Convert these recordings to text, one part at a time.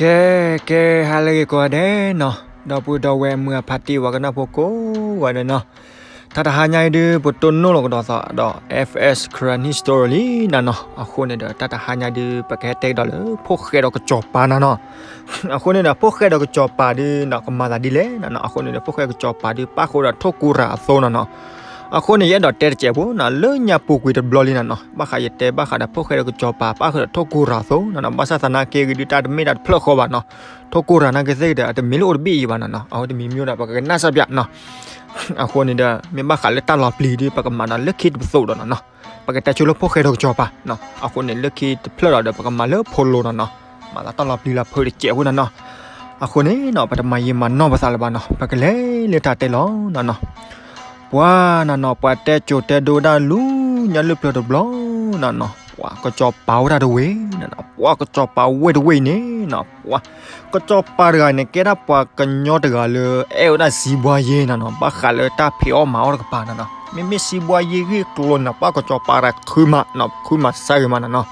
ကဲ ကဲ ဟါလၢအဂ့ၤကိးဂၤဒဲးနီၤ, ဒီပုၢ်ဒီဝဲၢ်မုၢ်အဖးတံၢ် ပှၤကနၣ်ဖိကိးဂၤဒဲးနီၤ, တၢ်တဟါညါအံၤဒုး ပတိၢ်နီၣ်လီၤကဒီးသးဒီး F S Karen History လံနၤနီၤ. အဃိန့ၣ်ဒီး တၢ်တဟါညါဒုး ပကဟဲတဲကဒီးလၢ ဖိၣ်ဃဲဒီးကစီၤပၤနၤနီၤ. အဃိန့ၣ်ဒီး ဖိၣ်ဃဲဒီးကစီၤပၤဒုးနီၤ ကမၤသးဒ်လဲၣ်နၤနီၤ. အဃိန့ၣ်ဒီး ဖိၣ်ဃဲကစီၤပၤဒုး ပၣ်ဃုာ်ဒီးထိၣ်ကိရၤအသိနၤနီၤ. အဃိန့ၣ် ယအဲၣ်ဒိးတဲတစဲးဖိနီၤ လၢညါပူၤကွံာ်တဘျီလံနၤနီၤ, ဘၣ်ဃးယတဲဘၣ်ဃးဒီး ဖိၣ်ဃဲဒီးကစီၤပၤ ပၣ်ဃုာ်ဒီးထိၣ်ကိရၤအသိနၤနီၤ. ဘၣ်ဆၣ်သနာ်က့ဂ့ၤဒုး တၢ်တမ့ၢ်တၢ်တဖျၢၣ်ဃီဘၣ်နီၤ. ထိၣ်ကိရၤနာ်က့သ့ၣ်ဒီး အတမ့ၢ်လၢအိၣ်တဘ့ၣ်အံၤဘၣ်နၤနီၤ, အဝဲတမံၤမံၤဒီး ပကကနၣ်စၢ်ပၠးနီၤ. အဃိန့ၣ်ဒီး မ့ၢ်ဘၣ်ဃးလၢတၢ်လီၤပျံၤဒုး ပကမၤဒီးလၢခံတပသိးဒီးနၤနီၤ, ပကတဲဆိလၢဖိၣ်ဃဲဒီးကစီၤပၤနီၤ. အဃိန့ၣ် လၢခံတဖျၢၣ်ဒီး ပကမၤလၢဖိလိၤနၤနီၤ, မၤသးတၢ်လီၤပျံၤလီၤဖုးတစဲးဖိနၤနီၤ. အဃိန့ၣ်နီၤ ပတမၤယံာ်မၤနီၢ်ပသးလၢၤဘၣ်နီၤ, ပကလဲၤလၢတၢ်တဲလီၤနၤနီၤ. ပှၤနၤနီၤ ပှၤတဲစိၤတဲဒိဒၣ်လူၤညါလၢပျၢၤတဘျီနၤနီၤ, ပှၤကစီၤပၤဝဲဒၣ်တဝ့ၢ်နၤနီၤ, ပှၤကစီၤပၤဝဲတဝ့ၢ်န့ၣ်နီၤ, ပှၤကစီၤပၤတဂၤန့ၣ် ကဲဒၣ်ပှၤကညီတဂၤလၢ အဲၣ်ဝဲဒၣ်စံးဘှါယ့နၤနီၤ, ဘၣ်ဃးလၢတၢ်ဖံးအီၣ်မၤအီၣ်တကပၤနၤနီၤ. မ့မ့ၢ်စံးဘှါယ့ဂ့ၢ်ကျိၤန့ၣ် ပှၤကစီၤပၤတဂၤခုမးနီၤ, ခုမးစၢ်ဂ့ၤမးနၤနီၤ.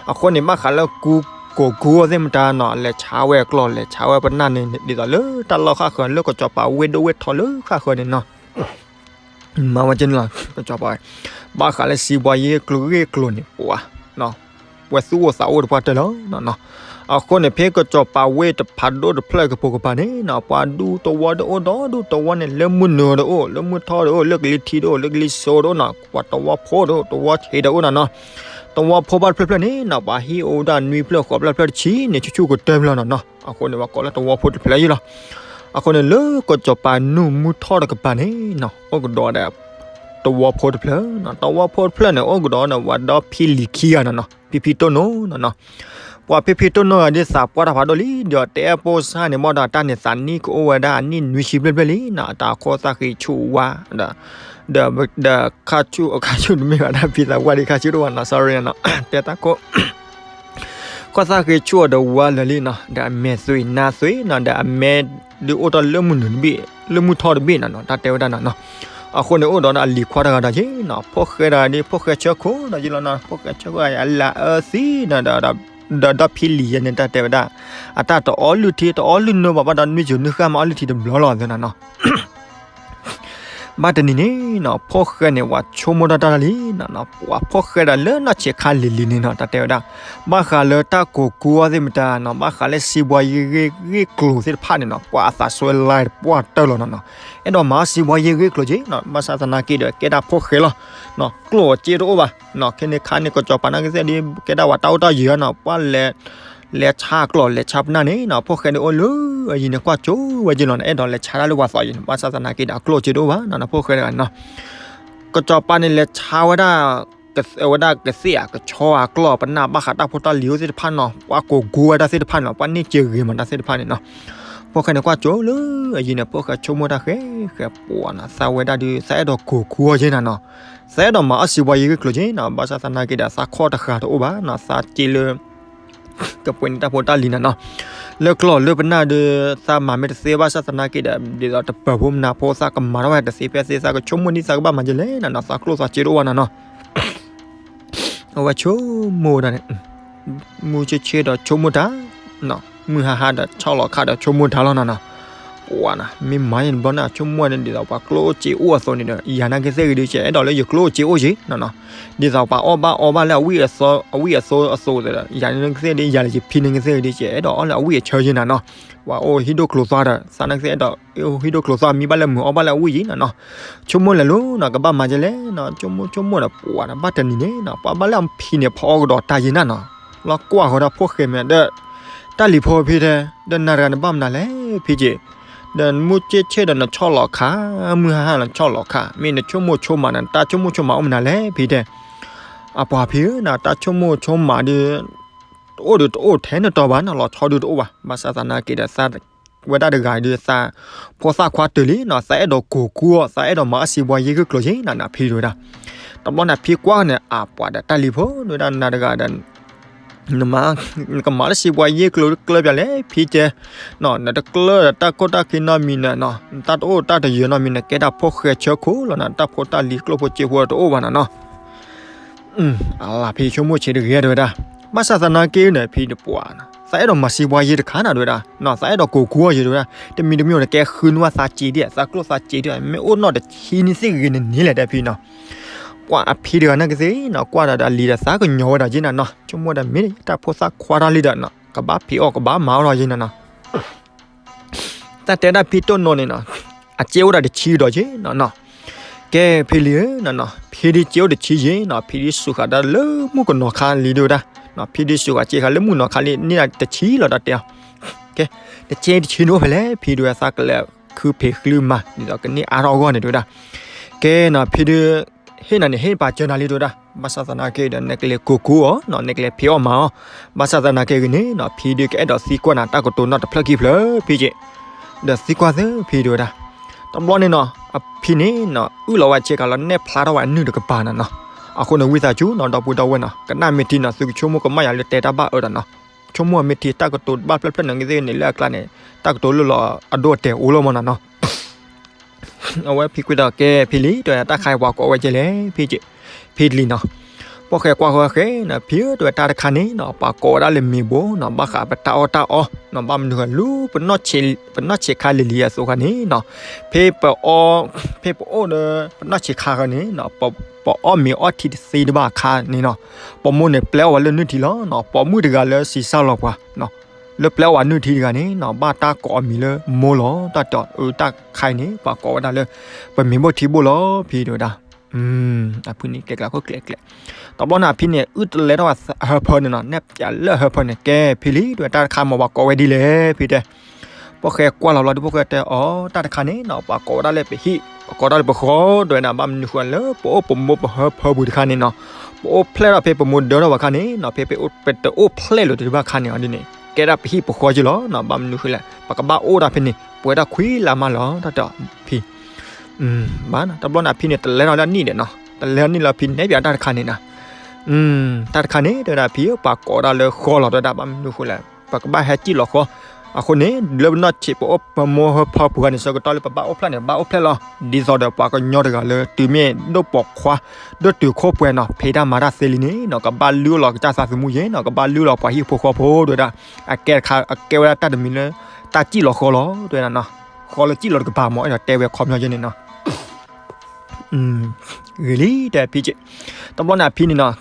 အဃိန့ၣ် ဘၣ်ဃးလၢကူကိးကူအီၤသ့ၣ်မတၤနီၤ, လဲၤဆါဝဲအကျီၢ် လဲၤဆါဝဲပနၢ်န့ၣ် ဒ်သိးလၢတၢ်လီၢ်ဃၣ်ဃၢၤ လၢကစီၤပၤဝ့ၢ်ဒိၣ်ဝ့ၢ်ထီလၢဃၣ်ဃၢၤန့ၣ်နီၤ. မၤဝဲကန့ၣ်လီၤ ကစီၤပၤဝဲ, ဘၣ်ဃးလၢစံးဘှါယ့ကျိၤဂ့ၢ်ကျိၤန့ၣ် ပှၤ ပှၤသူၣ်အိၣ်သးအိၣ်တပှၢ်တၢၢ်လီၤနီၤနီၤ. အဃိန့ၣ် ဖဲကစီၤပၤဝ့ၢ်တဖးဒိၣ်တဖျၢၣ်ကပိာ်ကပၤန့ၣ်နီၤ, ပှၤဒူသဝီတအိၣ်ဒီးဒူသဝီန့ၣ် လၢမုၢ်နုာ်တအိၣ် လၢမုၢ်ထီၣ်တအိၣ် လၢကလံၤထံးတအိၣ် လၢကလံၤစိးတအိၣ်နီၤ, ပှၤသဝီဖိတအိၣ် သဝီဆံးတအိၣ်နၤနီၤ. သဝီဖိဘၣ်တဖျၢၣ်ဖျၢၣ်န့ၣ်နီၤ ပှၤဟံၣ်အိၣ်ဝဲဒၣ်နွံဖျၢၣ်ဃိးဖျၢၣ် ဖျၢၣ်တဆံန့ၣ် ဆူၣ်ဆူၣ်ကတၢၢ်ဖျၢၣ်နၤနီၤ. အဃိန့ၣ် ပှၤကိးလၢသဝီဖိတဖျၢၣ်ယ့လီၤ. အဃိန့ၣ် လၢကစီၤပၤနူၢ်မုၢ်ထီၣ်တကပၤန့ၣ်နီၤ အိၣ်ကဒီးဒီး သဝီဖိတဖျၢၣ်နီၤ, သဝီဖိတဖျၢၣ်န့ၣ် အိၣ်ကဒီးဒီးပှၤဒီဖံလံၤခံဂၤနၤနီၤ, ဖံဖံတိၢ်နိနီၤနီၤ. ပှၤဖံဖံတိၢ်နိဂၤဒုးသးပှၢ်တၢ်ဖးဒိၣ်လံ ဒီးတအဲၣ်ပိၢ်စၢ်န့ၣ် ဘၣ်ဒီးတၢ်န့ၣ်သးနံၣ်ကအိၣ်ဝဲဒၣ်အနံၣ်နွံဆံဖျၢၣ်ဖျၢၣ်လံနီၤ, အတၢ်ခိၣ်သၣ်ဃံဆူၣ်ဝါ ဒီး ဒီးခါဆူၣ် ခါဆူၣ်တမ့ၢ်ဘၣ်တၢ်ဖံသးပှၢ်ဒံး ခါဆူၣ်တအိၣ်ဘၣ်နီၤ sorry နီၤ, တဲတၢ်ခိၣ် ခိၣ်သၣ်ဃံဆူၣ်အီၤဒီးဝါလၢာ်လံနီၤ, ဒီးအမဲာ်သွံးနါသွံးနီၤ, ဒီးအမဲာ်ဒုးအိၣ်ထီၣ်လၢမုၢ်နုာ်တဘ့ၣ် လၢမုၢ်ထီၣ်တဘ့ၣ်နၤနီၤ, တၢ်တဲဝဲဒၣ်နၤနီၤ. အဃိန့ၣ် အိၣ်ဒီးအလံၤခွါတဂၤဒီးယ့နီၤ, ဖိၣ်ဃဲတဂၤဒီး ဖိၣ်ဃဲဆၢခိၣ်ဒီးယ့လီၤနီၤ, ဖိၣ်ဃဲဆၢခိၣ်အလၤအၢသံနီၤ, ဒီးဒီဖံလံၤယဲန့ၣ် တၢ်တဲဝဲဒၣ် အတၢ်တအီလုၢ်ထံ တအီလုၢ်နိဘၣ် ဘၣ်ဒီးနွံစိၤနွံဃၣ်မးအီလုၢ်ထံတဘျီလီၤသ့နီၤနီၤ. ဘၣ်တနံၤန့ၣ်နီၤ ဖိၣ်ဃဲန့ၣ် ပှၤဆိကမိၣ်တၢ်တၢ်လံနီၤနီၤ, ပှၤဖိၣ်ဃဲဒီးလၢနီၢ်ဆံးခါလံၤလံၤန့ၣ်နီၤ, တၢ်တဲဝဲဒၣ် ဘၣ်ဃးလၢတၢ်ကိးကူအီၤသ့ၣ်မတၤနီၤ, ဘၣ်ဃးလၢစံးဘှါယ့ဂ့ၢ်ကျိၤသ့ၣ်တဖၣ်န့ၣ်နီၤ, ပှၤအသးစွဲလၢတပှၢ်တၢၢ်လီၤနီၤနီၤ. အဲၣ်ဒိးမၤအီၣ်စံးဘှါယ့ဂ့ၢ်ကျိၤက့နီၤ, ဘၣ်ဆၣ်သနာ်က့ဒီး ကဲဒၣ်ဖိၣ်ဃဲလီၤနီၤ, ကျိၣ်အစ့တအိၣ်ဘၣ်နီၤ, ခဲန့ၣ်ခါန့ၣ် ကစီၤပၤနာ်က့သ့ၣ်ဒီး ကဲဒၣ်ပှၤတၢ်အိၣ်တၢ်ယၢၤနီၤ, ပှၤလဲၤ လဲၤဆါကျီၢ် လဲၤဆါပနၢ်န့ၣ်နီၤ, ဖိၣ်ဃဲန့ၣ်အိၣ်လၢအယံၤန့ၣ် ကွၢ်ကၠိဝဲယ့လီၤနီၤ, အဲၣ်ဒိးလဲၤဆါတၢ်လၢပှၤသီယံၤန့ၣ်, ဘၣ်ဆၣ်သနာ်က့ဒီး အကျိၣ်အစ့တအိၣ်ဘၣ်နီၤ, ဖိၣ်ဃဲတဂၤနီၤ. ကစီၤပၤန့ၣ် လဲၤဆါဝဲဒၣ် ဝဲဒၣ်ကသ့ၣ်ဧါ ကဆီဧါ ကျီၢ်ပနၢ် ဘၣ်ဃးတၢ်ဖိတၢ်လံၤအိၣ်သ့ၣ်တဖၣ်နီၤ, ပှၤကိးကူဝဲဒၣ်သ့ၣ်တဖၣ်န့ၣ်လီၤ, ပှၤန့ၢ်စ့ဂ့ၤမးတၢ်သ့ၣ်တဖၣ်န့ၣ်နီၤ. ဖိၣ်ဃဲန့ၣ် ကွၢ်ကၠိလၢအယံၤန့ၣ် ဖိၣ်ဃဲဆိကမိၣ်တၢ်ဃဲဃဲ ပှၤနီၤ, သးဝဲဒၣ်ဒုး သးအဲၣ်ဒိးကိးကူအီၤက့နီၤနီၤ, သးအဲၣ်ဒိးမၤအီၣ်စံးဘှါယ့ဂ့ၢ်ကျိၤက့နီၤ, ဘၣ်ဆၣ်သနာ်က့ဒီး သးခီၣ်တဃာ်တအိၣ်ဘၣ်နီၤ, သးစ့လၢ ကပှ့ၤန့ၢ်တၢ်ဖိတၢ်လံၤနၤနီၤ, လၢကျီၢ်လၢပနၢ်ဒီး သးမၤမ့ၢ်တသ့ဘၣ်ဆၣ်သနာ်က့ဒီး ဒ်သိးတပၢၤဖိမနၤဖိ သးကမၤထီၣ်ဝဲတသ့ဖဲသ့, သးကဆိကမိၣ်ဒ်သးကဘၣ်မၤကလဲၣ်နီၤနီၤ, သးကျိၣ်သးစ့တအိၣ်ဘၣ်နီၤနီၤ. အဝဲဆိကမိၣ်ဝဲဒၣ်န့ၣ် မုၢ်ဆ့ၣ်ဆ့ၣ်ဒီးဆိကမိၣ်တၢ်, မုၢ်ဟါဟါဒီးဆီၣ်လီၤခါဒီးဆိကမိၣ်တၢ်လီၤနီၤနီၤ. ပှၤနီၤ မ့ၢ်မၤယံၤတဘျီန့ၣ် ဆိကမိၣ်န့ၣ် ဒ်သိးပှၤကျိၣ်အိၣ်စ့အိၣ်အသိးန့ၣ်ဒီး ယၤနာ်က့သ့ၣ်ဂ့ၤဒုး ကအဲၣ်ဒိးလၢယကျိၣ်အိၣ်စ့အိၣ်က့နီၤနီၤ, ဒ်သိးပှၤအီၣ်ဘၣ်အီဘၣ်လၢအဝံၣ်အသီအဝံၣ်အသိအသိးဒီး ယၤနာ်က့သ့ၣ်ဒုး ယၤလၢယဖံနာ်က့သ့ၣ်ဂ့ၤဒုး ကအဲၣ်ဒိးအီၣ်လၢအဝံၣ်အဆၢက့နီၤနီၤ. ပှၤအိၣ်ဟံၣ်ဒိၣ်ကျိၤသွါဒီး သးနာ်က့သ့ၣ်အဲၣ်ဒိး ဟံၣ်ဒိၣ်ကျိၤသွါ မံဘၣ်လၢမုာ်အီဘၣ်လၢအဝံၣ်က့နီၤနီၤ. ဆိကမိၣ်လဲၤလိၤနီၤ ကဘၣ်မၤကလဲၣ်နီၤ, ဆိကမိၣ်ဆိကမိၣ်ဒီး ပှၤဘၣ်တနံၤန့ၣ်နီၤ ပှၤဘၣ်လၢအဖံန့ၣ် ဖီအီၣ်ကဒီးတၢ်ယ့နၤနီၤ, လီၤကွၢ်ဃီဒီးဖိၣ်ဃဲမဲာ်ဒီး တၢ်လံၤဖိဖံတဲ ဒီးနၤတဂၤန့ၣ်ဘၣ်မနုၤလဲၣ်ဖံက့, ဒီးမုၢ်ဆ့ၣ်ဆ့ၣ်ဒီးနဆီၣ်လီၤခါ မုၢ်ဟါဟါနဆီၣ်လီၤခါ မ့ၢ်နဆိကမိၣ်ဆိကမးန့ၣ် တၢ်ဆိကမိၣ်ဆိကမးအိၣ်မနုၤလဲၣ်ဖံတဲ. အပှၤဖံဧၢနီၤ တၢ်ဆိကမိၣ်ဆိကမးဒုး တအိၣ်ဒီးတအိၣ်ထဲနတီၤဘၣ်နီၤ လီၤဆီဒုတအိၣ်ဘၣ်. ဘၣ်ဆၣ်သနာ်က့ဒီး သးဝဲဒၣ်တဂၤဒုး သးဖိသၣ်ခွါတုၤလံနီၤ သးအဲၣ်ဒိးကိးကူအီၤ သးအဲၣ်ဒိးမၤအီၣ်စံးဘှါယ့ၢ်ဂ့ၢ်ကျိၤက့နီၤ နဖံတဲဝဲဒၣ်. တဘျီန့ၣ်ဖံကွၢ်န့ၣ် အပှၤဒီးတၢ်လံၤဖိ နဝဲဒၣ်နၤတဂၤဒီး နမၤ နကမၤလၢစံးဘှါယ့ၢ်ကျိၤကျၢပၠးလဲၣ်ဖံတဲ, နတကျၢဒီးတၢ်ခိၣ်တၢ်ခံနီတမံၤန့ၣ်နီၤ နတၢ်တအိၣ်တၢ်တယၢၤနီတမံၤန့ၣ် ကဲဒၣ်ဖိၣ်ဃဲဆၢခိၣ်လီၤနီၤ တၢ်ဖိတၢ်လံၤကျိၣ်ဖိစ့ဖိတအိၣ်ဘၣ်နီၤနီၤ. အလၢဖံဆိကမိၣ်ဆံးတဂ့ၤတဲဝဲဒၣ်. ဘၣ်ဆၣ်သနာ်က့န့ၣ် ဖံတပှၤနီၤ သးအဲၣ်ဒိးမၤစံးပှၤယဲတခါနၤ တဲဝဲဒၣ်, သးအဲၣ်ဒိးကိးကိးအီၤယဲ တဲဝဲဒၣ်, တမံၤတမံၤန့ၣ် ကဲဃုနွံသးစ့ဒံး သးကျိၣ်သးစ့ဒံး မ့ၢ်အိၣ်နီၢ်တဆံနံၣ်သ့ၣ်ဂ့ၤန့ၣ်န့ၣ်လဲၣ် တဲဖံနီၤ. ပှၤအဖံတဂၤန့ၣ်ကသ့ၣ်နီၤ ကွၢ်ဒီးဒီးလံၤဒီးသးကညီၤဝဲဒၣ်ယဲနၤနီၤ, ဆိကမိၣ်ဒီးမ့ၢ်တၢ်ဖိသၣ်ခွါတၢ်လံဒီးနီၤ ကဘၣ်ဖံးအီၣ်ကဘၣ်မၤအီၣ်ထီၣ်ယဲနၤနီၤ. တၢ်တဲဒၣ်ဖံတိၢ်နီၢ်န့ၣ်နီၤ, အစ့အိၣ်ဒၣ်တဆံဒီးယဲနီၤနီၤ. ကဲဖံလံဧၢနီၤနီၤ, ဖံဒုးစ့အိၣ်တဆံယဲနီၤ, ဖံဒုးစူးဃာ်ဒၣ်လၢမုၣ်ကနီၤခါလံ တဲဝဲဒၣ်, ဖံဒုးစူးဃာ်စ့ခါလၢမုၣ်ကနီၤခါလံန့ၣ်ဒၣ်တဆံလီၤ တၢ်တဲအီၤ. ကဲ, တဆံတဆံန့ၣ်အိၣ်ဖဲလဲၣ် ဖံတဲဝဲ သးကလဲၤခုဖံးဃုမၤ ဒ်သိးကန့ၢ်အါထီၣ်အဂီၢ်န့ၣ် တဲဝဲဒၣ်. ကဲနီၤ ဖံဒုး ဟ့ၣ်နၤန့ၣ်ဟ့ၣ်ပာ်စၢၤနၤလံ တဲဝဲဒၣ်, ဘၣ်ဆၣ်သနာ်က့ဒီး နကလဲၤကိးကိးအီၤနီၤ နကလဲၤဖံးအီၣ်မၤအီၤ, ဘၣ်ဆၣ်သနာ်က့ဂ့ၤန့ၣ်နီၤ ဖံဒုးကအဲၣ်ဒိးသံကွၢ်နၤတၢ်ကတိၤနီတဖျၢၣ်ခံဖျၢၣ်ဖံက့ၤ, ဒီးသံကွၢ်သ့ဖံ တဲဝဲဒၣ်. တဘျီန့ၣ်နီၤ အဖံန့ၣ်နီၤ အုၣ်လီၤဝဲဆ့ကၤလီၤ နဲၣ်ဖျါထီၣ်ဝဲအနုၢ်တကပၤနၤနီၤ. အဃိန့ၣ် ဝံသးစူၤနီၤ ဒီပုၢ်ဒီဝဲၢ်နီၤ ကနၣ်မ့ၢ်ထံနီၤ သုကဆိကမိၣ်ကမၣ်ယၤလၢတဲတၢ်ဘၣ်အၢဒီးနီၤ, ဆိကမိၣ်မ့ၢ်ထံတၢ်ကတိၤဘၣ်ဖျၢၣ်ဖျၢၣ်န့ၣ် ကသ့ၣ်န့ၣ်လၢအကျါန့ၣ် တၢ်ကတိၤလၢလီၤအဒိအတဲာ်အိၣ်လီၤမးနၤနီၤ. အဝဲဖံကွၢ်ဒီး ကဲဖံလံ တဲဝဲဒၣ် တၢ်တခါအံၤပှၤကိးဝဲကဲလဲၣ် ဖံက့ၤ, ဖံတလံၤနီၤ. ဖှိၣ်ဃဲကွၢ်ဃီဃဲနီၤ ဖံဧၢ တဲဝဲ တၢ်တခါန့ၣ်နီၤ ပှၤကိးဝဲဒၣ်လၢမ့ၤဘိနီၤ ဘၣ်ဃးပတၢ်အီၣ်တၢ်အီနီၤ ဘၣ်မနုၤဃိလၢ ပနီၢ်ဆံးခါလံၤလံၤအသိးခါန့ၣ်နီၤ, ဖဲပအီၣ်, ဖဲပအိၣ်ဒီး ပနီၢ်ဆံးခါဃီန့ၣ်နီၤ ပအီၣ်မ့ၤအီထံတသ့တဘၣ်အခါန့ၣ်နီၤ, ပိာ်မုၣ်န့ၣ်ပျဲအီၣ်ဝဲလၢနုၢ်ထံလီၤနီၤ, ပိာ်မုၣ်တဂၤလၢစံးစၢ်လီၤပှၤ လၢပျဲအီၣ်ဝဲနုၢ်ထံတဂၤန့ၣ်နီၤ ဘၣ်တၢ်ကိးအမံၤလၢမိၢ်လီၤ တၢ်တဲအီၤ တၢ်တခါအံၤန့ၣ် ပှၤကိးဝဲဒၣ်လၢ ပမ့ၤဘိၣ်ထံဘိၣ်လီၤ ဖံတဲဝဲဒၣ်. အဖံန့ၣ်ကျဲကျါခိၣ်ကျဲကျဲ, တဘျီန့ၣ် အဖံန့ၣ် အုၣ်တလဲထီၣ်ဝဲအဟၢဖၢန့ၣ်နီၤ နဲၣ်ပၠးလၢအဟၢဖၢန့ၣ် ကဲဖံလံ တဲဝဲ တၢ်တခါမ့ၢ်ပှၤကိးဝဲဒ်လဲၣ် ဖံတဲ. ဖှိၣ်ဃဲကွၢ်လီၤလီၤဒီး ဖှိၣ်ဃဲတဲအီၤ တၢ်တခါန့ၣ်နီၤ ပှၤကိးဝဲဒၣ်လၢပဟံၣ် ပှၤကိးဒၣ်လၢပဃီ တဲဝဲဒၣ် ဘၣ်မနုၤဃိလၢ ပအိၣ်ပမိၢ်ပဟၢဖၢပူၤတခါန့ၣ်နီၤ, ပအိၣ်ဖျဲၣ်ထီၣ်ဖဲပမိၢ်ဒၢထီၣ်ဝဲခါန့ၣ်နီၤ ဖဲပတအိၣ်ဖျဲၣ်လိာ်တဘၣ်ခါန့ၣ် အီၤဒ်န့ၣ် ကဲဒၣ်ပဟံၣ်ပဃီက့လီၤနီၤ, ဘၣ်မနုၤဃိလဲၣ် ပကဘၣ်အိၣ်ဒၣ်ဖဲန့ၣ် ပှဲၤဒၣ်ခွံလါမးလီၤ တၢ်တဲအီၤ ဖံ ဘၣ်နီၤ တဘျီန့ၣ် အဖံန့ၣ် တလဲထီၣ်လၢအနံၣ်ဒီးနီၤ တလဲထီၣ်နံၣ်လၢအဖံန့ၣ် နဲၣ်ပၠးတၢ်တခါန့ၣ်နီၤ, တၢ်တခါန့ၣ် တဲဝဲဒၣ် ဖံဧၢ ပှၤကိးဒၣ်လၢဃီလီၤ တဲဝဲဒၣ် ဘၣ်မနုၤဃိလဲၣ် ပကဘၣ်ဟဲစံၣ်လီၤဃီ, အဃိန့ၣ် လၢပနီၢ်ဆံး ပအိၣ်ပမိၢ်ဟၢဖၢပူၤခါန့ၣ် ဆၢကတီၢ်လၢပဘၣ်အိၣ်ဖျဲၣ်န့ၣ် ဘၣ်အိၣ်ဖျဲၣ်လီၤ, ဒ်သိးဒီးပှၤကညီတဂၤလၢ တုၤမ့ၢ်ဒိၣ်ပိာ်ခွါ ဒိၣ်တုာ်ခိၣ်ပှဲၤနီၤ ဖံးတၢ်မၤတၢ်သ့လံန့ၣ်နီၤ ကဘၣ်လုၢ်အီၣ်လီၤကစၢ်သးသမူယဲနီၤ ကဘၣ်လုၢ်လီၤပှၤဟံၣ်ဖိဃီဖိ တဲဝဲဒၣ်, အကဲတခါ အကဲဝဲဒၣ်တၢ်တမံၤလၢ တၢ်စံၣ်လီၤဃီလီၤ တဲဝဲဒၣ်နီၤ, ဃီလၢစံၣ်လီၤတကပၤမး အဲၣ်ဒိးတဲဝဲခီပညီယဲန့ၣ်နီၤ ဂ့ၤလံ တဲဖံက့ၤ, တဘျီန့ၣ် အဖံန့ၣ်နီၤ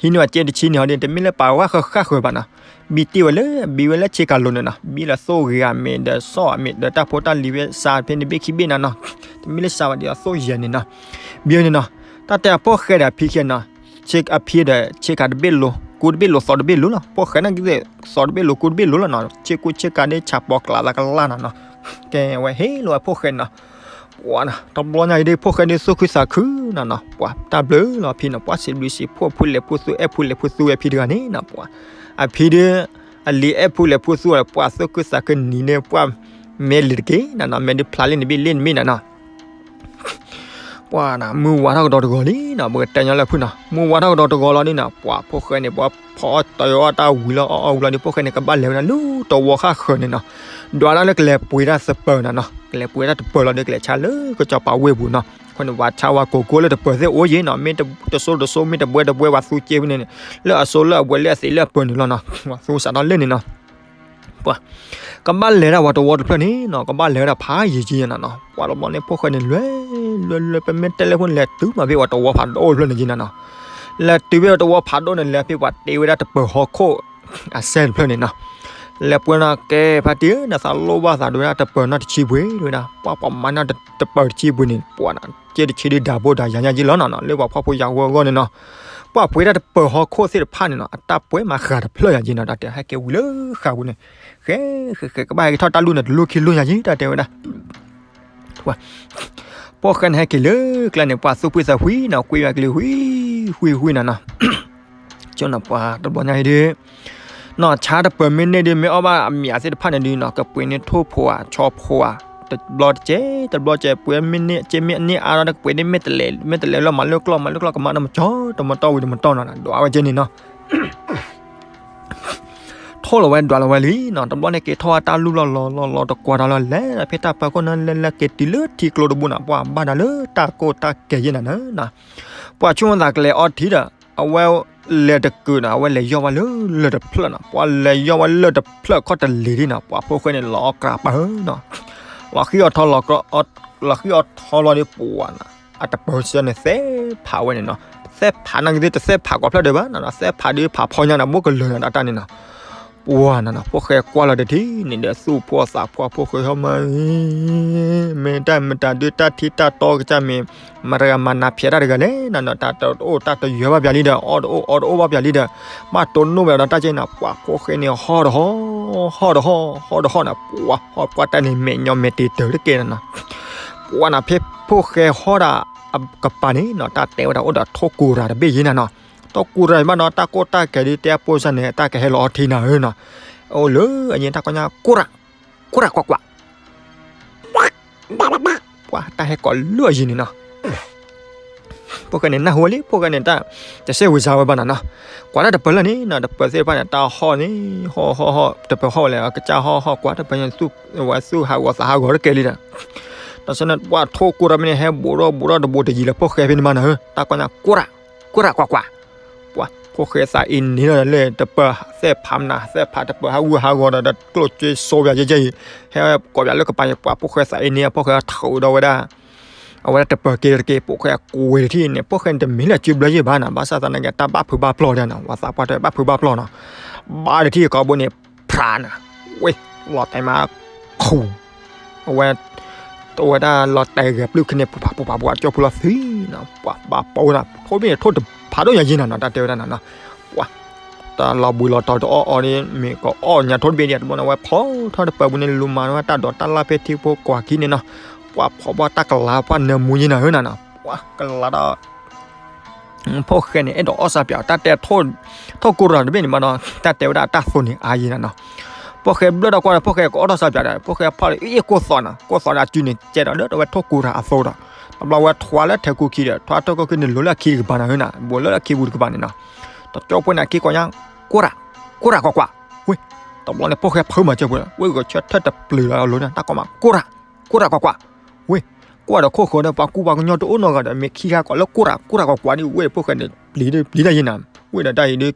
ဟံးန့ၢ်အစ့တဆံန့ၣ် ဟီဒ် တမ့ၢ်လၢပာ်ဝဲဃၣ်ဃၣ်ဃၢၤဘၣ်နီၤ, ဘံတ့ၢ်ဝဲလၢ ဘံဝဲလၢဆ့ကၤလိၤန့ၣ်နီၤ ဘံလၢသိၣ်ဂ့ၤဂၤမ့ၢ်ဒီး စီၣ်အမ့ၢ်ဒီး တၢ်ဖိတၢ်လံၤဝဲစးဖဲန့ၣ်ဘ့ၣ်ခံဘ့ၣ်နၤနီၤ, တမ့ၢ်လၢစးဘၣ်ဒ်သိၣ်ယဲၢ်န့ၣ်နီၤ, ဘံန့ၣ်နီၤ, တၢ်တဲအဖှိၣ်ဃဲဒီးအဖံခံနီၤ, အဖံဒီးဆ့ကၤတဘ့ၣ်လိၤ ကူတဘ့ၣ်လိၤ သီတဘ့ၣ်လိၤလီၤ, ဖှိၣ်ဃဲန့ၣ်ကသ့ၣ် သီတဘ့ၣ်လိၤ ကူတဘ့ၣ်လိၤလီၤနီၤ, ဆ့ကူဆ့ကၤဒ်ဆးပီကျးသးကလၢ်နၤနီၤ, ကဲဝဲဟ့ၣ်လီၤဝဲဖှိၣ်ဃဲန့ၣ်နီၤ ပှၤနီၤ တဘျီညါအံၤဒ် ဖှိၣ်ဃဲဒ်သူၣ်ခုသးခုနၤနီၤ, ပှၤတၢ်ဘျုးလီၤဖံနီၤ, ပှၤစံးဘျုးစံးဖှိၣ်ဖုလဲၤဖုသူ အဲၣ်ဖုလဲၤဖုသူဝဲဖံတဂၤန့ၣ်နီၤ, ပှၤ အဖံဒ် အလံၤအဲၣ်ဖုလဲၤဖုသူအီၤ ပှၤသူၣ်ခုသးခုနံၤဒ် ပှၤမဲာ်လံတက့ၢ်နၤနီၤ, မဲာ်ဒ်ဖျါလံန့ၣ်ဘ့ၣ်လ့န့ၣ်မ့ၢ်နၤနီၤ ပှၤနီၤ မုၢ်ဝါထီၣ်ကဒီးတဂီၤလံနီၤ, ပကတဲညီလၢဖုနီၤ, မုၢ်ဝါထီၣ်ကဒီးတဂီၤလီၤန့ၣ်နီၤ, ပှၤဖှိၣ်ဃဲန့ၣ် ပှၤဖီအီၣ်တၢ်အီၣ်တၢ်ဝံၤလီၤ အီၣ်အီၣ်ဝံၤလီၤန့ၣ် ဖှိၣ်ဃဲန့ၣ် ကဘၣ်လဲၤဝဲဒၣ်လၢတဝီဃၣ်ဃၢၤန့ၣ်နီၤ, ဒွးဒၣ်လၢကလဲၤပှ့ၤတၢ်သပၢၤနၤနီၤ, ကလဲၤပှ့ၤတၢ်သပၢၤလီၤဒီး ကလဲၤဆါလၢကစီၤပၤဝ့ၢ်ပူၤနီၤ, အဃိန့ၣ် ပှၤဆါဝဲကိးကိးလၢသပၢၤသ့ၣ်အိၣ်ယဲနီၤ, မ့ၢ်တစိၢ်တစိၢ် မ့ၢ်တဘှဲတဘှဲ ပှၤသူက့ဝဲန့ၣ်န့ၣ်, လၢအစိၢ်လၢအဘှဲးလၢအသံးလၢအပၢၤန့ၣ်လီၤနီၤ, ပှၤသူစးထီၣ်လၢန့ၣ်နီၤ ပှၤ ကဘၣ်လဲၤဒၣ်ဝဲတဝီတဖျၢၣ်န့ၣ်နီၤ, ကဘၣ်လဲၤဝဲဒၣ်ဖးယံာ်ကံနၤနီၤ, ပှၤတဘျီန့ၣ် ဖှိၣ်ဃဲန့ၣ် လဲၤ လဲၤ လဲၤ ပမ့ၢ်တဲလဲၣ်ဖဲန့ၣ် လဲၤတုၤမးဖဲပှၤတဝီဖးဒိၣ်တဖျၢၣ်န့ၣ်ကံနၤနီၤ, လဲၤတုၤဖဲပှၤတဝီဖးဒိၣ်န့ၣ် လဲၤဖဲပှၤတ့ဝဲဒၣ်တပၢၤဟီၣ်ခိၣ် အစဲးတဖျၢၣ်န့ၣ်နီၤ, လဲၤပှ့ၤနီၤ ကဲဖါတံၢ်ဧၢ နသးလိၣ်ဘၣ်သးဒိဝဲဒၣ်တပၢၤနီတဆံပှ့ၤ တဲဝဲဒၣ်, ပှၤ ပှၤမၤန့ၢ်တပၢၤတဆံပှ့ၤန့ၣ် ပှၤနီၤ ကဲတဆံဒုးဒၣ်ဘိဒၣ်ယၤညါကံလီၤနီၤနီၤ, လၢပှၤဖှီၣ်ဖိယာ်ဖိအဂီၢ်န့ၣ်နီၤ, ပှၤပှ့ၤတၢ်တပၢၤဟီၣ်ခိၣ်သ့ၣ်တဖၣ်န့ၣ်နီၤ အတၢ်ပှဲၤမးဃာ်တဖျၢၣ်ယၤကံနီၤ, တၢ်တဲဟဲက့ၤဝံၤလၢဃာ်ပူၤန့ၣ် ဃဲ ဃဲ ဃဲ ကဘၣ်ဟဲက့ၤထီၣ်တၢ်လူၢ်န့ၣ် တလူၢ်ခံလူၢ်ညါကံ တၢ်တဲဝဲဒၣ် ပှၤ ဖှိၣ်ဃဲန့ၣ်ဟဲက့ၤလၢကျဲန့ၣ် ပှၤသူၣ်ဖှံသးဖှံနီၤ ကွံဝဲက့ၤလၢ ဝှံၣ် ဝှံၣ် ဝှံၣ် နၤနီၤ, ကၠိနီၤ ပှၤတဘျီညါအံၤဒုး နီၢ်ဆါတပၢၤမ့ၢ်န့ၢ်ဒုး မ့ၢ်အီၣ်ဘၣ်အမံၤအသ့ၣ်တဖၣ်န့ၣ်ဒုးနီၤ ကပှ့ၤန့ၢ်ထိၣ်ဖိဧါ ဆီဖိဧါ တဘျီတကဲ တဘျီတကဲ ပှ့ၤမ့ၢ်န့ၢ် ကဲမ့ၢ်အန့ၢ်အါဒီး ကပှ့ၤန့ၢ်မ့ၢ်တလဲၤ မ့ၢ်တလဲၤလၢမၤလၢကျီၢ် မၤလၢကျီၢ်ကမၤဒီးမကၠီ တမတီၢ်ဝံၤတမတီၢ်နီၤ ဒွးဝဲကဲန့ၣ်နီၤ ထိၣ်လီၤဝဲဒွးလီၤဝဲလံနီၤ တဘျီန့ၣ်က့ၤထီၣ်ဝဲတၢ်လူၢ်လီၤလီၤလီၤလီၤတကွၢ်တၢ်လီၤ လဲၤဖဲတၢ်ပၢၤခိၣ်န့ၣ် လဲၤလဲၤက့ၤတုၤလၢထံကျိတဘိနီၤ ပှၤဘၣ်ဒၣ်လၢတၢ်ကိၢ်တၢ်ကဲၤယဲၢ်နၤန့ၣ်နီၤ ပှၤဆိကမိၣ်သးကလဲၤအီထံဒီး အဝဲ လဲၤတကုာ်နီၤ အဝဲလဲၤယီၢ်ဝဲလၢလၢၢ်တဖျၢၣ်နီၤ, ပှၤလဲၤယီၢ်ဝဲလၢၢ်တဖျၢၣ်ခီၣ်တလ့ၤဒ်နီၤ, ပှၤဖိၣ်ဃဲန့ၣ် လီၤအီၣ်ကြးပၢၢ်နီၤ, လီၤဃံအီၤထီ လီၤဃံအီၤထီလီၤဒီးပှၤနီၤ, အတပၢၢ်စၢၤန့ၣ် သဲဖးဝဲန့ၣ်နီၤ, သဲဖးနာ်က့ၤသ့ၣ် တသဲဖးကွၢ်ဖျၢၣ်ဒၢးဘၣ်နီၤ, သဲဖးဒုးဖးဖီညါနီၤ ဘိၣ်ကလၢာ်နီၤ တၢ်တၢ်န့ၣ်နီၤ, ပှၤနီၤနီၤ ဖိၣ်ဃဲကွၢ်လီၤတထံၣ်န့ၣ်ဒီး သူၣ်ဖှီၣ်သးဖှီၣ် ဖိၣ်ဃဲဟီမး မ့ၢ်တၢ်မတၤဒုးတၢ်ထံတၢ်တီကစၢ်မ့ၢ် မၤတဂၤမၤနးဖျဲးတၢ်တဂၤလဲၣ်နီၤနီၤ, တၢ်တအိၣ်တၢ်တယၢၤဘၣ်ပၠးလံဒီး အီၣ်တအိၣ်အီတအိၣ်ဘၣ်ပၠးလံဒီး ဘၣ်တိၢ်နီၣ်ဝဲဒီးတၢ်ကဲနီၤ, ပှၤဖိၣ်ဃဲန့ၣ် ဟီၣ်တဟီၣ် ဟီၣ်တဟီၣ် ဟီၣ်တဟီၣ်နီၤ, ပှၤဟီၣ်ပှၤတၢ်န့ၣ် မဲာ်ညီမဲာ်တ့ၤတၢၤတကဲနီၤနီၤ, ပှၤနီၤ ဖဲဖိၣ်ဃဲဟီၣ်ဒၣ်အကပၤန့ၣ်နီၤ တၢ်တဲဝဲဒၣ်အိၣ်ဒီးထိၣ်ကူရၤတဘ့ၣ်ယဲနီၤနီၤ, ထိၣ်ကူရၤဘၣ်နီၤ တၢ်ကိၢ်တၢ်ကဲၤဒ်တဲအပိၢ်စၢ်န့ၣ် တၢ်ကဟဲလီၤအီထံနၤဧၢနီၤ, အိၣ်လၢအညံတၢ်ကီညါ ကူရၤ ကူရၤကွၢ်ကွၢ် ပှၤတၢ်ဟဲကိးလၢအယံၤန့ၣ်နီၤ, ဖိၣ်ဃဲန့ၣ် နၢ်ဟူဝဲလံ ဖိၣ်ဃဲန့ၣ် တၢ် တစဲးဝံၤစါဝဲဘၣ်နီၤနီၤ, ကွၢ်လၢတပၢၢ်လၢန့ၣ်နီၤ တပၢၢ်သ့ၣ်တဖၣ်န့ၣ် တၢ်ဟီၣ်န့ၣ် ဟီၣ်ဟီၣ်ဟီၣ် တပၢၢ်ဟီၣ်ဝဲလဲၣ် အကစၢ်ဟီၣ်ဟီၣ်ကွၢ် တပၢၢ်ညါ သူၣ်ဝဲသူၣ်ဟးဂီၤသးဟးဂီၤတကဲလံဒီး တၢ်ဆၢန့ၣ် ပှၤထိၣ်ကူရၤမ့ၢ်န့ၣ် ဟဲဘူးထီၣ်ဘူးထီၣ်တဘူးတယံၤလၢဖိၣ်ဃဲဖဲန့ၣ်မးနီၤဧၢ, တၢ်ကီညါ ကူရၤ ကူရၤကွၢ်ကွၢ်, ပှၤဖိၣ်ဃဲသးအ့န့ၣ်လီၤလၢတပၢၢ်သဲၣ်ဖးမနၤ သဲၣ်ဖးတပၢၢ်ဟးဂူာ်ဟးဂီၤဒီး ကျိၣ်စ့စိပၠးယဲၢ်ယဲၢ်အံၤ, ဟဲကိးပၠးလၢကပၤယဲၢ် ပှၤဖိၣ်ဃဲသးအ့န့ၣ် ဖိၣ်ဃဲထုးဒီးဝဲဒၣ် အဝဲဒၣ်တပၢၢ်က့ၤတက့ၤ ဖိၣ်ဃဲအကွဲးတထံၣ်န့ၣ် ဖိၣ်ဃဲန့ၣ်တမ့ၢ်လၢအစုဘျၢယဲၢ်ဘၣ်နီၤ, ဘၣ်ဆၣ်သနာ်က့ တၢ်ဘၣ်ဖုးဘၣ်ပျီၢ်ဒၣ်နီၤ, ဝၤသးပှၢ်တဲဘၣ်ဖုးဘၣ်ပျီၢ်နီၤ, ဘၣ်တထံၣ်ကီးဘိန့ၣ် ဖြးနီၤ, ဝ့ၢ် လီၤတဲာ်မး ခူၣ် အဝဲ အဝဲတၢ်လီၤတဲာ်ဂဲၤပျုၢ်ခ့န့ၣ် ပူၤဖးပူၤဖးပူၤ အကၠီဖုလီၤသံနီၤ, ပှၤဘၣ်ပီဝဲနီၤ, ထိၣ်တဘ့ၣ်န့ၣ် ထိၣ်တဖးဒိၣ်ညါယဲၢ်နီၤနီၤ, တၢ်တဲဝဲဒၣ်နီၤနီၤ, ပှၤ တၢ်လီၤဘှံးလီၤတီၤတအီၣ်အီၤန့ၣ် မ့ၢ်ကအီၣ်ညါထိၣ်တဘ့ၣ်ဒံး တဘျီန့ၣ်ဝဲဖီထီၣ်တပၢၢ်ပူၤန့ၣ် လူၤမၤဝဲတၢ်ဒိးတၢ်လၢ်ဖဲထံဖိကီၢ်ခံန့ၣ်နီၤ, ပှၤဖီၣ်ဘၣ်တၢ်ကလၤပှၤနၢမူယဲၢ်နီၤဧၢနီၤနီၤ, ပှၤကလၤဒီး ဖိၣ်ဃဲန့ၣ် အဲၣ်ဒိးအီၣ်စၢ်ပၠး တၢ်တဲ ထိၣ်ကူရၤတဘ့ၣ်န့ၣ်မးနီၤ, တၢ်တဲဝဲဒၣ်အတၢ်သိၣ်န့ၣ်အါယဲၢ်နီၤနီၤ, ဖိၣ်ဃဲဘျၢၣ်ဒီးကွၢ်ဒီး ဖိၣ်ဃဲကအီၣ်ထီၣ်စၢ်ပၠးဒီး ဖိၣ်ဃဲဖီၣ်ဒီး အ့ၣ် ကိၢ်သီနီၤ, ကိၢ်သီဒီးအစုန့ၣ် ကဲဒီးလၢတဝဲထိၣ်ကူရၤအသိးဒီး တဘျီဝဲထွါလၢထဲကူခံဒီး ထွါထိၣ်ကူခံန့ၣ် လိၤလၢအခံတကပၤနီၤဧၢနီၤ, ဘူးလၢအခံပူၤတကပၤန့ၣ်နီၤ, တကၠီဖိန့ၣ် အခံကိးညါ ကူရၤ, ကူရၤကွၢ်ကွၢ်, ဝ့ၢ် တဘျီန့ၣ် ဖိၣ်ဃဲဖုးမၤစၢၤဖိဒီး ဝ့ၢ်ဂီၤဆၢထၢၣ်တပျုၤလီၤအလိၤန့ၣ် တၢ်ကိးမး ကူရၤ, ကူရၤကွၢ်ကွၢ်, ဝ့ၢ် ကွၢ်ဒီးခိၣ်ဃၢၤဒီး ပှၤကူပှၤကညီတအိၣ်နီတဂၤဒီး မ့ၢ်ခံခါကိးလၢကူရၤ ကူရၤကွၢ်ကွၢ်န့ၣ် ဝ့ၢ်ဖိၣ်ဃဲန့ၣ် ပျံၤဒၣ်ယဲၢ်နီၤ, ဝ့ၢ်ဒီးတၢ်အံၤဒုး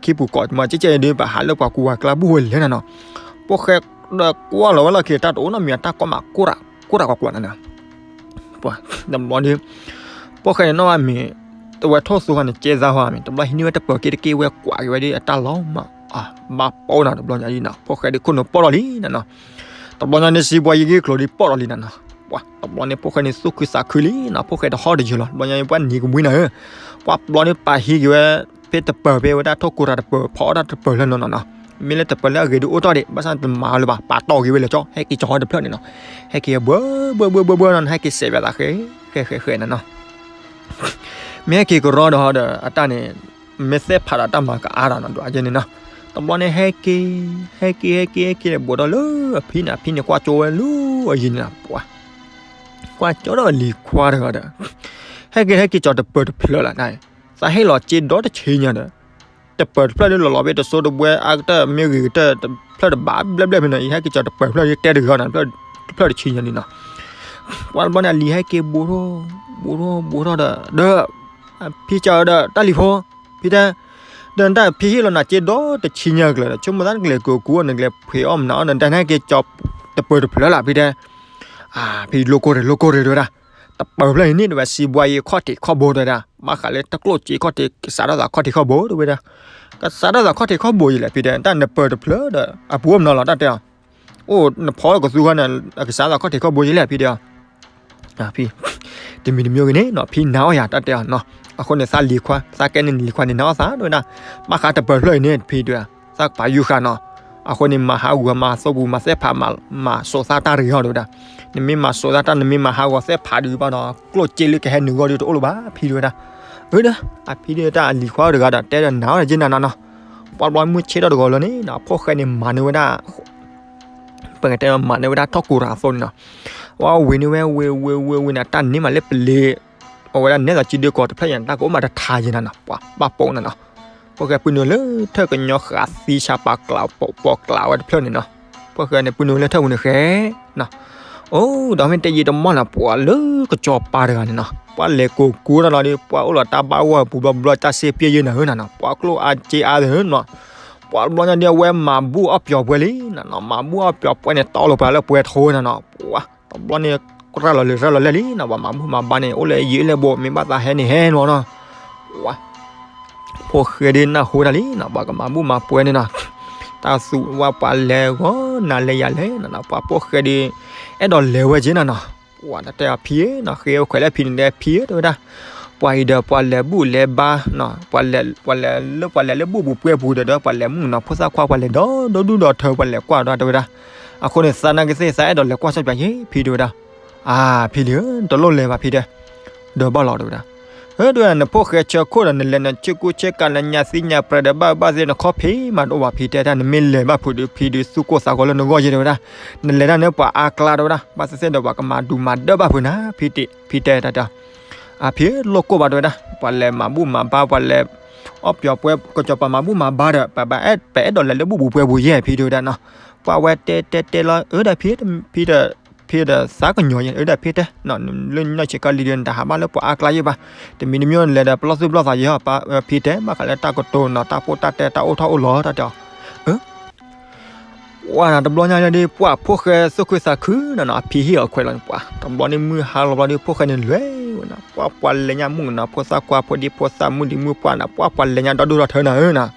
ခံပူၤကိးမး ကဲကဲအံၤဒုး ပဟးလၢပှၤကူပှၤကျါဘူၣ်ဝဲလဲၣ်နီၤနီၤ, ဖိၣ်ဃဲဒီးကွၢ်လီၤဝဲလီၢ်ခံ တၢ်တအိၣ်နီတမံၤ တၢ်ကိးမး ကူရၤ, ကူရၤကွၢ်ကွၢ်နီၤနီၤ, ပှၤ တဘျီဒုး ဖိၣ်ဃဲန့ၣ်နီၣ်ဘၣ်မ့ၢ် တဝဲထိၣ်သူဃီန့ၣ် ကဲသးဟီမ့ၢ် တဘျီဟံးန့ၢ်ဝဲတပၢၤက့ၤတက့ၢ်ဝဲကွၢ်က့ၤဝဲဒ်အတၢ်လီၤမး အဘၣ်ပိာ်နီၤ တဘျီညါဒ်နီၤ ဖိၣ်ဃဲဒုးခိၣ်နူာ်ပိာ်လီၤလံနီၤနီၤ, တဘျီညါန့ၣ် စံးဘှါယံၤဂ့ၢ်ကျိၤဒုးပိာ်လီၤလံနီၤနီၤ, ပှၤ တဘျီန့ၣ် ဖိၣ်ဃဲန့ၣ် သူၣ်ခုသးခုလံနီၤ ဖိၣ်ဃဲတဟီၣ်တယၢၤလီၤ တဘျီညါန့ၣ် ပှၤနံၤကမှံနီၤဧၢ, ပှၤတဘျီန့ၣ် ပာ်ဟံးက့ၤဝဲ ဖဲတပၢၤဖဲဝဲဒၣ်ထိၣ်ကူရၤတပၢၤ ဖီအီၣ်တၢ်တပၢၤလၢနီၤနီၤနီၤ, မ့ၢ်လၢတပၢၤလၢအဂ့ၤဒုးအိၣ်ထီၣ်ဒံး ဘၣ်ဆၣ်တမၤလၢၤဘၣ် ပာ်တီၢ်က့ၤဝဲလၢာ်ကၠီ ဟဲက့ၤကၠီၤဟီၣ်တဖျၢၣ်န့ၣ်နီၤ, ဟဲက့ၤဘှၢဘှၢဘှၢဘှၢဘှၢနီၤ ဟဲက့ၤစဲးဘၣ်သးဃဲ ဃဲဃဲဃဲနီၤနီၤ မ့ၢ်ဟဲက့ၤကရီဒီးဟီဒီး အတၢ်န့ၣ် မ့ၢ်သဲဖးဒီးတၢ်မၤကအါဒီးနီၤ ဒွးကဲန့ၣ်နီၤ, တဘျီန့ၣ် ဟဲက့ၤ ဟဲက့ၤ ဟဲက့ၤ ဟဲက့ၤ ဘူးဒီးလၢအဖံန့ၣ် အဖံန့ၣ် ကွၢ်ကၠိဝဲလၢအယံၤန့ၣ်နီၤ ပှၤ ကွၢ်ကၠိဒီးလံၤခွါတဂၤဒီး ဟဲက့ၤ ဟဲက့ၤကၠီၤတပၢၤတဖျၢၣ်လီၤ, သးဟ့ၣ်လီၤစ့ဒီတဆံညါဒီး တပၢၤတဖျၢၣ်ဒုးလီၤလီၤဖဲတစိတဘှဲ အကတၢၢ်မ့ၢ်ဂ့ၤကတၢၢ်တဖျၢၣ်တဘးဘျဲၣ်ဘျဲၣ်ဖဲန့ၣ် ယဟဲက့ၤကၠီၤတပၢၤတဖျၢၣ်ဒုးတဲတဂ့ၤနီၤ တဖျၢၣ်တဆံညါန့ၣ်နီၤ, ပှၤတဘျီန့ၣ် အလံၤဟဲက့ၤဘူးထီၣ် ဘူးထီၣ် ဘူးထီၣ်ဒီး ဒီး ဖံကၠီၤဒီး တၢ်လံၤဖိ ဖံတဲ ဒီးနတၢ်ဖံဟ့ၣ်လီၤနၤစ့ဒီတဆံညါကျၢၤဒီး ဆိကမိၣ်သးနကလဲၤကကိးအီၤ နကလဲၤဖှ့ၤအီၣ်မနုၤအီၣ် နတၢ်ဟဲက့ၤကၠီၤတပၢၤတဖျၢၣ်လီၤ ဖံတဲ ဖံလိၣ်ကိၢ်ရ့ၣ် လိၣ်ကိၢ်ရ့ၣ်တဲဝဲဒၣ်, တပၢၤဖျၢၣ်အံၤန့ၣ် တဝဲစံးဘှါယံၤခီၣ်ထံးခီၣ်ဘိတဲဝဲဒၣ်, ဘၣ်ဃးလၢတၢ်ကျိၣ်စ့ခီၣ်ထံး ကစးထီၣ်သးခီၣ်ထံးခီၣ်ဘိတဲဝဲဒၣ်, ကစးထီၣ်သးခီၣ်ထံးခီၣ်ဘိယံၤလဲၣ် ဖံတဲ တၢ်နပၢၤတဖျၢၣ်ဒီး အပူၤအိၣ်မနုၤလီၤ တၢ်တဲအီၤ, အိၣ်နဖီလၢကသူခီန့ၣ် အကစးထီၣ်သးခီၣ်ထံးခီၣ်ဘိယံၤလဲၣ် ဖံတဲအီၤ ဖံ တမံၤတမံၤဂ့ၤန့ၣ်နီၤ ဖံနာ်အီၣ်ယၤ တၢ်တဲအီၤနီၤ, အဃိန့ၣ် သးလံၤခွါ သးကဲန့ၣ်လံၤခွါန့ၣ် နာ်အီၣ်သးတဲဝဲဒၣ်, ဘၣ်ဃးတပၢၤဖျၢၣ်အံၤန့ၣ် ဖံတဲဝဲဒၣ် သးကပာ်ယုၢ်ဃာ်နီၤ, အဃိန့ၣ် မၤဟးဂူာ်မၤသိပူၤ မၤသဲဖး မၤစိးသးတၢ်တဂ့ၤအီၤတဲဝဲဒၣ်, နမ့ၢ်မၤစိးသးတၢ် နမ့ၢ်မၤဟးဂီၤသဲဖးဒုးဘၣ်ဒီး ကျိၣ်စ့လၢကဟဲနုာ်ဂီၢ်ဒုးတအိၣ်လၢၤဘၣ် ဖံတဲဝဲဒၣ်, အၢ ဒီး အဖံတဲတၢ်အလံၤခွါတဂၤဒီး တဲဒီးနာ်အီၣ်ယဲၢ်နၤနီၤနီၤ, ပှၤဘျီမုၢ်ဆ့ၣ်ထီၣ်တဂီၤလၢန့ၣ်နီၤ ဖိၣ်ဃဲန့ၣ်မၤန့ၢ်ဝဲဒၣ် ပကတဲမၤန့ၢ်ဝဲဒၣ်ထီၣ်ကိၤရၤအသိးန့ၣ်နီၤ, ဝဲဝ့ၤန့ၢ်ဝဲဝ့ၤဝ့ၤဝ့ၤန့ၣ် တၢ်န့ၢ်မးလၢပလ့ၤ, အဝဲဒၣ်နဲသိးစုဒုကီၢ်တဖျၢၣ်ယဲၢ်န့ၣ် တၢ်ကအိၣ်မးတထါယဲၢ်နၤနီၤ, ပှၤဘၣ်ပိာ်နၤနီၤ, ဖိၣ်ဃဲပုၢ်နုာ်လၢထၢၣ်ကညီဃာ်သံဆါပာ်ကျးပိာ်ကျးဝဲတဖျၢၣ်န့ၣ်နီၤ, ဖိၣ်ဃဲန့ၣ်ပုၢ်နုာ်လၢထၢၣ်ပူၤန့ၣ်ဃဲနီၤ, အိၣ်ဒီးမ့ၢ်တဲယံာ်တမီၢ်န့ၣ် ပှၤလၢကစီၤပၤတဂၤန့ၣ်နီၤ, ပှၤလဲၤကိးကူဒီးလီၤဒီး ပှၤအိၣ်လီၤတၢ်ဘၣ်ဝီပူၤဘျီဘျီ တၢ်စ့ပျဲယဲၢ်နၤဧၢနၤနီၤ, ပှၤကျိၣ်အါစ့အါသၢနီၤ, ပှၤတဘျီညါဒီး အဝဲမၤဘူၣ်အီၣ်ပျီၤပှဲၤလံနၤနီၤ, မၤဘူၣ်အီၣ်ပျီၤပှဲၤန့ၣ် တီလိာ်ပှၤလၢပှဲၤထိနၤနီၤ, ပှၤတဘျီန့ၣ် ရၤလီၤလၢရၤလီၤလဲၣ်လံနီၤ, ပှၤမၤဘူၣ်မၤဘါန့ၣ် အိၣ်လၢယံာ်လၢဘိး မ့ၢ်ဘၣ်သးဟဲန့ၣ်ဟဲနီၤနီၤ, ပှၤ ဖိၣ်ဃဲဒုးနၢ်ဟူတၢ်လံနီၤ, ပှၤကမၤဘူၣ်မၤပှဲၤန့ၣ်နီၤ, တၢ်သူဝဲပှၤလဲၤဂီၤနၤလဲၤယၤလဲၣ်နီၤနီၤ, ပှၤဖိၣ်ဃဲဒုး အဲၣ်ဒိးလဲၤဝဲက့ၤနၤနီၤ, ပှၤတၢ်တဲအဖံဧၢနီၤ, ဃ့အိၣ်ခွဲးလၢဖံန့ၣ်တဲဖံဧၢ တဲဝဲဒၣ်, ပှၤအံၤဒီးပှၤလဲၤဘူၣ်လဲၤဘါနီၤ, ပှၤလဲၤ ပှၤလဲၤလၢပှၤလဲၤလၢဘူၣ်ပူၤပှဲၤပူၤဒီး ပှၤလဲၤမုၣ်နီၤ, ဖိသၣ်ခွါပှၤလဲၤဒီး ဒီဒူၣ်ဒီထၢ ပှၤလဲၤကွၢ်ဒီး တဲဝဲဒၣ်, အဃိန့ၣ် သးနာ်က့သ့ၣ် သးအဲၣ်ဒိးလဲၤကွၢ်ဆီၣ်ပၠးယဲၢ်ဖံ တဲဝဲဒၣ်, အါ ဖံလံဧၢ တလိၣ်လဲၤဘၣ်ဖံတဲ, ဒီးဘၣ်လီၤ တဲဝဲဒၣ်, ဧၢ တဲဝဲဒၣ် နဖိၣ်ဃဲဆၢခိၣ်ဒီး နလဲၤနဆ့ကူဆ့ကၤ နညါသံညါပြဲၤဒီး ဘၣ်ဘၣ်သ့ၣ် နခီၣ်ဖံးမးတအိၣ်ဘၣ်ဖံတဲ, တၢ်နမ့ၢ်လဲၤဘၣ်ဖုးဒီး ဖံဒုးသူၣ်ကိၢ်သးဂီၤလၢနဂီၢ်ယဲၢ် တဲဝဲဒၣ်, နလဲၤတၢ်န့ၣ်ပှၤအါကျါ တဲဝဲဒၣ်, ဘၣ်သ့ၣ်သ့ၣ်ဒီးပှၤကမၤဒူးမၤဒၢဘၣ်ဖုးနၤ ဖံတဲ ဖံတဲတၢ်တဲ, အဖံဧၢ လိၣ်ကိၢ်ဘၣ် တဲဝဲဒၣ်, ပှၤလဲၤမၤဘူၣ်မၤဘါ ပှၤလဲၤ အီၣ်ပျီၤပှဲၤ ကစီၤပၤမၤဘူၣ်မၤဘါဒီး ပအဲၣ်ဒိးလဲၤလၢဘူၣ်ပူၤပှဲၤပူၤယဲၢ် ဖံတဲဝဲဒၣ်နီၤ, ပှၤဝဲတဲတဲတဲလီၤ အၢ ဒီးဖံ ဖံဒီး ဖံဒီးသးကညီၤယဲၢ် အၢ ဒီးဖံတဲ, လၢညါဆံးကီးလံဒီး နတဟးဘၣ်လၢပှၤအါကျါယဲၢ်ဘၣ်, တမံၤတမံၤနလဲၤဒီး ပလီၢ်သူၣ်ပလီၢ်သးယဲၢ် ဖံတဲ, ဘၣ်ဃးလၢတၢ်ကတိၤနီၤ တၢ်ပိၢ်တၢ်တဲ တၢ်အိၣ်ထီၣ်အိၣ်လီၤ တၢ်တဲအီၤ, အၢ ပှၤနၤတဘျီညါဒီး ပှၤဖိၣ်ဃဲသူၣ်ခုသးခုနီၤနီၤ အဖံဟ့ၣ်အီၤခွဲးလီၤန့ၣ် ပှၤတဘျီန့ၣ် မုၢ်ဟါလီၤဘျီဒီး ဖိၣ်ဃဲန့ၣ်လဲၤဝဲနီၤ, ပှၤပှၤလဲၤညါမုၣ်ကနီၤ ဖိသၣ်ခွါ ဖိဒံဖိသၣ် မုၣ်ဒံမုၣ်ပှၢ်နီၤ, ပှၤပှၤလဲၤညါဒီဒူၣ်ဒီထၢနၤဧၢနီၤ,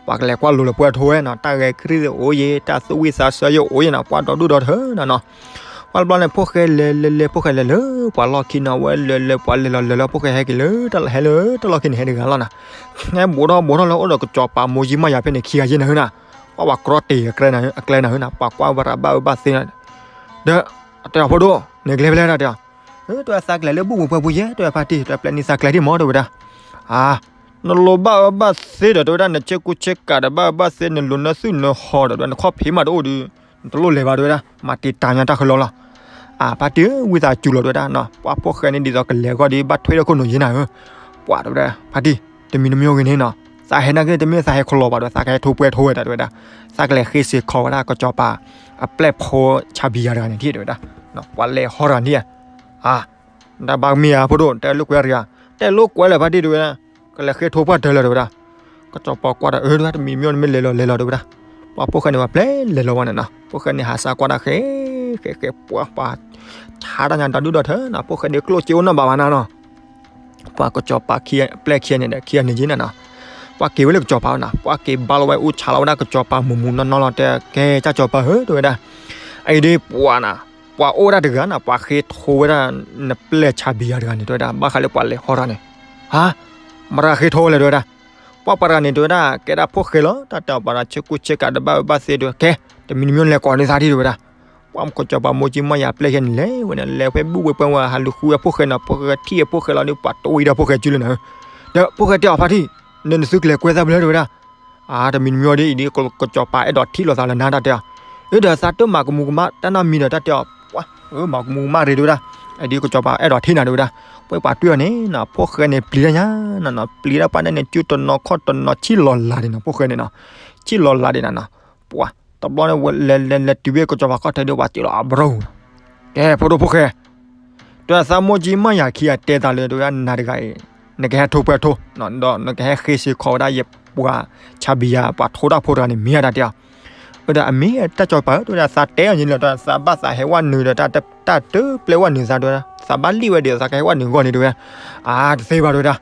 ပှၤကလဲၤကွၢ်လိၤလၢပှဲၤထိဝဲနီၤ, တၢ်ဂဲၤခရံာ်အိၣ်ယဲၢ် တၢ်သူၣ်ဝံၣ်သးဆၢယဲၢ်အိၣ်ယဲၢ်နီၤ, ပှၤဒီဒူၣ်ဒီထၢနၤနီၤ, ပှၤတဘျီန့ၣ် ဖိၣ်ဃဲလဲၤလဲၤလဲၤ ဖိၣ်ဃဲလဲၤလၢပှၤလီၢ်ခံနီၤ, ဝဲလဲၤလဲၤပှၤလဲၤလီၤလဲၤလီၤ ဖိၣ်ဃဲဟဲက့ၤလၢ ဟဲလၢတၢ်လီၢ်ခံန့ၣ် ဟဲတဂၤလီၤနီၤ, ဟဲဘူးထီၣ်ဘူးထီၣ်လၢအိၣ်ဒီးကစီၤပၤမိၢ်ကၠံမၢ်ယၤဖဲန့ၣ် ခံဂၤယဲၢ်နၤဧၢနီၤ, ပှၤဝဲကြီတ့ၢ်အကျဲနၤဧၢနီၤ, ပှၤကွၢ်ဝဲရၤဘၣ်အၢဘၣ်သ့နီၤ, ဒီးတဲအီၤ ဖိဒိၣ် နကျဲဖဲလဲၣ်တၢ်တဲအီၤ, တဲဝဲသးကျဲၤလၢဘူၣ်ပူၤပှဲၤပူၤယဲၢ် တဲဝဲဖါတံၢ် တဲပျဲနံၣ်သးကျဲၤဒံၣ်မး တဲဝဲဒၣ်, အါ နလိၣ်ဘၣ်အၢဘၣ်သ့ဒီး တဲဝဲဒၣ် နဆ့ကူဆ့ကၤဒီး ဘၣ်အၢဘၣ်သ့ နလိၣ်နသုၣ်နဟီၣ်ဒီး တဲဝဲ နခီၣ်ဖံးမးတအိၣ်ဒီး နတလိၣ်လဲၤဘၣ် တဲဝဲဒၣ်, မၤတံာ်တာ်ညါတၢ်ဃၢလီၤလီၤ, အါ ဖါတံၢ်ဧၢ ဝံသးစူၤလီၤ တဲဝဲဒၣ်, ပှၤဖိၣ်ဃဲန့ၣ် ဒ်သိးကလဲၤအဂီၢ်ဒီး ဘၣ်ထွဲဒီးခိၣ်နူာ်ယဲၢ်နၤဧၢ, ပှၤတဲဝဲဒၣ် ဖါတံၢ် တမံၤတမံၤဂ့ၤန့ၣ်နီၤ, သးဟဲနာ်က့ တမ့ၢ်သးဟဲခီလီၤဘၣ်ဒီး သးကဟဲထိပှဲၤထိဝဲတၢ် တဲဝဲဒၣ်, သးကလဲၤဃ့စ့ၢ်ခီဝဲဒၣ် ကစီၤပၤ အပျဲၢ်ဖိဆါဘံယၤတဂၤန့ၣ် တဲဝဲဒၣ်, ပှၤလဲၤဟီတဂၤန့ၣ်, အါ တၢ်ဘၣ်မ့ၢ်ဧါ ဖိဒိၣ် တဲလိာ်ကွဲတဂၤ, တဲလိာ်ကွဲလၢၤ ဖါတံၢ် တဲဝဲဒၣ်, ကလဲၤဃ့ထိပှၢ်တၢၢ်လၢၤ တဲဝဲဒၣ်, ကစီၤပၤကွၢ်ဒီး အၢ တဲဝဲဒၣ် တမံၤတမံၤ နမ့ၢ်လဲၤလီၤလဲၤလီၤ တဲဝဲဒၣ်, ပှၤဖိၣ်ဃဲန့ၣ် ပှၤပျဲလဲၤလီၤဝဲန့ၣ်နီၤ, ဖိၣ်ဃဲန့ၣ် ဟးစးကွၢ်ဒၣ်ဃဲ ဃဲဃဲ ပှၤ ပှၤ ဆါတၢ်ညါဒီဒူၣ်ဒီထၢနီၤ, ဖိၣ်ဃဲန့ၣ် ကျိၣ်စ့အိၣ်နီတဘျီဘၣ်နၤနီၤ, ပှၤကစီၤပၤခံ ပျဲၢ်ခံဂၤန့ၣ်ဒီး ခံဂၤန့ၣ်က့နၤနီၤ, ပှၤက့ၤဝဲလၢကစီၤပၤနီၤ, ပှၤက့ၤဘါလီၤဝဲအူဆါလီၤဝဲဒၣ် ကစီၤပၤမူးမူးနီၢ်နီၢ်လီၤ တဲကဲ ကၢ်ကစီၤပၤဧၢ တဲဝဲဒၣ်, အအံၤဒ်ပှၤနီၤ, ပှၤအိၣ်ဝဲဒၣ်တဂၤနီၤ, ပှၤဃ့ထိဝဲဒၣ် နပျဲၢ်ဆါဘံယၤတဂၤန့ၣ် တဲဝဲဒၣ်, ဘၣ်ဃးလၢပှၤလဲၤဟီတဂၤန့ၣ်, ဟါ, မတၤဃ့ထိဝဲလဲၣ် တဲဝဲဒၣ်, ပှၤပှၤတဂၤန့ၣ် တဲဝဲဒၣ် ကဲဒၣ်ဖိၣ်ဃဲလီၤ, တၢ်တဲအီၤ ပှၤဆ့ကူဆ့ကၤဒီး ဘၣ်အၢဘၣ်သ့ တဲဝဲ ကဲ တမံၤတမံၤ လဲၤကိးန့ၢ်သးဒံး တဲဝဲဒၣ်, ပှၤကစီၤပၤမိၢ်ကၠံမီၢ်ယၤပျဲၢ်ယဲၢ်န့ၣ် လဲၤဝဲန့ၣ် လဲၤဖဲဘူၣ်ဝဲပှဲၤဝဲ ဟးလူၤဃုဝဲဖိၣ်ဃဲနီၤ, ဖိၣ်ဃဲထံၣ်အဖိၣ်ဃဲလီၤဒီး ပှၤတဝံၤဒီးဖိၣ်ဃဲစုလၢနၤဧၢ, ဒီးဖိၣ်ဃဲတဲအီၤ ဖါတံၢ်, နနသုကျဲၤကွဲသးဖဲလဲၣ် တဲဝဲဒၣ်, အါ တမံၤတမံၤအံၤဒ်အံၤဒ် ကစီၤပၤအဲၣ်ဒိးထံၣ်လိာ်သးလၢနၤ တၢ်တဲအီၤ, အၢ ဒီးသးတမၤကမူၤကမၣ် တၢ်နီတမံၤဒီး တၢ်တဲအီၤ, ပှၤ အၢ မၤကမူၤကမၣ်ရ့ တဲဝဲဒၣ်, အဒ်ကစီၤပၤအဲၣ်ဒိးထံၣ်နၤ တဲဝဲဒၣ်, ပှၤပှၤတွံၢ်အီၤန့ၣ်နီၤ, ဖိၣ်ဃဲန့ၣ် ပျံၤတၢ်ညါနီၤနီၤ, ပျံၤတၢ်ပှၤန့ၣ်န့ၣ် စုတနီၤခီၣ်တနီၤ ဆံၣ်လီၤလးဒံးနီၤ, ဖိၣ်ဃဲန့ၣ်နီၤ, ဆံၣ်လီၤလးဒံးနၤနီၤ, ပှၤ တဘျီန့ၣ် လဲၤလဲၤလဲၤတုၤဝဲကစီၤပၤခီၣ်ထံးဒီး ပှၤစံးလီၤအဘြီၣ် ကဲ ဖိဒိၣ်ဖိၣ်ဃဲ, တဲသးမိၢ်ကၠံမီၢ်ယၤခံဂၤတဲသးလၢ တဲဝဲဒၣ် နၤတဂၤအံၤ နကဟဲထိပှဲၤထိ ဒီးနကဟဲဃ့စ့ၢ်ခီးဝဲဒၣ်ယပှၤဆါဘံယၤ ပှၤထိတၢ်ဖိတဂၤန့ၣ် မ့ၢ်ဧါ တၢ်တဲအီၤ, အၢ ဒီးအမ့ၢ်တၢ်ကစီၤပၤဧၢ တဲဝဲဒၣ် သးတဲအီၤန့ၣ်လီၤ တဲဝဲဒၣ်သးဘၣ်သးဟဲဝဲနုာ်ဒီး တၢ်တပျဲဝဲနုာ်သး တဲဝဲဒၣ် သးဘၣ်လံၣ်ဝဲဒီး သးကဟဲဝဲနုာ်ဂီၢ်န့ၣ် တဲဝဲဒၣ်, အါ တသ့ဘၣ် တဲဝဲဒၣ်,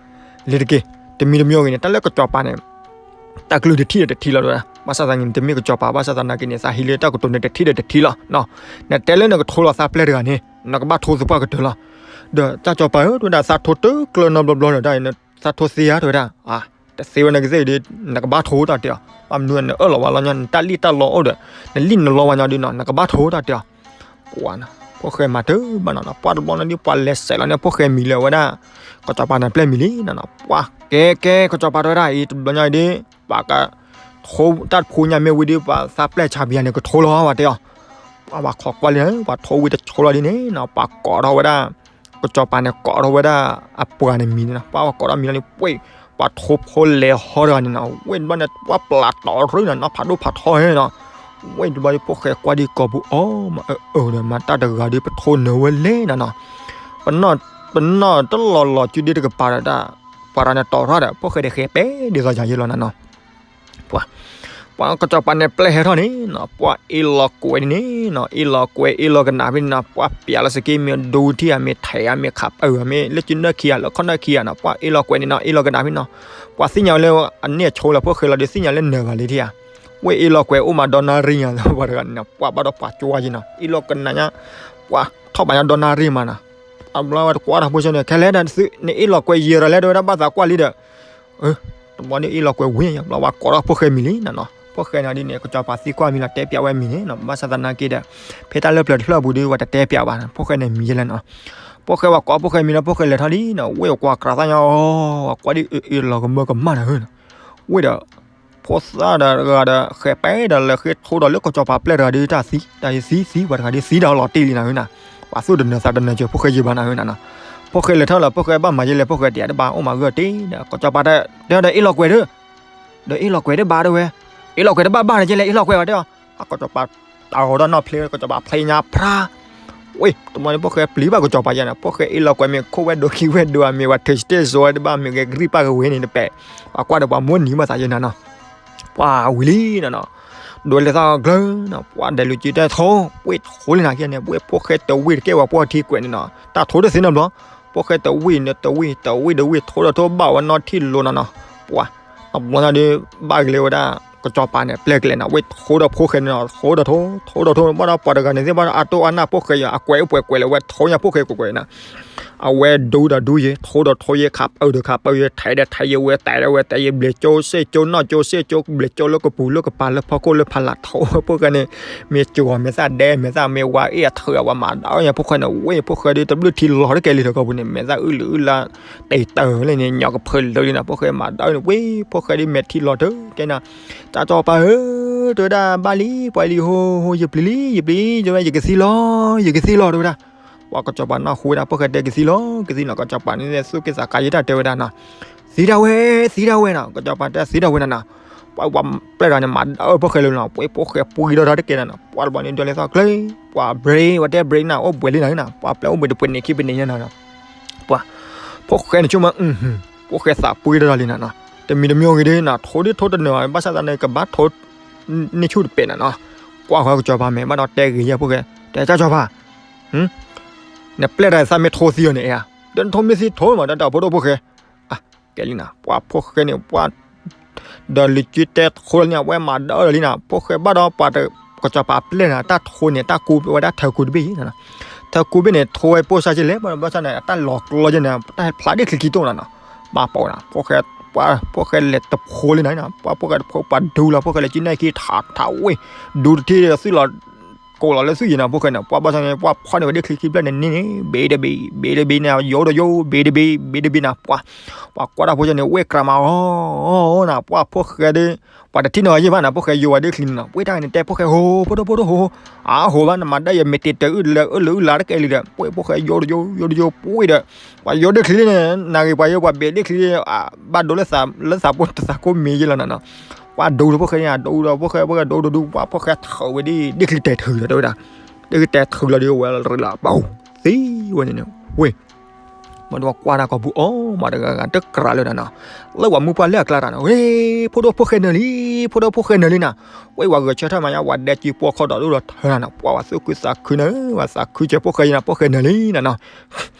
လ့ၤတက့ၢ်, တမံၤတမံၤဂ့ၤန့ၣ် တၢ်လၢကစီၤပၤန့ၣ် တၢ်ကလုၢ်တထံၣ်ဒီးတထံၣ်လီၤ တဲဝဲဒၣ်, ဘၣ်ဆၣ်သနာ်က့န့ၣ် တမ့ၢ်ကစီၤပၤ ဘၣ်ဆၣ်သနာ်က့န့ၣ် သးဟံးလၢတၢ်ကတိၤန့ၣ် တထံၣ်ဒီးတထံၣ်လီၤ, နတဲလၢနကထိလီၤသးပျဲၢ်တဂၤန့ၣ် နကဘၣ်ထိသပှၢ်ကတၢၢ်လီၤ, ဒီးတၢ်ကစီၤပၤဧၢ တဲဝဲဒၣ် သးထိတကျၢၤနီတဘျီဘျီဒီး တၢ်အံၤ သးထိသ့ဧါ တဲဝဲဒၣ်, တသ့ဝဲ နကသ့ၣ်ဒ် နကဘၣ်ထိ တၢ်တဲအီၤ, ဘၣ်မနုၤနအၢၣ်လီၤဝဲလီၤညီ နတၢ်လံၣ်တၢ်လီအိၣ်ဒီး နလံၣ်နလီဝဲညီဒ်နီၤ နကဘၣ်ထိ တၢ်တဲအီၤ, ပှၤနီၤ ဖိၣ်ဃဲမၤတၢ်ဘၣ်နီၤနီၤ ပှၤတဘျီန့ၣ်ဒ် ပှၤလဲၤစဲးလီၤန့ၣ် ဖိၣ်ဃဲမံၤလၢဝဲဒၣ် ကစီၤပၤန့ၣ်ပျဲၢ်မံၤလံနီၤနီၤ ပှၤကဲကဲ ကစီၤပၤတဲဝဲဒၣ်အံၤ တဘျီညါအံၤဒ် ပှၤက ထိတၢ်ဖိညါမ့ၢ်ဝံၤဒီး ပှၤသးပျဲၢ်ဆါဘံယၤန့ၣ် ကထိလီၤ ပှၤတဲအီၤ, ပှၤဘၣ်ခိးကွၢ်လံ ပှၤထိဝံၤတဆိလီၤဒ်န့ၣ်နီၤ ပှၤကိးထီၣ်ဝဲဒၣ် ကစီၤပၤန့ၣ် ကိးထီၣ်ဝဲဒၣ် အပှၤန့ၣ်မံၤန့ၣ်နီၤ ပှၤကိးထီၣ်မံၤလီၤန့ၣ် ပှၤ ပှၤထိဖိလဲၤဟီတဂၤန့ၣ်နီၤ ဝဲဘျီန့ၣ် ပှၤပျၢ်တီၤရ့နီၤ နီၢ်ဖးဒိၣ်ဖးထီန့ၣ်နီၤ, ဝဲတဘျီဒီး ဖိၣ်ဃဲကွၢ်ဒံးကိာ်ပူၤအီၤမး အၢအၢဒီး မၤတၢ်တဂၤဒီး ပထိနၢၤဝဲလဲၣ်နၤနီၤ. ပနီၣ်တလီၢ်လီၢ်စုဒ့တကပၤဒီး ပှၤတဂၤန့ၣ်တီၢ်ထီၣ်ဒီး ဖိၣ်ဃဲဒီးဃဲၤပဲဒ်သိးယၤယဲလီၤနၤနီၤ. ပှၤ ပှၤကစီၤပၤန့ၣ်ပျဲဟဲထီၣ်န့ၣ်နီၤ ပှၤအ့ၣ်လီၤကွဲးဒ်န့ၣ်နီၤ အ့ၣ်လီၤကွဲးအ့ၣ်လီၤကနၣ်ဖဲန့ၣ်နီၤ ပှၤပျးလီၤစက့မ့ၢ်ဒူထံဧါ မ့ၢ်ထဲးဧါ မ့ၢ်ခးပၢၢ်ဧါ မ့ၢ်လၢကနၢၢ်ခံဂၤ လၢခီၣ်နၢၢ်ခံဂၤနီၤ ပှၤအ့ၣ်လီၤကွဲးန့ၣ်နီၤ အ့ၣ်လီၤကနၣ်ဖဲန့ၣ်နီၤ ပှၤသ့ၣ်ညါဝဲလၢအန့ၢ်အဆိလီၤ ဖိၣ်ဃဲလီၤဒီး သ့ၣ်ညါလၢနၢၤဂၤလံထံဧါ ဝဲအ့ၣ်လီၤကွဲး အိၣ်မးဒီနၣ်ရံၣ်ညါ ပှၤတဂၤန့ၣ်နီၤ ပှၤဘၣ်ဒီးပှၤကၠီယဲနီၤ အ့ၣ်လီၤကနၣ်ညါ ပှၤထီၣ်ဘးညါဒီနၣ်ရံၣ်မးနီၤ အဘျီဝဲတကွၢ်တၢ်ဖိဆၢန့ၣ် ခဲလဲၣ်တၢ်သု နအ့ၣ်လီၤကွဲးယဲၢ်ဒီးလဲၣ် တဝဲဒၣ်ဘၣ်သးကွၢ်လံဒီး တဘျီန့ၣ်အ့ၣ်လီၤကွဲးဝံၤ ဘျီဝဲကိးထီၣ်ဖိၣ်ဃဲမံၤလံနီၤနီၤ ဖိၣ်ဃဲန့ၣ်ဒ်န့ၣ် ကစီၤပၤသံကွၢ်မံၤလီၤ တဲပျးဝဲမံၤန့ၣ်နီၤ ဘၣ်ဆၣ်သနာ်က့ဒီး ဖဲတၢ်လၢပျၢၤတဖျၢၣ်ပူၤဒီး ဝဲတတဲပျးဘၣ်နီၤ ဖိၣ်ဃဲန့ၣ်မံၤယဲလဲၣ်နီၤ ဖိၣ်ဃဲဝဲကိးဖိၣ်ဃဲမံၤလီၤ ဖိၣ်ဃဲလဲၤထီၣ်လံနီၤ ဝဲကွၢ်ကြးသးညါအီၤ ဝဲကွၢ်ဒ်အ့ၣ်လီၤကမၢကမၣ်နၤဧၢနီၤ ဝဲဒီး ဖိသၣ်ဒီးတဂၤဒီး ဃဲၤပဲဒီးလဲၤဃ့ထိဒီးလၢကစီၤပၤပျဲၢ်တဂၤဒီး တၢ်သံ တၢ်သံသံ ပှၤတဂၤဒီးသံဒီးလီၤတံၢ်လံနၤဧၢနီၤ ပှၤသူၣ်တနၢၤသးတနၢၤစၢၤ ဖိၣ်ဃဲယံာ်ဘၣ်နၤဧၢနီၤ ဖိၣ်ဃဲလဲၤထီၣ်လီၤ ဖိၣ်ဃဲဘၣ်မၤယဲလဲၣ် ဖိၣ်ဃဲတဲတဘၣ် အိၣ်မးဂၢၢ်တ့ၢ်ဒီး ကစီၤပၤတဲဒီးအ့ၣ်လီၤကွဲးဒီး ဒီးအ့ၣ်လီၤကွဲးတဘၣ်တဲဝဲ အ့ၣ်လီၤကွဲးတဘၣ်ဘၣ်ဒီး ယဲလဲၣ်အ့ၣ်လီၤကွဲးဝဲတဲအီၤ အကစီၤပၤ တၢ်ဂီၤဒီးနီၢ်ဖျ့ ကစီၤပၤဖျ့ညါဖြါ ဝဲ တဘျီန့ၣ် ဖိၣ်ဃဲပျံၤဘၣ်ကစီၤပၤယဲနီၤ ဖိၣ်ဃဲအ့ၣ်လီၤကွဲးမ့ၢ်ခိၣ်ဝဲဒိခံဝဲဒိဧါ မ့ၢ်ဝဲထၢၣ်စတ့ၣ်စိဝဲတဘၣ် မ့ၢ်ဂဲၤကရံၣ်ပၣ်ကဝ့ၤန့ၣ်တပဲာ် ပှၤကွၢ်ဒီးပှၤမိၣ်နံၤမးသးယဲနၤနီၤ ပှၤဝံၤလံနီၤနီၤ ဒိးလဲၤသၣ်ဂၢၢ်နီၤ ပှၤဒဲးလူၤက့တဲထိ ဝဲထိလံနၤကဲန့ၣ် ဝဲဖိၣ်ဃဲတဝံၣ်တကဲဝဲပှၤထံကွဲးန့ၣ်နီၤ တၢ်ထိတသ့နီတဘျီ ဖိၣ်ဃဲတဝံၣ်န့ၣ် တဝံၣ် တဝံၣ်တဝံၣ် ထိဒီးထိဘၣ်ဝဲနီၢ်ထံၣ်လိၤနီၤနီၤ ပှၤ တဘျီညါဒီး ဘၣ်ကလဲၤဝဲဒၣ် ကစီၤပၤန့ၣ် ပျဲၢ်ကလဲၤနီၤ ဝဲထိဒီးဖိၣ်ဃဲန့ၣ်နီၤ ထိဒီးထိ ထိဒီးထိ ဘၣ်ဒီးပှၤတဂၤန့ၣ်သ့ၣ်ဘၣ်ဒီး အတိၢ်အနၢ်ဖိၣ်ဃဲယၤ အကွဲးအိၣ်ပှဲၤကွဲးလၢဝဲ ထိညါဖိၣ်ဃဲကွဲးကွဲးနီၤ အဝဲဒူဒီးဒူယဲ ထိဒီးထိယဲ ခးပၢၢ်ဒီးခးပၢၢ်ယဲ ထဲးဒီးထဲးယဲ ဝဲတဲဒီးဝဲတဲယဲ ဘျဲးကၠိစဲၣ်ကၠိနီၢ်ကၠိစဲၣ်ကၠိ ဘျဲးကၠိလၢကပူၤလၢကပၤလၢဖီခိၣ်လၢဖးလၢ် ထိဖိၣ်ဃဲန့ၣ် မ့ၢ်ကၠိၤ မဲာ်သၣ်ဒဲ မဲာ်သၣ်မ့ၢ်ဝါအ့ၣ်အထၢၣ် ပှၤမၤဒီးညါဖိၣ်ဃဲန့ၣ် ဝဲဖိၣ်ဃဲဒီးတဘျုးထံလီၤတကဲလံထီၣ်ကီၢ်ပူၤန့ၣ် မဲာ်သၣ်အုၣ်လုာ်အုၣ်လါ တဲတၢ်လၢန့ၣ် ညီကဖၢလၢာ်လံနီၤ ဖိၣ်ဃဲမၤဒီးန့ၣ် ဝဲဖိၣ်ဃဲဒီးမဲာ်ထံလီၤတကဲနီၤ တၢ်စီၤပၤဧၢ တဲဝဲဒၣ် ဘၣ်လံ ပှၤလံဟိဟိ ယပျံၤလံ ယပျံၤ တဲဝဲ ယကသံလီၤ ယကသံလီၤ တဲဝဲဒၣ် ပှၤကစီၤပၤနီၢ်ဟူဝဲဒၣ် ဖိၣ်ဃဲတဲကသံလီၤ ကသံလီၤ ကစီၤပၤန့ၣ်သူၣ်က့သးကါယဲတၢ်တဲဝဲဒၣ်နီၤ သံဒၣ်ဝဲ သံဒၣ်ဝဲနီၤ ကစီၤပၤတဲသံဒၣ်ဝဲနီၤနီၤ ပှၤပျဲၢ်တဂၤန့ၣ် မၤဒီးဖိၣ်ဃဲလၢနီၤ ပှၤဖိၣ်ဃဲပှံၤဒီးတၢ်တကဲနီၤနီၤ ပှၤတဘျီန့ၣ်ဒိးလဲၤသီၣ်ကျဲ ပှၤဘြ့း ပှၤတဲဘြ့းနီၤ အိၣ်ဘှဲးလံနီၤနီၤ ပှၤပျဲၢ်အိၣ်ဘှဲးတပှဲၤန့ၣ်ခံပန့ၣ်ညါနီၤနီၤ ပှၤ ဖိၣ်ဃဲန့ၣ်ဆိကမိၣ် ဖိၣ်ဃဲသးပှံၤတၢ်လံနီၤနီၤ တမံၤတမံၤအဂ့ၤဒီးနီၤ ထိဒ်ထိတနၢၤဘၣ် ဘၣ်ဆၣ်သနာ်က့ ကဘၣ်ထိန့ၢ်ဆူၣ်တပဲာ်နီၤနီၤ ကွၢ်ဃီကစီၤပၤမဲာ်ဘၣ်ဒီးတဲဂ့ၤယဲၢ်ဖိၣ်ဃဲ တဲကစီၤပၤ နပျဲၢ်တၢ်သးမ့ၢ်ထိသံအီၤန့ၣ် အဲၣ် ဒီးနထိမ့ၢ်သံထိမး တၢ်တၢ်ဖိဒိၣ်ဖိၣ်ဃဲ ကဲလံနီၤ ပှၤဖိၣ်ဃဲန့ၣ် ပှၤ ဒီးလံာ်ကၠ့တဲထိလၢန့ၣ် အဝဲမၤဒီးလီၤလံနီၤ ဖိၣ်ဃဲဘၣ်ဒီးပှၤ ကစီၤပၤပျဲၢ်နီၤ တၢ်ထိန့ၣ် တၢ်ကူဝဲဒၣ်ထၢကူတဘ့ၣ်နီၤ ထၢကူဘ့ၣ်န့ၣ် ထိဝဲပိၢ်စၢ်က့လဲၣ် ဘၣ်ဆၣ်န့ၣ် တၢ်လီၤကျီယဲန့ၣ် တၢ်ဟဲဖျါဒ့ၣ်ချံခံတိၢ်နီၤနီၤ ဘၣ်ပိာ်နီၤ ဖိၣ်ဃဲ ပှၤဖိၣ်ဃဲလဲၤတဖိလံနီၤ ပှၤဖိၣ်ဃဲတဖိ ပှၤဒူလီၤ ဖိၣ်ဃဲလဲၤကၠံၣ်နဲၣ်ခံထးထးဝ့ၢ် ဒူတထံၣ်သုးလီၤ ကိးလီၤလၢသုယဲနီၤ ဖိၣ်ဃဲန့ၣ် ပှၤဘၣ်ဆၣ်န့ၣ် ပှၤဖီၣ်န့ၢ်ဝဲဒ့ၣ်ချံခံဖျၢၣ်န့ၣ်န့ၣ် ဘ့းတဘ့း ဘ့းတဘ့းန့ၣ် ယိၤဒီးယိၤ ဘ့းတဘ့း ဘ့းတဘ့းနီၤ ပှၤ ပှၤကွၢ်တၢ်ဖိဆၢန့ၣ် ဝ့ၢ်ကြၤမးအီၤနီၤ ပှၤဖိၣ်ဃဲဒီး ပှၤတထံၣ်နီၢ်ဂၤယဲၢ်ဘၣ်နီၤ ဖိၣ်ဃဲယိၤဝဲဒ့ၣ်ချံန့ၣ်နီၤ ဝ့ၢ်တၢ်န့ၣ်တဲဖိၣ်ဃဲ ဟိ ဖိဒိၣ်ဖိဒိၣ်ဟိ အဟိဘၣ် နမၤဒၣ်ယမဲာ်တ့ၢ်တၢ်အုၣ်လၢအုၣ်လၢအုၣ်လါတကဲလံဒီး ပှၤဖိၣ်ဃဲယိၤတယိၤ ယိၤတယိၤ ပှ့ၤဒီး ပှၤယိၤဒ့ၣ်ချံန့ၣ် နာ်ဂ့ၤပှၤယိၤပှၤဘ့းဒ့ၣ်ချံ ဘၣ်ဒိလၢသးဖိတသးခိၣ်မ့ၢ်ယဲၢ်လီၤနီၤနီၤ ပှၤဒိဒီးဖိၣ်ဃဲန့ၣ် ဒိဒီးဖိၣ်ဃဲ ဖိၣ်ဃဲဒိဒိဒိ ပှၤဖိၣ်ဃဲထၢဝဲဒ် ဒ့ၣ်ချံတဲာ်ထုးလီၤတဲဝဲဒၣ် ဒ့ၣ်ချံတဲာ်ထုးလီၤဒီးဝဲလီၤရံလီၤ ပှၤသံဝဲန့ၣ်န့ၣ် ဝ့ၢ် မ့ၢ်တဝဲကွၢ်တၢ်ကိာ်ပူၤအီၤ မၤတဂၤဂၤတကြးလၢၤနီၤနီၤ လၢပှၤမုၢ်ပှၢ်လၢအကျါတၢ်နီၤ ဝ့ၢ် ဖိဒိၣ်ဖိၣ်ဃဲနၢၤလံ ဖိဒိၣ်ဖိၣ်ဃဲနၢၤလံနီၤ ဝ့ၢ်ပှၤဂဲၤဆၢထၢၣ်မးညါ ပှၤဒဲကံပှီၢ်ခီၣ်ဒီးဒိၣ်ဒီးထၢနီၤနီၤ ပှၤပှၤသူၣ်ခုသးခုနၢၤ ပှၤသးခုစၢၤဖိၣ်ဃဲယဲၢ်နီၤ ဖိၣ်ဃဲနၢၤလံနီၤနီၤ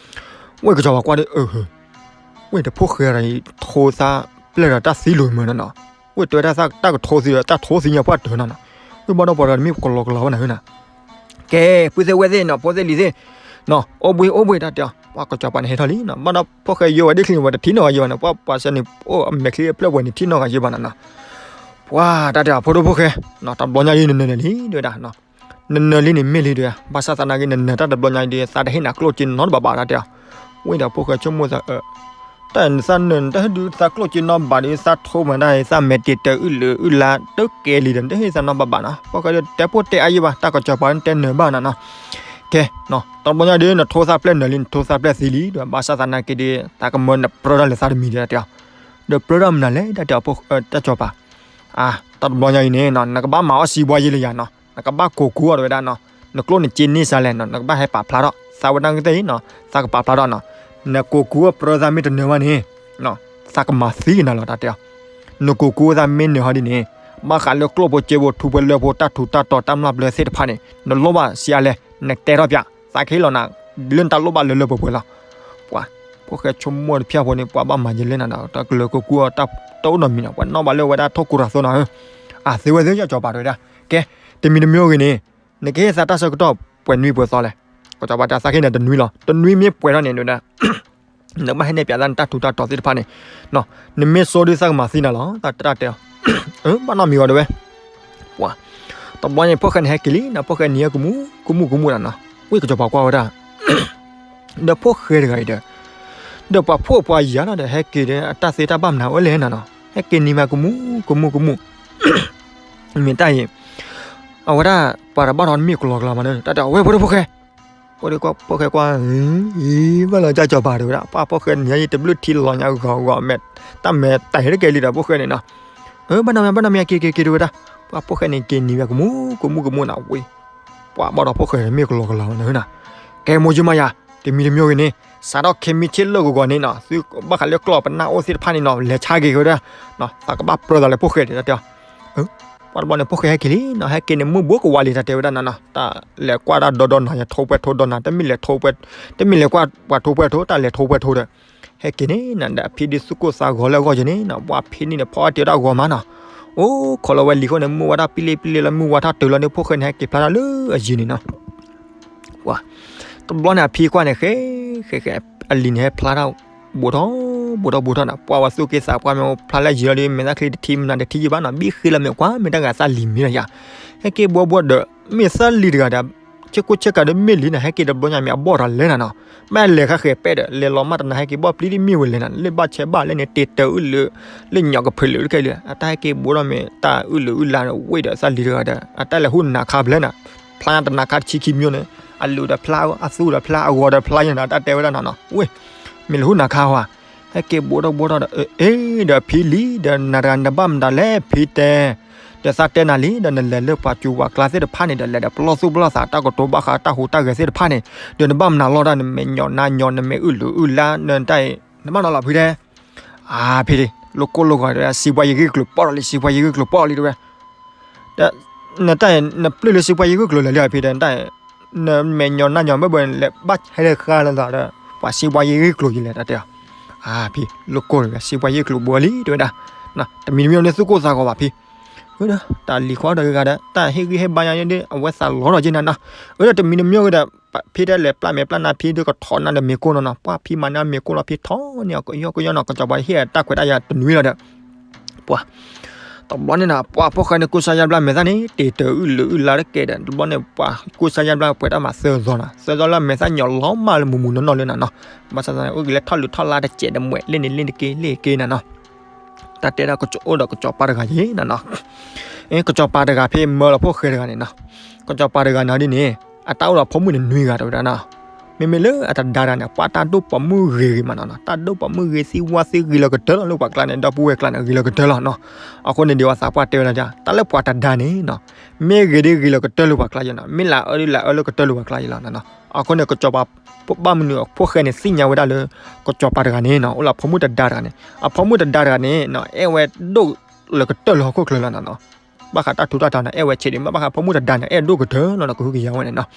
ဝ့ၢ်ကစီၤပၤကွၢ်ဒီး အၢ ဝ့ၢ်တဖိၣ်ဃဲရၤအံၤ ထိသးပျဲၢ်ဒီးတၢ်သံလိာ်မုာ်နီၤနီၤ ဝ့ၢ်တဲဝဲဒၣ်တၢ်ကထိသံဒီး တၢ်ထိသံညါပှၢ်တၢၤနီၤနီၤ ဝ့ၢ်ဘၣ်ဒီးပှၤတဂၤတမ့ၢ်ကလီကလီဘၣ်နၤနီၤ ကဲ ပုၢ်သ့ၣ်ဝဲၢ်သ့ၣ်နီၤ ဖိသ့ၣ်လံၤသ့ၣ်နီၤ အိၣ်ဘှံးအိၣ်ဘှံးတၢ်တဲအီၤ ပှၤကစီၤပၤန့ၣ်ဟဲထီၣ်လံနီၤ ဘၣ်ဒီးဖိၣ်ဃဲယိၤဝဲဒ့ၣ်ချံန့ၣ် ပှၤတထံၣ်နီၢ်ဂၤယဲၢ်ဘၣ်နီၤ ပှၤပှၤစၢၤန့ၣ် အိၣ်အမဲာ်ချံအဖျၢၣ်ပှဲၤန့ၣ်ထံၣ်နီၢ်ဂၤယဲၢ်ဘၣ်နီၤနီၤ ပှၤတၢ်တဲအီၤ ဖိဒိၣ်ဖိၣ်ဃဲနီၤ တဘျီညါအံၤနနၢၤနၢၤလံတဲဝဲဒၣ်နီၤ နနၢၤလံန့ၣ်မ့ၢ်လံတဲဝဲ ဘၣ်ဆၣ်သနာ်က့ နနၢၤတၢ်တဘျီညါအံၤဒီး သးတဟ့ၣ်နၤကျိၣ်စ့နီတဘၣ်ဘၣ်တၢ်တဲအီၤ ဝ့ၢ်ဒီးဖိၣ်ဃဲဆိကမိၣ်သး တၢ်နသးနၢၤ နတဟ့ၣ်ဒုးသးကျိၣ်စ့နီတဘၣ်ဒီး သးထိမးတၢ် သးမဲာ်တ့ၢ်တၢ်အုၣ်လၢအုၣ်လါတကဲလံဒီး နတဟ့ၣ်သးနီတဘၣ်ဘၣ်နီၤ ဖိၣ်ဃဲဒီးတဲပိၢ်တဲအါယဲၢ်ဘၣ် တၢ်ကစီၤပၤတဲနၢၤဘၣ်နီၤနီၤ ကဲ တဘျီညါဒီး နထိသၣ်ပျဲၢ်နၢၤလံ နထိသၣ်ပျဲၢ်သံလံဒီး ဘၣ်ဆၣ်သနာ်က့ဒီး သးကမၢနပြၢတၢ်လၢသးတမံၤဒီးတၢ်တဲအီၤ ဒီးပြၢတၢ်မနုၤလဲၣ်တၢ်တဲအီၤ တၢ်ကစီၤပၤ အါ, တၢ်တဘျီညါအံၤန့ၣ်နီၤ နကဘၣ်မၤအီၣ်စံးဘှါယံၤလၢယၤနီၤ, နကဘၣ်ကိးကူအီၤတဝဲဒၣ်နီၤ, နကျိၣ်နစ့န့ၢ်စါလဲၣ်နီၤ, နကဘၣ်ဟဲပာ်ဖျါထီၣ်, သးဝဲဒၣ်ကသ့ၣ်အံၤနီၤ, သးကပာ်ဖျါထီၣ်နီၤ, နကိးကူအီၤပြၢသးမ့ၢ်တနၢၤဘၣ်န့ၣ်, သးကမၤသံကနၤလီၤ တၢ်တဲအီၤ, နကိးကူအီၤသးမ့ၢ်နၢၤဟီဒ်န့ၣ်, ဘၣ်ဃးလၢကျိၣ်ဖိစ့ဖိထူဖိလၢဖိတၢ်ထူးတၢ်တီၤတၢ်မျၢ်ဘျၢသ့ၣ်တဖၣ်န့ၣ် နလိၣ်ဘၣ်စံးအါလဲၣ်, နတဲထီၣ်ပၠး, သးကဟ့ၣ်လီၤနၤ, လၢနတၢ်လိၣ်ဘၣ်လၢလၢပှဲၤပှဲၤလီၤ. ပှၤ, ဖိၣ်ဃဲဆိကမိၣ်တဖၣ်ဖိန့ၣ် ပှၤဘၣ်မၤယလဲၣ်နၤဒီး တၢ်ကလၢၤကိးကူအီၤ တၢ်တအိၣ်နီတမံၤနီၤ, ပှၤနီၣ်ဘၣ်လၢဝဲဒၣ်ထိၣ်ကိၤထီသိနီၤ, အသ့ဝဲသ့ၣ်ကစီၤပၤတဝဲဒၣ်, ကဲ, တမံၤတမံၤဂ့ၤန့ၣ်, နကဟ့ၣ်သးတၢ်ဆၢကတီၢ်ပှဲၤနွံပှဲၤသီလဲၣ်, ကစီၤပၤတဲသးကဟ့ၣ်နၤတနွံလီၤ, တနွံမ့ၢ်ပှဲၤထီၣ်န့ၣ်တဝဲဒၣ် နကဘၣ်ဟဲနဲၣ်ပၠးသးနတၢ်ထူးတၢ်တီၤသ့ၣ်တဖၣ်န့ၣ်, နမ့ၢ်စိဒုးသးကမၤသံနၤလီၤ, တၢ်တဲအီၤ, ဘၣ်နီတမံၤဂ့ၤတဝဲ, ပှၤ, တဘျီန့ၣ် ဖိၣ်ဃဲန့ၣ်ဟဲက့ၤလံနီၤ, ဖိၣ်ဃဲနံၤဟဲ ကမူကမူကမူနၤနီၤ, ဝံၣ်ကစီၤပၤကွၢ်ဝဲဒၣ် ဒီးဖိၣ်ဃဲတဂၤအံၤဒီး, ဒီးပှၤဖှီၣ်ပှၤယာ်လီၤဒီး ဟဲက့ၤဒီး အတၢ်သ့တၢ်ဘၣ်မနုၤအိၣ်လဲၣ်နၤနီၤ, ဟဲက့ၤနံၤမး ကမူကမူကမူ, မ့ၢ်တၢ်အံၤ, အဝဲဒၣ် ပှၤတဘၣ်ဒီးမ့ၢ်ကလီကလီမးန့ၣ် တၢ်တဲအဝဲဖိဒိၣ်ဖိၣ်ဃဲ, ဖိဒိၣ်ဖိၣ်ဃဲကွၢ်, အံၤ ဘၣ်လီၤကစီၤပၤတဝဲဒၣ်, ပှၤဖိၣ်ဃဲနံၤဟဲအံၤ တဘျုးထံလီၤညါဂီၤဂီၤမဲာ်, တၢ်မဲာ်တဲာ်တကဲလံဒီးဖိၣ်ဃဲန့ၣ်နီၤ, ဘၣ်နီတမံၤ ဘၣ်နီတမံၤ က့ၤက့ၤက့ၤတဝဲဒၣ်, ပှၤဖိၣ်ဃဲန့ၣ်က့ၤနံၤမး ကမူကမူကမူနၤဝံၤ ပှၤဘၣ်ဒီးဖိၣ်ဃဲမ့ၢ်ကလီကလီနၤ, ကဲမိၢ်ယုမးယၤ, တမံၤတမံၤဂ့ၤန့ၣ်, စးထီၣ်ခဲမံဆ့ၣ်လၢဂီၤဂီၤန့ၣ်နီၤ, သုဘၣ်ဃးလၢကျီၢ်ပနၢ်အိၣ်သ့ၣ်တဖၣ်န့ၣ်နီၤ လဲၤဆါက့ၤဝဲဒၣ်, သးကဘၣ်ပြၢသးလၢဖိၣ်ဃဲဒီးတၢ်တဲအီၤ, ပှၤတဘျီန့ၣ် ဖိၣ်ဃဲဟဲက့ၤလံနီၤ, ဟဲက့ၤန့ၣ် မုၢ်ဘိကဝါလံတၢ်တဲဝဲဒၣ်နီၤနီၤ, တၢ်လဲၤကွၢ်တၢ်ဒီဒီနီၤ ယထိပဲထိဒီနီၤ, တမ့ၢ်လဲၤထိပဲ, တမ့ၢ်လဲၤကွၢ်ပှၤထိပဲထိ တၢ်လဲၤထိပဲထိဒီး ဟဲက့ၤန့ၣ်နၤ ဒီးအဖံဒုးသူၣ်ကိၢ်သးဂီၤလၢအဂီၢ်ယဲန့ၣ်နီၤ, ပှၤဖံန့ၣ်ဒီးဖီအီၣ်တ့ၢ်တၢ်ဂီၤမးနီၤ, အိၣ်ခိးလီၤဝဲလံၤဃိန့ၣ် မုၢ်ဝါထီၣ်ပံလ့ပံလ့လီၤ မုၢ်ဝါထီၣ်တုၤလီၤန့ၣ် ဖိၣ်ဃဲန့ၣ်ဟဲက့ၤဖျါထီၣ်လၢအယံၤန့ၣ်နီၤ, ပှၤ, တဘျီန့ၣ်အဖံကွၢ်န့ၣ် ဃဲ, ဃဲ, ဃဲ, အလံၤန့ၣ်ဟဲဖျါထီၣ်, ဘူးထီၣ်, ဘူးထီၣ်ဘူးထီၣ်နီၤ, ပှၤဝဲသူၣ်က့သးပှၢ်မ့ၢ်ဖျါလၢယံၤလီၤဒီး မဲာ်သၣ်ချံတထံမနုၤတထံယံၤဘၣ်နီၤ, ဘံၣ်ဃ့လီၤမ့ၢ်ကွၢ် မ့ၢ်တၢ်ဂၤသၣ်လံၤမံၤလီၤယၤ, ဟဲက့ၤဘှီဘှီဒီး, မ့ၢ်သၣ်လံၤတဂၤဒီး, ဆ့ကူဆ့ကၤဒီးမ့ၢ်လံနီၤ, ဟဲက့ၤတဘျီညါမ့ၢ်အဘီၣ်ထီၣ်လဲၣ်နၤနီၤ, မ့ၢ်အလဲၤခါဃဲၤပဲၣ်ဒီး လဲၤလီၤမးတနၤ ဟဲက့ၤဘီၣ်ပျံၤဒ်မ့ၢ်ဝဲလဲၣ်နၤ, လၢဘၣ်ဆဲးဘၣ်လဲၣ်န့ၣ် တ့တၢၤအုၣ်လၢ, လၢညိးကဖၢလၢာ်တကဲလံ, အတၢ်ဟဲက့ၤဘှီထီၣ်မ့ၢ်တၢ်အုၣ်လၢာ်အုၣ်လါဒီး ဝ့ၢ်ဒီးသၣ်လံၤတဂၤဒီး အတၢ်လဲၤဟူၣ်နၤခါဖျဲၣ်နၤ, ဖျါတနၤခါတဆံခံမံၤန့ၣ်, အလူၤဒီးဖျါ, အသူဒီးဖျါ, အဂီၤဒီးဖျါယဲနၤ တၢ်တဲဝဲဒၣ်နီၤနီၤ, ဝ့ၢ်, မ့ၢ်လဲၤဟူၣ်နၤခါဝဲ, ဟဲက့ၤဘှီထီၣ်ဘှီထီၣ်ဒီး အ့ ဒီးဖံလံၤဒီး နၤတဂၤနဘၣ်မတၤလဲၣ် ဖံတဲ ဒီးသးတဲနၤလံ ဒီးနလဲၤလၢပှၤကူပှၤကျါသ့ၣ်တဖၣ်န့ၣ်ဒီး လဲၤဒီးပလီၢ်သူၣ်ပလီၢ်သး တၢ်ကတိၤဘၣ်ဃးတၢ်ဟူးတၢ်ဂဲၤသ့ၣ်တဖၣ်န့ၣ်, ဒီးနဘၣ်မနၤလီၤတၢ် နမဲာ်ညိးနါညိး နမဲာ်အုၣ်လုာ်အုၣ်လါ နတၢ်အံၤ, နဘၣ်နီၤလီၤဖံတဲ, အါဖံ, လိၣ်ကိၢ်လိၣ်ဂီၤတဲဝဲ စံးပှၤယ့ၣ်ဂံၢ်ကျိၤပီၣ်လီၤလံ စံးပှၤယ့ၣ်ဂံၢ်ကျိၤပီၣ်လီၤလံတဲဝဲ, ဒီး, နတၢ်အံၤ နပျုၢ်လၢစံးပှၤယ့ၣ်ဂံၢ်ကျိၤလၢာ်လံဖံတဲ နတၢ်အံၤ, နမဲာ်ညိးနါညိးဘၣ်ဘၣ်လဲၤဘၣ်ဟဲလၢဃါလၢသးဒီး, ပှၤစံးပှၤယ့ၣ်ဂံၢ်ကျိၤယံၤလဲၣ် တၢ်တဲအီၤ, အါဖံ, လိၣ်ကိၢ်လီၤ စံးပှၤယ့ၣ်ဂံၢ်ကျိၤဘိလံတဲဝဲဒၣ်, တမံၤတမံၤန့ၣ်သူၣ်ကိၢ်သးဂီၤဘၣ်ဖံ အၢဒီး တၢ်လံၤဃီဒီးဂၤဒီး တၢ်ဟ့ၣ်ဂံၢ်ဟ့ၣ်ဘါညါဒီး အဝဲသးလီၤထီၣ်က့နၤနီၤ, အၢဒီးတမံၤတမံၤဂ့ၤဒီး, ဖံတဲလဲၤပျၢ်မဲာ်ပျၢ်နါဖံဒီးကထီၣ်နၤဒီးမ့ၤကိၢ်နီၤနီၤ ပှၤဖံမၤန့ၢ်မ့ၤကိၢ်လီၤဖံထီၣ်န့ၣ် ကယီကယီနီၤ ကစီၤပၤဟ့ၣ်တၢ်ခွဲးတၢ်ယာ်တနွံလီၤဒီး, ပှၤ, တဘျီန့ၣ်နီၤ ပှၤဖိၣ်ဃဲန့ၣ် ကူစါယါဘျါမဲာ်သၣ်န့ၣ် တ့တၢၤအုၣ်လုာ်အုၣ်လါတကဲဒီး တဘျီန့ၣ် ပှၤကူစါယါဘျါပှဲၤတၢ်မးသၢသီနီၤ သၢသီလၢမဲာ်သၣ်ညိးလီၤမၢ်လၢမူမူနီၢ်နီၢ်လၢနၤနီၤ, ဘၣ်ဆၣ်သနာ် အိၣ်က့ၤလၢထီၣ်လုၢ်ထီၣ်လါတစဲးတမှဲာ် လ့ၣ်န့ၣ်လ့ၣ်တက့ၢ်လ့ၣ်တက့ၢ်နၤနီၤ တၢ်တဲဒၣ်ကအိၣ်ဒီးကစီၤပၤတဂၤယ့ၣ်နၤနီၤ, ကစီၤပၤတဂၤဖဲမၢလီၤဖိၣ်ဃဲတဂၤန့ၣ်နီၤ, ကစီၤပၤတဂၤန့ၣ်ဒ်န့ၣ်, အတၢ်အိၣ်ဒီးဖိမုၣ်န့ၣ်နွံဂၤတဲဝဲဒၣ်နီၤ, မ့မ့ၢ်လၢအတဒါတဂၤန့ၣ် ပှၤတၢ်ဒိၣ်ပိာ်မုၣ်ဂ့ၤဂ့ၤမးနီၤနီၤ တၢ်ဒိၣ်ပိာ်မုၣ်ဂ့ၤသံဝါသ့ဂ့ၤလီၤကတၢၢ်လီၤလၢပှၤကျါန့ၣ် ဒီပုၢ်ဝဲၢ်ကျါန့ၣ် ဂ့ၤလီၤကတၢၢ်လီၤနီၤ, အဃိန့ၣ်ဒ်ဝဲသးပှၢ်တဲဝဲဒၣ် တၢ်လၢပှၤတဒါန့ၣ်နီၤ, မ့ၢ်ဂ့ၤဒ်ဂ့ၤလီၤကတၢၢ်လၢပှၤကျါယဲနီၤ မ့ၢ်လၢအအၢဒ်လၢအအၢလၢကတၢၢ်လၢပှၤကျါယဲလီၤနီၤ, အဃိန့ၣ် ကစီၤပၤ ဘၣ်မနုၤအဖိၣ်ဃဲန့ၣ် သ့ၣ်ညါဝဲဒၣ်လၢ ကစီၤပၤတဂၤန့ၣ်နီၤ အိၣ်လၢအဖိမုၣ်တဒါတဂၤန့ၣ် အဖိမုၣ်တဒါတဂၤန့ၣ်နီၤ အဲၣ်ဝဲဒိၣ်လၢကတၢၢ်လၢဟီၣ်ခိၣ်ချၢလီၤနီၤနီၤ, ဘၣ်ဃးတၢ်ထူးတၢ်တီၤန့ၣ် အဲၣ်ဝဲဆံးဒံး ဘၣ်ဃးဖိမုၣ်တဒါန့ၣ် အဲၣ်ဒိၣ်ကတၢၢ်လီၤနီၤ ကဟုကယာ်ဝဲန့ၣ်နီၤ,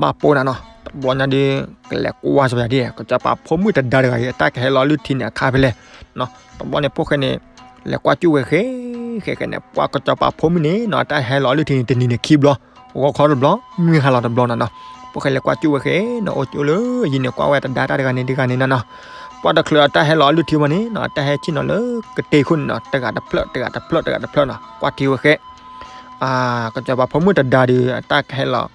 ဘၣ်ပိာ်နၤနီၤ တဘျီညါဒီး ကလဲၤကွၢ်စီၤပၤဒ် ကစီၤပၤဖိမုၣ်တဒါတဂၤအံၤ အတၢ်ကဟဲလီၤအလုၢ်ထံန့ၣ်အခါဖဲလဲၣ်, တဘျီန့ၣ် ဖိၣ်ဃဲန့ၣ် လဲၤကွၢ်ကၠူၣ်ဝဲဃဲ ဃဲဃဲန့ၣ် ပှၤကစီၤပၤဖိမုၣ်န့ၣ်နီၤ အတၢ်ဟဲလီၤအလုၢ်ထံန့ၣ် တနံၤန့ၣ်ခံဘျီ, ဂီၤခီတဘျီ မုၢ်ဟါလီၤတဘျီနီၤနီၤ, ဖိၣ်ဃဲလဲၤကွၢ်ကၠူၣ်ဝဲဃဲနီၤ အိၣ်ကၠူၣ်လၢယံၤန့ၣ် ကွၢ်ဝဲတဒါတၢ်တဂၤန့ၣ်တဂၤန့ၣ်နီၤနီၤ, ပှၤတချုးအတၢ်ဟဲလီၤအလုၢ်ထံမးန့ၣ်နီၤ အတၢ်ဟဲဆ့ၣ်နီၤလၢကတ့ၢ်ခိၣ်န့ၣ်နီၤ တဂၤတဖျၢၣ် တဂၤတဖျၢၣ် တဂၤတဖျၢၣ်နီၤ ကွၢ်ထံဝဲဃဲ ကစီၤပၤဖိမုၣ်တဒါဒီး အတၢ်ကဟဲလီၤ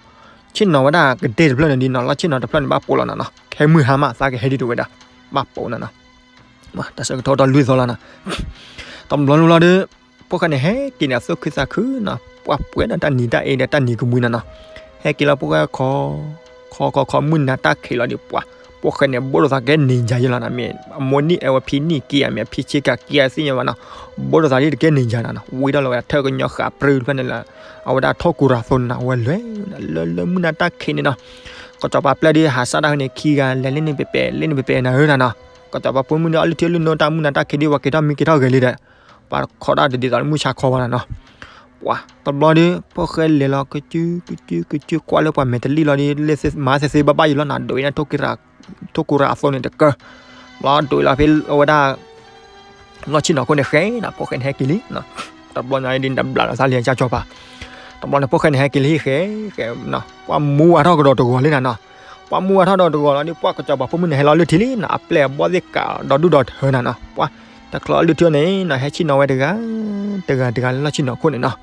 ဆ့ၣ်နီၤဝဲဒၣ်ကတ့ၢ်တဖျၢၣ်န့ၣ်ဒ်နီၤ လီၤဆ့ၣ်နီၤတဖျၢၣ်န့ၣ် ဘၣ်ပိာ်လီၤနီၤနီၤ ခဲမုၢ်ဟါမး သးကဟဲဒ်တဝဲဒၣ် ဘၣ်ပိာ်နီၤနီၤ တၢ်ဆၢကတီၢ်တလွံၢ်သီလီၤနီၤ, တဘျီလၢ်လီၤဒီး ဖိၣ်ဃဲန့ၣ် ဟဲက့ၤန့ၣ် အသူၣ်ခုသးခုနီၤ ပှၤပှဲၤဒီးတၢ်နံၤတၢ်အ့ဒီးတၢ်နံၤကမှံနီၤနီၤ, ဟဲက့ၤလီၤဖိၣ်ဃဲခီ ခီခီခီ မုၢ်နၤတၢ်ခံးလီၤဒီး ပှၤ ဖိၣ်ဃဲန့ၣ် ဘိၣ်ဒိၣ်သးကဲန့ၢ်ယၤယလီၤနီၤ, မ့ၢ်အမိၢ်နံၣ်အဲၣ်ဝဲဖံနံၣ်က့ၤဧါ, မ့ၢ်အဖံဆ့ကၤက့ၤဧါသ့ၣ်ညါဘၣ်နီၤ, ဘိၣ်ဒိၣ်သးဒ်တကဲန့ၢ်ယၤနီၤနီၤ, ဝံထီၣ်လီၤဝဲဒၣ်ထၢၣ်ကညီဃာ်ပြံဖျၢၣ်န့ၣ်လၢ အဝဲဒၣ်ထိၣ်ကူရၤသိန့ၣ်နီၤ, အဝဲလဲၤလၢလၢမုၢ်နၤတၢ်ခံးန့ၣ်နီၤ, ကစီၤပၤပျဲၢ်ဒ်ဟးစၢ်တၢ်ဟဲန့ၣ် ခံဂၤလဲၤလၢန့ၣ်ပဲပဲ လၢန့ၣ်ပဲပဲနၤဧၢနၤနီၤ, ကစီၤပၤဖိမုၣ်န့ၣ် အီၣ်လုၢ်ထံအီၣ်လုၢ်နိတၢ်မုၢ်နၤတၢ်ခံးဒ် ပှၤက့ၤထီၣ်မံက့ၤထီၣ်ဂဲၤလံဒီး ပှၤခိးတၢ်တဒ်သိးလၢမုၢ်ဆါခီဘၣ်နၤနီၤ, ပှၤတဘျီဒီး ဖိၣ်ဃဲလဲၤလီၤ ကစုကစုကစု ကွၢ်လၢပှၤမဲာ်တလံၣ်လီၤဒီး မၤသ့သ့ဘၣ်ဘၣ်ယံၤလီၤနၤ, ဒိးအံၤန့ၣ် ထိၣ်ကူရၤအသိန့ၣ်တကၢ, ဘျီဒိးအံၤလီၤဖဲအဝဲဒၣ် လီၢ်ဆ့ၣ်နီၤခိၣ်န့ၣ်ဃဲနီၤ, ဖိၣ်ဃဲန့ၣ်ဟဲက့ၤလံ, တဘျီညါဒ်တဘျးလီၤသးလံအကၢ်ကၠီပၤ, တဘျီန့ၣ်ဖိၣ်ဃဲန့ၣ်ဟဲက့ၤလံဃဲဃဲ, ပှၤမူဝဲထီၣ်ကဒီးတဂီၤလံနၤနီၤ, ပှၤမူဝဲထီၣ်ဒီးတဂီၤလီၤဒီး ပှၤကစီၤပၤဖိမုၣ်န့ၣ် ဟဲလီၤလုၢ်ထံလံနၤ, အပျဲၢ်အဘီၣ်သ့ၣ်ကးဒီးဒူၣ်ဒီးထၢနၤနီၤ, ပှၤတချုးအီၣ်လုၢ်ထံန့ၣ်နီၤ ဟဲဆ့ၣ်နီၤဝဲတဂၤ တဂၤတဂၤလၢလီၢ်ဆ့ၣ်နီၤခိၣ်န့ၣ်နီၤ,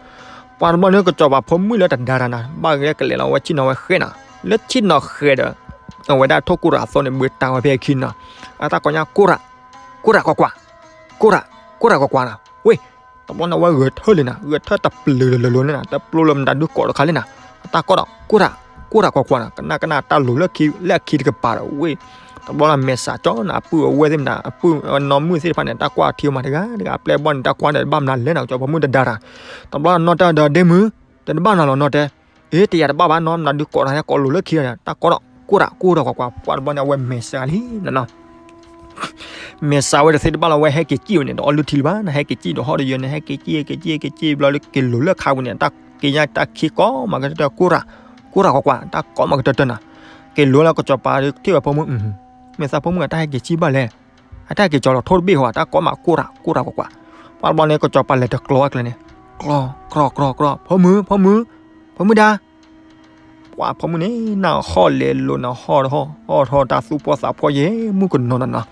ပှၤတဘျီန့ၣ် ကစီၤပၤဖိမုၣ်လၢတဒါတၢ်နၤ ဘၣ်ဂဲကလဲၤလီၤဝဲဆ့ၣ်နီၤဝဲဃဲနၤ, လၢဆ့ၣ်နီၤဃဲဒီး အဝဲဒၣ်ထိၣ်ကူရၤအသိန့ၣ် ဘှံးတၢ်ဝဲဖဲအခံနီၤ, အတၢ်ကိးညါ ကူရၤ, ကူရၤကွၢ်ကွၢ်, ကူရၤ, ကူရၤကွၢ်ကွၢ်နၤ, ဝ့ၢ်, တဘျီန့ၣ်ဝဲဂဲၤထၢၣ်လံနၤ, ဂဲၤထၢၣ်တပျုၤလၢလၢလၢန့ၣ်နၤ, တပျုၤလၢမတၤဒုးကိးတခါလံနၤ, အတၢ်ကိးဒီး ကူရၤ, ကူရၤကွၢ်ကွၢ်နၤ, ကနၣ်ကနၣ်တၢ်လိၤလၢခံလၢအခံတကပၤဒီး ဝ့ၢ်, တဘျီန့ၣ်မဲာ်ဆှးကၠီနၤ အပုၢ်အဝဲၢ်သ့ၣ်မတၤ အပုၢ်အနီၢ်မုၣ်သ့ၣ်တဖၣ်န့ၣ် တၢ်ကွၢ်ထံမးတဂၤတဂၤ အပျဲၢ်ဘီၣ်န့ၣ် တၢ်ကွၢ်ဒီးတဘၣ်မနုၤလဲၣ်နၤ, ကစီၤပၤဖိမုၣ်တဒါတၢ်, တဘျီနီၢ်တဲဒီးဒ့မုၣ်, တနဘၣ်နၤလီၤနီၢ်တဲ, အ့ တယၤတဘၣ်ဘၣ်နီၢ် မတၤဒုးကိးတခါ ကိးလိၤလၢခံဒီး တၢ်ကိးဒီး ကူရၤ ကူရၤကွၢ်ကွၢ်, ပှၤတဘျီန့ၣ် အဝဲမဲာ်ဆှးလံနၤနီၤ မဲာ်ဆှးဝဲတသ့တဘၣ်လီၤ အဝဲဟဲက့ၤစံၣ်ဝဲန့ၣ် ဒီးအီၣ်လုၢ်ထံလၢၤဘၣ်နၤ, ဟဲက့ၤစံၣ်ဒီးဟီၣ်ဒီးယၢၤန့ၣ် ဟဲက့ၤစံၣ် ဟဲက့ၤစံၣ် ဟဲက့ၤစံၣ်ဘျီလၢက့ၤလိၤလၢခါပူၤန့ၣ် တၢ်က့ၤညါတၢ်ခံကိးမးကတၢၢ်တၢၢ် ကူရၤ ကူရၤကွၢ်ကွၢ် တၢ်ကိးမးကတၢၢ်တၢၢ်နၤ, က့ၤလိၤလၢကစီၤပၤထံၣ်ဝဲဖိမုၣ်, မ့ၢ်သးဖိမုၣ်အတၢ်ဟဲက့ၤစံၣ်ဘၣ်လဲၣ်, အတၢ်ဟဲက့ၤကၠီလီၤထိၣ်တဘ့ၣ်ဃီ တၢ်ကိးမး ကူရၤ ကူရၤကွၢ်ကွၢ်, ပှၤတဘျီန့ၣ် ကစီၤပၤလဲၤတကျီအကျဲန့ၣ်, ကျီ ကျီ ကျီ ကျီ ဖိမုၣ် ဖိမုၣ် ဖိမုၣ်ဒါ ပှၤဖိမုၣ်န့ၣ် နၢ်ဟီၣ်လဲၤလိၤနၢ်ဟီၣ် ဟီၣ်ထီၣ်တၢ်သူၣ်ဖှီၣ်သးဖှီၣ်ယဲၢ် မုၣ်ကနီၤနၤနီၤ,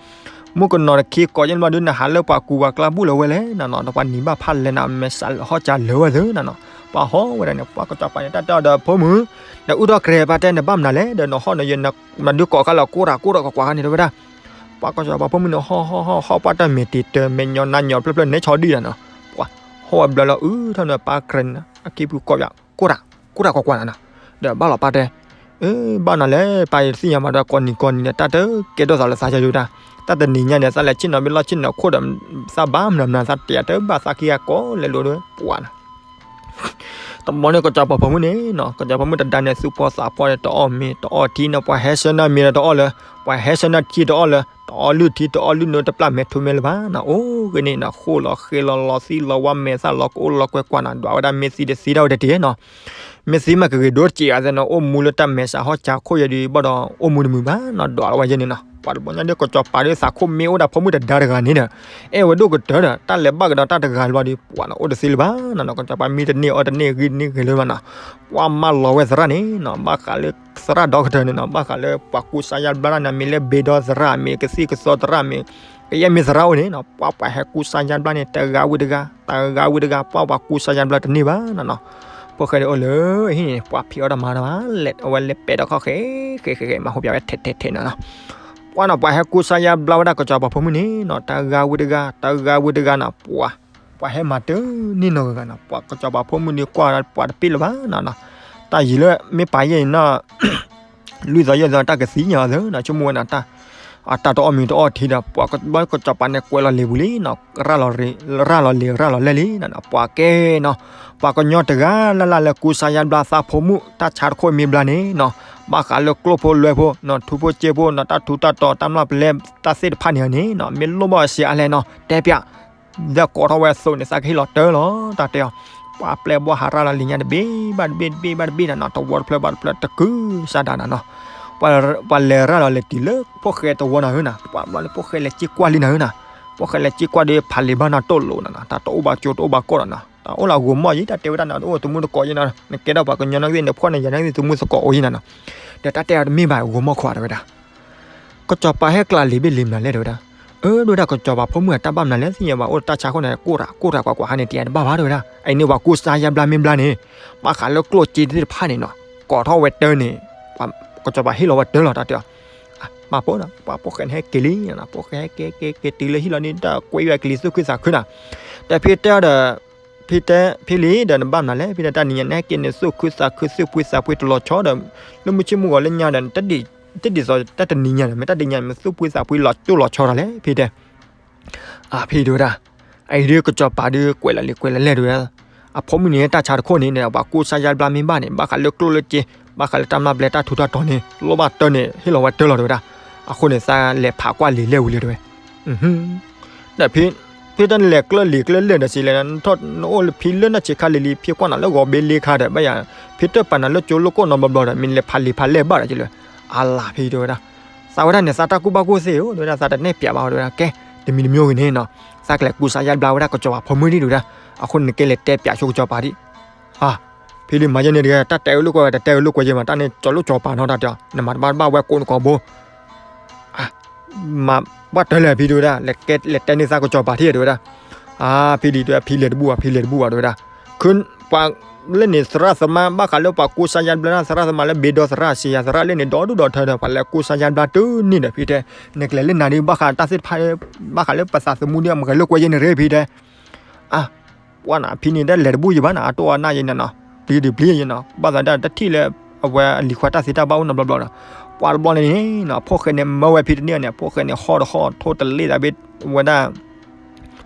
မုၣ်ကနီၤတခ့ကိးယဲၢ်ဘျီဒုး နဟးလၢပှၤကူပှၤကျါဘူၣ်လၢၤဝဲလဲၣ်နၤနီၤ, ဒီးပှၤနံၤဘၣ်ဖးလဲၣ်နၤ မဲာ်ဆှးဟီၣ်ကၢလၢၤဝဲသ့နၤနီၤ, ပှၤဟီၣ်ဝဲဒၣ်န့ၣ် ပှၤကစီၤပၤန့ၣ် တၢ်တဲအီၤဒီးဖိမုၣ်, ဒီးအုၣ်ထီၣ်ကြဲးပာ်တဲနဘၣ်မနုၤလဲၣ် ဒီးနဟီၣ်နယဲၢ် မတၤဒုးကိးခါလၢ ကူရၤ ကူရၤကွၢ်ကွၢ်န့ၣ် တဲဝဲဒၣ် ပှၤကစီၤပၤဖိမုၣ်န့ၣ် ဟီၣ်ဟီၣ်ဟီၣ်ဟီၣ်ပှၢ်တၢ်မဲာ်တံၤတၢ်မဲာ်ညီ နါညီဖျၢၣ်ဖျၢၣ်နဲဆီဒံၣ်နၤနီၤ, ပှၤဟီၣ်ဝဲဘျီလီၤ အုၣ်ထီၣ်န့ၣ် ပၢ်ကြဲးန့ၣ် အခံပူၤကိးပၠး ကူရၤ ကူရၤကွၢ်ကွၢ်နၤနီၤ, ဒီးဘၣ်လီၤပၢ်တဲ, အၢ ဘၣ်နၤလဲၣ် ပၢ်ယသ့ၣ်ညါမးဒီး ကိးနံၤကိးနံၤန့ၣ် တၢ်တကဲဒိၣ်သးလၢသးယၤယိတၢ်, တၢ်တနံၤညါန့ၣ် သးလဲၤဆ့ၣ်နီၤဘ့ၣ်လီၢ်ဆ့ၣ်နီၤခိၣ်ဒီး သးဘၣ်မနုၤမနုၤ သးတယၤတဘၣ်သးခံဂၤကိးလဲၤလိၤဒၣ် ပှၤနၤ တဘျီန့ၣ် ကစီၤပၤဖိမုၣ်န့ၣ်နီၤ ကစီၤပၤဖိမုၣ်တဒါန့ၣ် သူၣ်ဖှီၣ်သးဖှီၣ်န့ၣ် တအီၣ်မ့ၤတအီၣ်ထံနီၤ ပှၤဟဲဆၢနၢ်မ့ၤဒီးတအီၣ်လၢၤ, ပှၤဟဲဆၢနၢ်ထံတအီၣ်လၢၤ, တအီၣ်လုၢ်ထံတအီၣ်လုၢ်နိတပျၢ်မဲာ်ထူမဲာ်လၢၤဘၣ်နီၤ အိၣ်ဂ့ၤန့ၣ်နီၤ ဃိၣ်လီၤဃ့လီၤလီၤသံလီၤဝါမဲာ်သၣ်လီၤကအိၣ်လီၤကွဲကွၢ်နီၤ ဒွးဝဲဒၣ်မ့ၢ်သံတသ့ဒၣ်ဝဲတတ့ၢ်နီၤ မ့ၢ်သံမးကဂ့ၤဒိတစဲးအသးနီၤ အိၣ်မူလၢတၢ်မဲာ်ဆှးဟီၣ်ကၢခိၣ်ယဲၢ်ဒံးဘၣ်ဒီး အိၣ်မူတမုာ်ဘၣ်နီၤ ဒွးလီၤဝဲယဲၢ်န့ၣ်နီၤ ပှၤတဘျီညါဒ်ကစီၤပၤဒ်သးခိၣ်မ့ၢ်အိၣ်ဒၣ်ဖိမုၣ်တဒါတဂၤန့ၣ်ဒီး အဲၣ်ဝဲဒိၣ်ကတၢၢ်ဒီး တၢ်လဲၤဘၣ်ကဒီးတၢ်တဂၤလၢၤဘျီဒီး ပှၤနီၤ အိၣ်တသ့လၢၤဘၣ်နီၤ ကစီၤပၤမံတန့ၢ်အီၣ်တန့ၢ်ဂံၢ်တန့ၢ်ဂဲၤလၢၤဘၣ်နီၤ ပှၤမၢလီၤဝဲသရၣ်န့ၣ်နီၤ ဘၣ်ဃးလၢသရၣ်ဒီကတၢၢ်န့ၣ်နီၤ ဘၣ်ဃးလၢပှၤကူစါယါဘျါတၢ်န့ၣ် မ့ၢ်လၢဘ့ဒီသရၣ်မ့ၢ် ကသံၣ်ကသီသရၣ်မ့ၢ် ကယဲၢ်မ့ၢ်သရၣ်အိၣ်န့ၣ်နီၤ ပှၤပှၤဟဲကူစါယါဘျါန့ၣ် တဂၤဝံၤတဂၤ တဂၤဝံၤတဂၤ ပှၤပှၤကူစါယါဘျါတန့ၢ်ဘၣ်နီၤနီၤ ဖိၣ်ဃဲဒ်အိၣ်လၢဟံၣ်န့ၣ် ပှၤဖံးအီၣ်တၢ်မၤတၢ်ဘၣ် လဲၤအဝဲလဲၤပဲာ်ဒီးခီၣ်ဃဲ ဃဲဃဲဃဲ မၤဟူးပၠးဝဲထဲထဲထဲနီၤနီၤ ပှၤနီၤ ပှၤဟဲကူစါယါဘျါဝဲဒၣ်ကစီၤပၤဖိမုၣ်န့ၣ်နီၤ တဂၤဝံၤတဂၤ တဂၤဝံၤတဂၤနီၤ ပှၤ ပှၤဟဲမၤတန့ၢ်နီတဂၤဂၤနီၤ ပှၤကစီၤပၤဖိမုၣ်န့ၣ်ကွၢ်ဒီး ပှၤတပ့ၢ်လၢၤဘၣ်နီၤနီၤ တၢ်ယံၤလၢမ့ၢ်ပာ်ယဲၢ်အံၤနီၤ လွံၢ်သီယဲၢ်သီတၢ်ကသံၣ်ညါအီၤသ့နီၤ ဆိကမိၣ်ဝဲန့ၣ် အတၢ်တအီၣ်မ့ၤတအီၣ်ထံဒီး ပှၤဘၣ်ကစီၤပၤန့ၣ်ကွဲးလီၤလံာ်ပူၤလံနီၤ ရၤလီၤလံာ်ရၤလီၤလဲၢ်လံနီၤ ပှၤကဲနီၤ ပှၤကညီတဂၤလၢ်လၢ်လၢကူစါယါဘျါသးဖိမုၣ် တၢ်ဆါတခိၣ်မ့ၢ်ဘျါန့ၣ်နီၤ ဘၣ်ဃးလၢကျိၣ်ဖိလွဲဖိနီၤ ထူဖိစ့ဖိနီၤ တၢ်ထူတၢ်တီၤ တၢ်မျၢ်ပလဲ တၢ်သ့ၣ်တဖၣ်န့ၣ်န့ၣ်နီၤ မ့ၢ်လိၣ်ဘၣ်အီၤဆံးအါလဲၣ်နီၤ တဲပၠး လၢကိးထီၣ်ဝဲအသိးန့ၣ် သးကဟ့ၣ်လီၤတၢ်လီၤ တၢ်တဲအီၤ ပှၤပျဲၢ်ဘီဟးရၤလီၤလံာ်ညါတဘ့ၣ်ဘၣ်တဘ့ၣ်တဘ့ၣ်ဘၣ်တဘ့ၣ်နီၤနီၤ တဝီတဖျၢၣ်ဘၣ်တဖျၢၣ်တကုၤစးဒၣ်နီၤနီၤ ပှၤလဲၤရၤလီၤလဲၢ်တုၤလၢဖိၣ်ဃဲတဝီနၤဧၢနီၤ ပှၤဘျီန့ၣ်ဖိၣ်ဃဲလဲၤစ့ကွၢ်လံနၤဧၢနီၤ ဖိၣ်ဃဲလဲၤစ့ကွၢ်ဒီး ဖးလံာ်ဘၣ်နီၤတိၢ်လိာ်နီၤနီၤ တၢ်တအိၣ်ဘၣ်ကၠိတအိၣ်ဘၣ်ကီၢ်နီၤနီၤ တၢ်အိၣ်လၢဂီၤမီၢ်ယံၤ တၢ်တဲဝဲဒၣ်နီၤ တအိၣ်သမူသကိးယံၤနီၤ နကဲထီၣ်ပှၤကညီနီၣ်ဂံၢ် နဖှီၣ်န့ၢ်ယၤနီၣ်ဂံၢ်သမူသကိးအိၣ်ယံၤနီၤနီၤ ဒီးတၢ်တဲအီၤတမ့ၢ်ဘၣ်ဂီၤမီၢ်ခွါတဲဝဲဒၣ် ကစီၤပၤဟဲကျးလံာ်ဘ့ၣ်လံာ်မနုၤလဲၣ်တဲဝဲဒၣ် အၢ ဒိၣ်ဝဲဒၣ်ကစီၤပၤဖိမုၣ်အတၢ်ဘၣ်မနုၤလဲၣ် သ့ၣ်ညါဘၣ်အိၣ်တၢ်ဆါခိၣ်န့ၣ် ကိၢ်ရၤ ကိၢ်ရၤကွၢ်ကွၢ်ဟါန့ၣ် တယၤတဘၣ်ဘၣ်တဲဝဲဒၣ် အံၤန့ၣ်ပှၤကူစါယါဘျါမ့ၢ်ဘျါန့ၣ် ဘၣ်ဃးလၢကျိၣ်စ့သ့ၣ်တဖၣ်န့ၣ်နီၤ ကိးထီၣ်ဝဲတၢ်န့ၣ် ကစီၤပၤဟ့ၣ်လီၤဝဲတၢ်လီၤတၢ်တဲအီၤ မၤပိၢ်နီၤ ပှၤဖိၣ်ဃဲန့ၣ်ဟဲက့ၤလံနီၤ ဖိၣ်ဃဲဟဲက့ၤက့ၤက့ၤတုၤလၢဟံၣ်လီၤန့ၣ် တၢ်ကွဲးယွၤကလံၤသူၣ်ခုသးခုနီၤ ဒီးဖံတဲအီၤဒီး ဖံတဲ ဖံလံဒီးနဘၣ်မနုၤလဲၣ် ဖံတဲတၢ်နံၤညါန့ၣ်ဟဲက့ၤန့ၣ် သူၣ်ခုသးခု သူၣ်ဖှံသးဖှံတလီၤဆီဒီး လၢမုၢ်ဆ့ၣ်မုၢ်ဂီၤလၢညါဒီး နတဒံး တဒ်သိးတၢ်တနံၤညါန့ၣ် မ့ၢ်တၢ်တနံၤညါန့ၣ် မ့ၢ်သူၣ်ဖှံသးဖှံလီၤကၠိလီၤဆီတၢ်လဲၣ် ဖံတဲ. အဖံတဲဝဲဒၣ်, အအံၤဒုးကစီၤပၤဒုးကွဲးလီၤလံာ်ကွဲးလီၤလဲၢ်တဲဝဲဒၣ်, အဖိမုၣ်န့ၣ် တၢ်ဆါတခိၣ်န့ၣ်န့ၣ် ပှၤကူစါယါဘျါမ့ၢ်ဘၣ်န့ၣ် ဘၣ်ဃးလၢကျိၣ်လၢစ့, ဘၣ်ဃးလၢတၢ်မျၢ်ဘျဲတၢ်ထူးတၢ်တီၤန့ၣ် လိၣ်ဘၣ်တၢ်န့ၣ် ဟ့ၣ်လီၤဝဲတၢ်လီၤတဲဝဲဒၣ်. အဃိန့ၣ် သးလဲၤဖးကွၢ်လံာ်လဲၢ်ဝံၤလၢတဲဝဲ ဒီးဖံ, ဖံတၢ်နလဲၤကျၢၢ်လံာ်ကျၢၢ်လဲၢ်ဒီးစံးလဲၣ်, နအိၣ်လၢဖံလၢနဆံးခါလံၤလံၤ ဖံကွၢ်နၤလၢဂီၤဘ့လ့ခါဒီး ဘၣ်ယၤ, ဖံတၢ်ပာ်နၤလၢကၠိလၢကိၣ်နီတဘျီဘျီဒီး မ့ၢ်နလဲၤဖးလံာ်ဖးလဲၢ်ဘၣ်ဒီးကလၢာ်, အလၤဖံတဲဝဲဒၣ်. သးဝဲဒၣ်န့ၣ် သးတၢ်ကူၣ်ဘၣ်ကူၣ်သ့ဧိၤ တဲဝဲဒၣ်, သးတနဲၣ်ပၠးဘၣ်တဲဝဲဒၣ်. ကဲ, တမံၤတမံၤဂ့ၤန့ၣ်နီၤ, သးကလဲၤကူစါယါဘျါဝဲဒၣ်ကစီၤပၤဖိမုၣ်ဒံးတဲဝဲဒၣ်. အဃိန့ၣ်နကဲလဲၤတဲပၠးဆိကစီၤပၤဒံး. ဖံလံၤမၤယဲန့ၣ်တဂ့ၤ, တၢ်တဲအလိာ်ကွဲဝဲ တတဲအလိာ်ကွဲယဲမး တၢ်န့ၣ်ကၠီလိာ်ကၠီပၤနီၤတၢ်တဲအီၤ, နမၤတဘၣ်တဘၣ်ဝဲကိးနကိာ်ဘိ မၤဘၣ်တၢ်လဲၣ်ဖံတဲဝဲဒၣ်, လဲၤတဲန့ၢ်သးကစီၤပၤထံၣ်တဲဝဲဒၣ်. အါ, ဖံဒံးတဲဝဲ ဖံလဲၤတဘူၣ်ဘၣ် ဖံလဲၤတဘူၣ်ဘၣ်တဲဝဲဒၣ်. ခု, ပှၤလၢန့ၣ်သရၣ်သမါ ဘၣ်ဃးလၢပှၤကူစါယါဘျါသရၣ်သမါလၢဘ့ဒီသရၣ် စံယၤသရၣ်လၢန့ၣ် ဒီဒူၣ်ဒီထၢဒီး ပှၤလဲၤကူစါယါဘျါတန့ၢ်ဒီးဖံတဲ, နကလဲၤလၢနၤဒံး ဘၣ်ဃးတၢ်သ့ၣ်တဖၣ်, ဘၣ်ဃးလၢပသးသမူဒံး မ့ၢ်ဂဲၤလိာ်ကွဲယဲန့ၣ်ရ့ဖံတဲ. အါ ပှၤနၤဖံန့ၣ် တလဲၤတဘူၣ်ယံၤဘၣ်နၤ အတိၢ်အနၢ်ယဲန့ၣ်နီၤ, ပျံၤဒုးပျံၤယဲနီၤ ဘၣ်သးဒၣ်တထံၣ်လၢ အဝဲအလံၤခွါတၢ်သ့တၢ်ဘၣ်အိၣ်နီတဘျီဘျီဒီး, ပှၤတဘျီန့ၣ်နီၤ ဖိၣ်ဃဲန့ၣ် မၢဝဲဖံတန့ၢ်န့ၣ် ဖိၣ်ဃဲန့ၣ် ဟီၣ်တဟီၣ် ထိၣ်တလ့ၣ်သးဘ့ၣ်ဝဲဒၣ်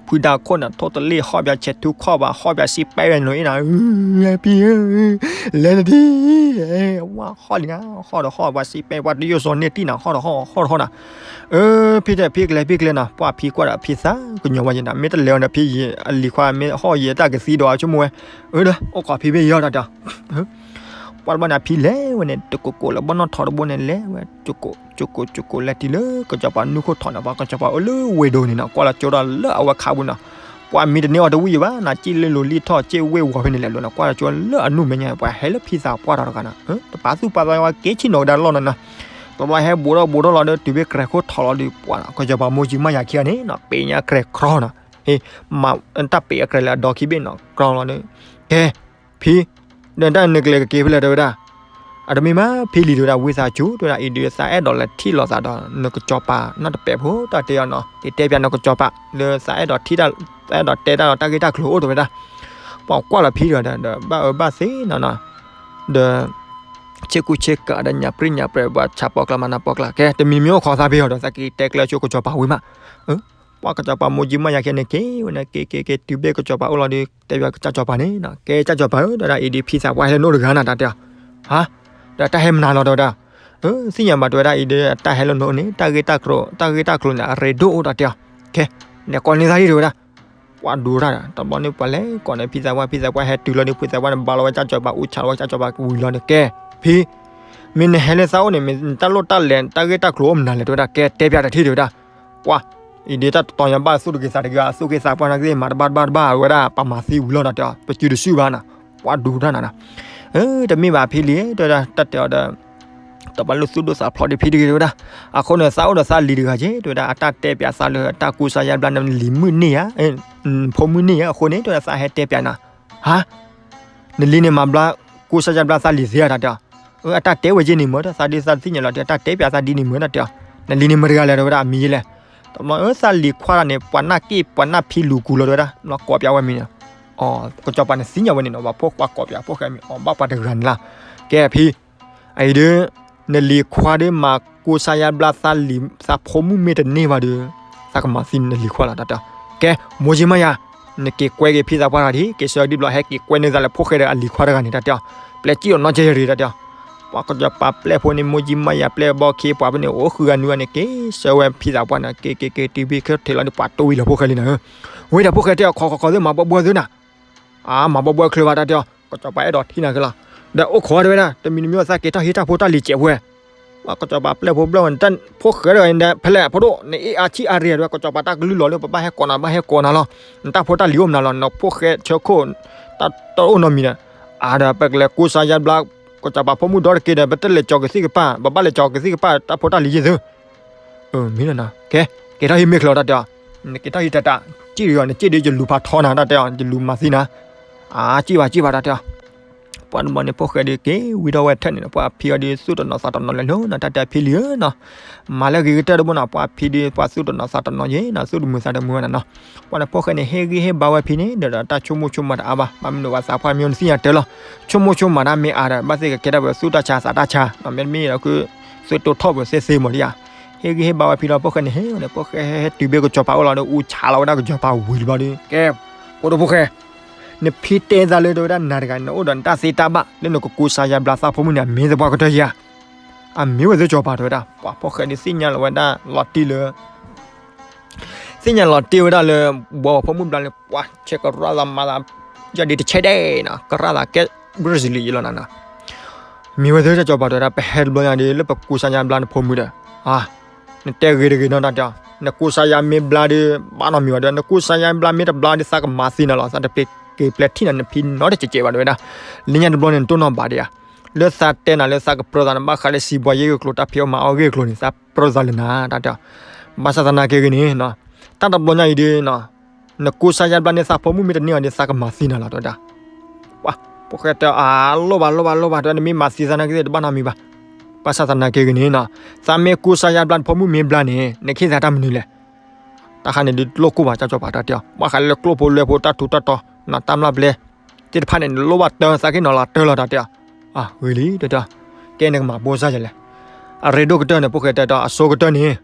ဖုဒါခိၣ်န့ၣ် ထိၣ်တလ့ၣ် ဟီၣ်ပၠးဆဲးထူခီၣ်ဘၣ် ဟီၣ်ပၠးစံးပဲဝဲန့ၣ်နီၤ, ဖံဧၢ လဲၤနၤဒံး, ဝဲဟီၣ်လံနၤ ဟီၣ်တဟီၣ် ပှၤစံးပဲပှၤတယိၣ်စီၤန့ၢ်တံၢ်နၤ ဟီၣ်တဟီၣ် ဟီၣ်တဟီၣ်နၤ. အၢ ဖံတဲ ဖံကလဲၤ ဖံကလဲၤနီၤ, ပှၤဖံကွၢ်ဒီးဖံသးကညီၤဝဲယဲနီၤ, မ့ၢ်တလဲၤအီၤဒီးဖံယံၤ အလံၤခွါမ့ၢ်ဟီၣ်ယံၤတၢ်ကသံဒီးအဆိကမိၣ်ဝဲ, အၢ အိၣ်ခိးဖံဘ့ၣ်ယီၤတၢ်တဲ ပှၤတဘျီန့ၣ် အဖံလဲၤဝဲန့ၣ် တကိးကိးလၢဘီၣ်နီၣ်ထိးတဘိန့ၣ် လဲၤဝဲ ကိးကိးကိးကိးလဲၤတုၤလၢကစီၤပၤနူၢ်ခိၣ်ထီၣ်န့ၣ် ပှၤကစီၤပၤအိၣ်လၢဝ့ၢ်ဒိၣ်န့ၣ်နီၤ ကွၢ်လီၤကၠိဒီးလၢအဝဲခးပူၤနီၤ, ပှၤမံတန့ၢ်အီၤတဝံၣ်ယံၤဘၣ်နၤ စံၣ်လၢလိၤလံထီၣ် စံၣ်ဝ့ၢ်ဝီၤဖဲန့ၣ်လဲၤလိၤနီၤ ကွၢ်လီၤကၠိလၢအနူၢ်မဲာ်ညါ ပှၤဟဲလၢဖံသးပှၢ်တၢ်တဂၤနီၤ, တပာ်သူၣ်ပာ်သးဝဲက့ၤဆံၣ်နီၤကဒါလီၢ်နီၤနီၤ, တဘျီဟဲဘူးထီၣ်ဘူးထီၣ်လီၤဒီး တုၤဖဲကြဲၤခိၣ်ထီၣ်လီၤဒီး ပှၤကစီၤပၤမိၢ်ကံမါယၤခံဂၤန့ၣ်နီၤ ပ့ၤညါကြဲၤကြီနီၤ, ဟ့ၣ် မၤတၢ်ပ့ၤအကြဲၤလၢအဒီခံဘ့ၣ်နီၤ ကြီလီၤဒီး, ကဲ ဖံ ဒီးတၢ်နကလဲၤကက့ၤဖဲလဲၣ်တဲဝဲဒၣ်, အတမ့ၢ်ဘၣ်ဖံလံၤတဲဝဲဒၣ် ဝံသးစူၤ တဲဝဲဒၣ်အံၤဒီး သးအဲၣ်ဒိးလဲၤထံၣ်လိာ်သးဒီး နကစီၤပၤနီတပဲာ်ဖိ တၢ်တဲအီၤနီၤ ကတဲပၠးနကစီၤပၤလၢသးအဲၣ်ဒိးထံၣ်တၢ် သးအဲၣ်ဒိးတဲတၢ်ဒီးတၢ်ဂ့ၢ်တၢ်ကျိၤအိၣ်တဲဝဲဒၣ်, ပှၤကွၢ်လီၤဖံဒီး ဒီးဘၣ်အၢဘၣ်သီနီၤနီၤ, ဒီး ဆ့ကူဆ့ကၤဒီးညၣ်ပြံၣ်ညၣ်ပြဲၤ ပှၤဆးပီကျါမၤနၢ်ပီကျါ ကဲ တမံၤမံၤအိၣ်ခိးသးဖဲအီၤဒီး သးက့ၤတဲကျဲဆိကစီၤပၤဝံၤမး ပှၤကစီၤပၤမိၢ်ကံမါယၤခံန့ၣ်က့ၤဝဲန့ၣ် က့ၤက့ၤက့ၤတုၤဘ့ၣ်ကစီၤပၤအိၣ်လီၤဒီး တဲပၠးကစၢ်စီၤပၤန့ၣ်နီၤ ကဲကစၢ်စီၤပၤဧၢ တဲဝဲဒၣ်အံၤဒီးဖံသးပှၢ်ဟဲလၢနအိၣ်တဂၤနီၤ တၢ်တဲအီၤ, ဟါ, ဒီးတၢ်ဟဲမနုၤလီၤတဲဝဲဒၣ်, သ့ၣ်ညါဘၣ်တဲဝဲဒၣ်အံၤဒီး တၢ်ဟဲလၢနအိၣ်န့ၣ် တၢ်ဂ့ၢ်တၢ်ကျိၤ တၢ်ဂ့ၢ်တၢ်ကျိၤန့ၣ် အရ့ဒိၣ်အိၣ်တၢ်တဲအီၤ, ကဲ, လဲၤကိးန့ၢ်သးဒ်တဲဝဲဒၣ်, ပှၤဒိတၢ်ဒီး တဘျီန့ၣ်ပှၤလဲၤကိးန့ၢ်ဖံသးပှၢ် ဖံသးပှၢ်ဟဲတုၤလီၤဒီး ဖံသးပှၢ်န့ၣ် ဘါလီၤဝဲကစၢ်စီၤပၤ အူဆးလီၤဝဲကစၢ်စီၤပၤဝံၤလီၤဒီး ကဲ, ဖံ မ့ၢ်နဟဲလၢသးအိၣ်န့ၣ် မ့ၢ်နတၢ်လိၣ်တၢ်လဲၤ တၢ်ဂ့ၢ်တၢ်ကျိၤအိၣ်မနုၤလဲၣ်တဲဝဲဒၣ် ကဲ တဲပၠးတထံၣ်တဲဝဲဒၣ်, ပှၤ, အံၤဒ်တၢ်တတီၤညါဘၣ်သူၣ်တဂ့ၤသးတဂ့ၤ သူၣ်ဂ့ၤသးပှၢ်နာ်က့ မၤတဘၣ်တဘၣ်တဘၣ်ဝဲဒၣ် ပှၤမၤသံဝံၤလီၤဒီးတဲအီၤ ပစုတစုဘၣ်နီၤ, ပှၤဒိတၢ်နၤနီၤ, တမ့ၢ်ဘၣ်ဖံလံၤ တဲဝဲဒၣ် တၢ်တဲအီၤဒီး တဘၣ်လိၣ်သူၣ်ဒိၣ်သးဖျိးဒံးဖံတဂ့ၤတဲဝဲဒၣ်, အဃိန့ၣ် သးအိၣ်ဒီးသးလံၤတဂၤက့ တဲဝဲဒၣ် အတၢ်တဲပၠးသးလၢအတၢ်ကူစါယါဘျါနလံၤမုၢ်န့ၢ်ဧါ, ဖိမုၣ်န့ၢ်ဧါ အဃိန့ၣ် တဲဝဲဒၣ်သးဟဲတဲပၠးနၤ, ဟါ နလံၤန့ၣ်မၤဘျါ ကူစါယါဘျါသးလံၤသ့ဧါတၢ်တဲအီၤ, အတၢ်တဲဝဲက့န့ၣ်မ့ၢ် သးဒ်သးသ့ၣ်ညါလီၤ တဲတၢ်တဲပၠးသးဒ်န့ၣ်မ့ၢ်တၢ်တဲအီၤ, နလံၤန့ၣ်မတၤတဂၤလဲၣ်တဲဝဲဒၣ် အမံၤယဲလဲၣ်, တဘျီ သးလံၤခွါတဂၤန့ၣ် ပှၤနၢ်က့ၣ် ပှၤနၢ်ဖံလူၤကူၤလီၤတဲဝဲဒၣ် ဘျီကိးပၠးဝဲမံၤန့ၣ်, ကစီၤပၤန့ၣ်သ့ၣ်ညါဝဲန့ၣ်နီၤ ပှၤဖိခွါကိးပၠးဖိၣ်ဃဲမံၤ အီၤဘၣ်ပှၤတဂၤန့ၣ်လီၤ, ကဲဖံ အံၤဒုး နလံၤခွါဒုးမၤကူစါယါဘျါသးလံၤ သးဖိမုၣ်မ့ၢ်တန့ၢ်ဘၣ်ဒီး သးကမၤသံနလံၤခွါလီၤတၢ်တဲအီၤ, ကဲ မိၢ်ကံမါယၤ, နက့ၤကွဲက့ၤဖံသးပှၢ်တဂၤဒ် က့ၤဆၢဒ်ဘျီဟဲက့ၤကွဲန့ၢ်သးလၢဖိၣ်ဃဲဒီးအလံၤခွါတဂၤန့ၣ်တၢ်တဲအီၤ, ပျဲစံၣ်အီၤနီတကဲယရ့တၢ်တဲအီၤ, ပှၤကစီၤပၤပျဲၢ်ဖိန့ၣ် မိၢ်ကံမါယၤပျဲၢ်ဘီခံပှၤဖဲန့ၣ် အိၣ်ဃုဂၤနွံဂၤန့ၣ် က့ၤဆၢဝဲဖံသးပှၢ်န့ၣ် က့ၤက့ၤက့ၤတုၤဖံခဲထံးလီၤဒီး ပှၤတိၢ်ဝံၤလီၤဖိၣ်ဃဲလံနီၤ, ဝဲဒၣ်ဖိၣ်ဃဲတဲအီၤ ခိးခိးခိးသ့ၣ်မၤဘီဘီသ့ၣ်နၤ အါ မၤဘီဘီချၢဘၣ်တၢ်တဲအီၤ, ကစီၤပၤအဲၣ်ဒိးထံၣ်နၤက့ၤလီၤ, ဒီးအိၣ်ခိးတဲဝဲဒၣ် တမံၤတမံၤသးက့ၤထီၣ်ဟံးတၢ်ဖိတၢ်လံၤစဲးဖိဝဲ, ပှၤကစီၤပၤပျဲၢ်ဖိဘျီဝဲန့ၣ် တၢ်ဖိၣ်ဃဲတဂၤန့ၣ် ဖဲလဲၣ်ဖိဒိၣ် နအ့ၣ်အါဆံၣ်အါရ့ၤတဲဝဲ ကစီၤပၤတၢ်ကလုၢ်လီၤလၢ ပဘၣ်ဟဲကိးနၤ ဘၣ်ဟဲကိးနၤလီၤ, နတၢ်ဖိတၢ်လံၤအိၣ်မနုၤလီၤ နဖိၣ်ဃဲဆၢခိၣ် တၢ်တအိၣ်နီတမံၤဒီး, အါဒီး ပကလဲၤကူစါယါဘျါ ကစီၤပၤဖိမုၣ်ဒီတက့ၢ်ဒီး ပတလဲၤကၠီၤကသံၣ်ကပၢ် ပဘၣ်လဲၤကၠီၤကသံၣ်ကပၢ် တၢ်ဖိတၢ်လံၤယ့ၢ်သု မ့ၢ်လီၤနီၤ, ကဲ က့ၤထီၣ်ဟံးမ့ၢ်ချၢတၢ်တဲအီၤ, နက့ၤထီၣ်ဟံးတၢ်တၢ်, စံၣ်ဒီးယီၤ နစံၣ်ဒီးယလူၤဖးထီနၤတၢ်တဲအီၤ ယလူၤမၤသံနၤ, အါ စံၣ်ဘၣ်စံၣ်ဘၣ်တၢ်တဲအီၤ, ပှၤတဘျီန့ၣ် ဖိၣ်ဃဲဒုးက့ၤဝံထီၣ်ဝဲထဲန့ၣ် ပှၤဖံအီၤဒုးသူၣ်တနီၤသးတနီၤလဲၤလၢနီၤ တၢ်တဲဖံလံၤဧၢနီၤ, မၤလၢဂ့ၤကတၢၢ်တဘိနီၤ ပှၤဖံဒုး ပှၤသူၣ်တနီၤသးတနီၤယ့ၢ်နီၤ သူၣ်တမုာ်သးတမုာ်ဝဲနီၤနီၤ, ပှၤန့ၣ်ဖိၣ်ဃဲန့ၣ် ဟ့ၣ်ဂံၢ်ဟ့ၣ်ဘါဝဲဖံန့ၣ် ဒီးတၢ်ဆိကမိၣ်ဆိကမးတအါဘၣ် ဘၣ်မနုၤဘၣ်သးပှၢ်မ့ၢ်နသ့ၣ်ညါတၢ်လီၤ, ဆိကမိၣ်ဆိကမးတၢ်မ့ၢ်အါဒီး ဘၣ်သ့ၣ်ကကဲထီၣ်ဝဲသူၣ်တၢ်ဆါသးတၢ်ဆါနီၤ မ့တမ့ၢ်ဒီးခု သုးတိၢ်ထီၣ်ပူၤသ့သ့မးဒံးဧါ. ဟ့ၣ်ဂံၢ်ဟ့ၣ်ဘါဝဲဖံလီၤ ဖိၣ်ဃဲန့ၣ်ဟ့ၣ်ဝဲန့ၣ် ဖိၣ်ဃဲဟဲတုၤဘၣ်ကစီၤပၤအိၣ်လီၤဒီး အူဆါလီၤဝဲဒၣ်ကစီၤပၤဝံၤလံဘျီဒီး ကဲ ဖိဒိၣ်ဖိၣ်ဃဲ နဖံတဲသးလၢတဲဝဲဒၣ်နၤတဂၤ နအိၣ်ဒီးနတၢ်သ့တၢ်ဘၣ်လၢနကကူစါယါဘျါသးဖိမုၣ်န့ၣ် အမ့ၢ်သပှၢ်ကတၢၢ်ဧါ. အမ့ၢ်ဝဲသ့ၣ်ကစီၤပၤတဲဝဲဒၣ် ပှၤဖိၣ်ဃဲဒုးသ့ၣ်ညါလီၤဝဲဒၣ်လီၤတံၢ်လၢ သ့ၣ်ညါလီၤတံၢ်ဝဲဒၣ်လၢ ဘှီဖိမုၣ်ဘျါလၢ ပှၤဆဲးကရၣ်သးမၤသး ယၤဒ်တဆဲးဒဲးနီၤ ကရၣ်သးကဲ ဘြၣ်စံလံယလီၤနၤနီၤ. မ့ၢ်ဝဲသ့ၣ်ကစီၤပၤတဲဝဲဒၣ် ပဟဲတဘျီညါဒီး လၢပကူစါယါဘျါနဖိမုၣ်ဒီး နတဲဂ့ၤတဂ့ၤနီၤတၢ်တဲအီၤ နကူစါယါမ့ၢ်ဘျါဒီး ဘၣ်နီတမံၤဘၣ်ဒီး နကူစါယါဘျါမ့ၢ်တဘျါဒီး သးကမၤသံနၤလီၤ သးတပျ့ၤက့ၤပျဲၤထံၣ်နၤ နဖံနီတစဲးစဲးဘၣ်တဲဝဲဒၣ်. လၢညါတဘျီန့ၣ် နတိၢ်နီၣ်ဘၣ်ဒံးဧါ. လၢသးတဲနၤလၢသးကပြၢသးန့ၣ် ဘၣ်ဃးလၢစံးဘှါယ့ၣ်ဂ့ၢ်ကျိၤ တၢ်ဖံးအီၣ်မၤအီၣ်ဂ့ၢ်ကျိၤန့ၣ် သးပြၢသးလၢနၤတၢ်တဲအီၤ. ဘၣ်ဆၣ်သနာ်က့ဂ့ၤန့ၣ် တၢ်တဘျီညါအံၤဒီး နကူစါယါဘျါန့ၢ်သးဖိမုၣ်မ့ၢ်တန့ၢ်အီၤဒီး သးကမၤသံနၤလီၤတဲဝဲဒၣ်. ပှၤဖိၣ်ဃဲတဲအီၤ လိၣ်ဘၣ်လိၣ်ဘၣ်လိၣ်ဘၣ်တဲဝဲ နမ့ၢ်မၤသံသးနာ်က့သ့ၣ်တဘၣ်နီတမံၤဘၣ်. ဘၣ်ဆၣ်သနာ်က့ဂ့ၤန့ၣ် သးမ့ၢ်ကူစါယါဘျါနဖိမုၣ်မ့ၢ်ဘျါန့ၣ် နကဟ့ၣ်သးတၢ်မနုၤလဲၣ်. တၢ်ခါန့ၣ်ဒုးလိၣ်ကိၢ်ဘၣ် ကစီၤပၤတဲအီၤ ဘၣ်ဃးလၢကျိၣ်ဖိလဲဖိတၢ်ထူးတၢ်တီၤ တၢ်မျၢ်ပျဲသ့ၣ်တဖၣ်န့ၣ် နလိၣ်ဘၣ်တၢ်သးက့နီၤလီၤတၢ်လီၤတၢ်တဲအီၤ. ဂ့ၤလံတဲအီၤ. ကဲနကမၤဘိစၢ်ယဲလဲၣ်. အရ့ဒိၣ်ကတၢၢ်န့ၣ် ဖိၣ်ဃဲတဲအီၤ အဆိကတၢၢ်န့ၣ်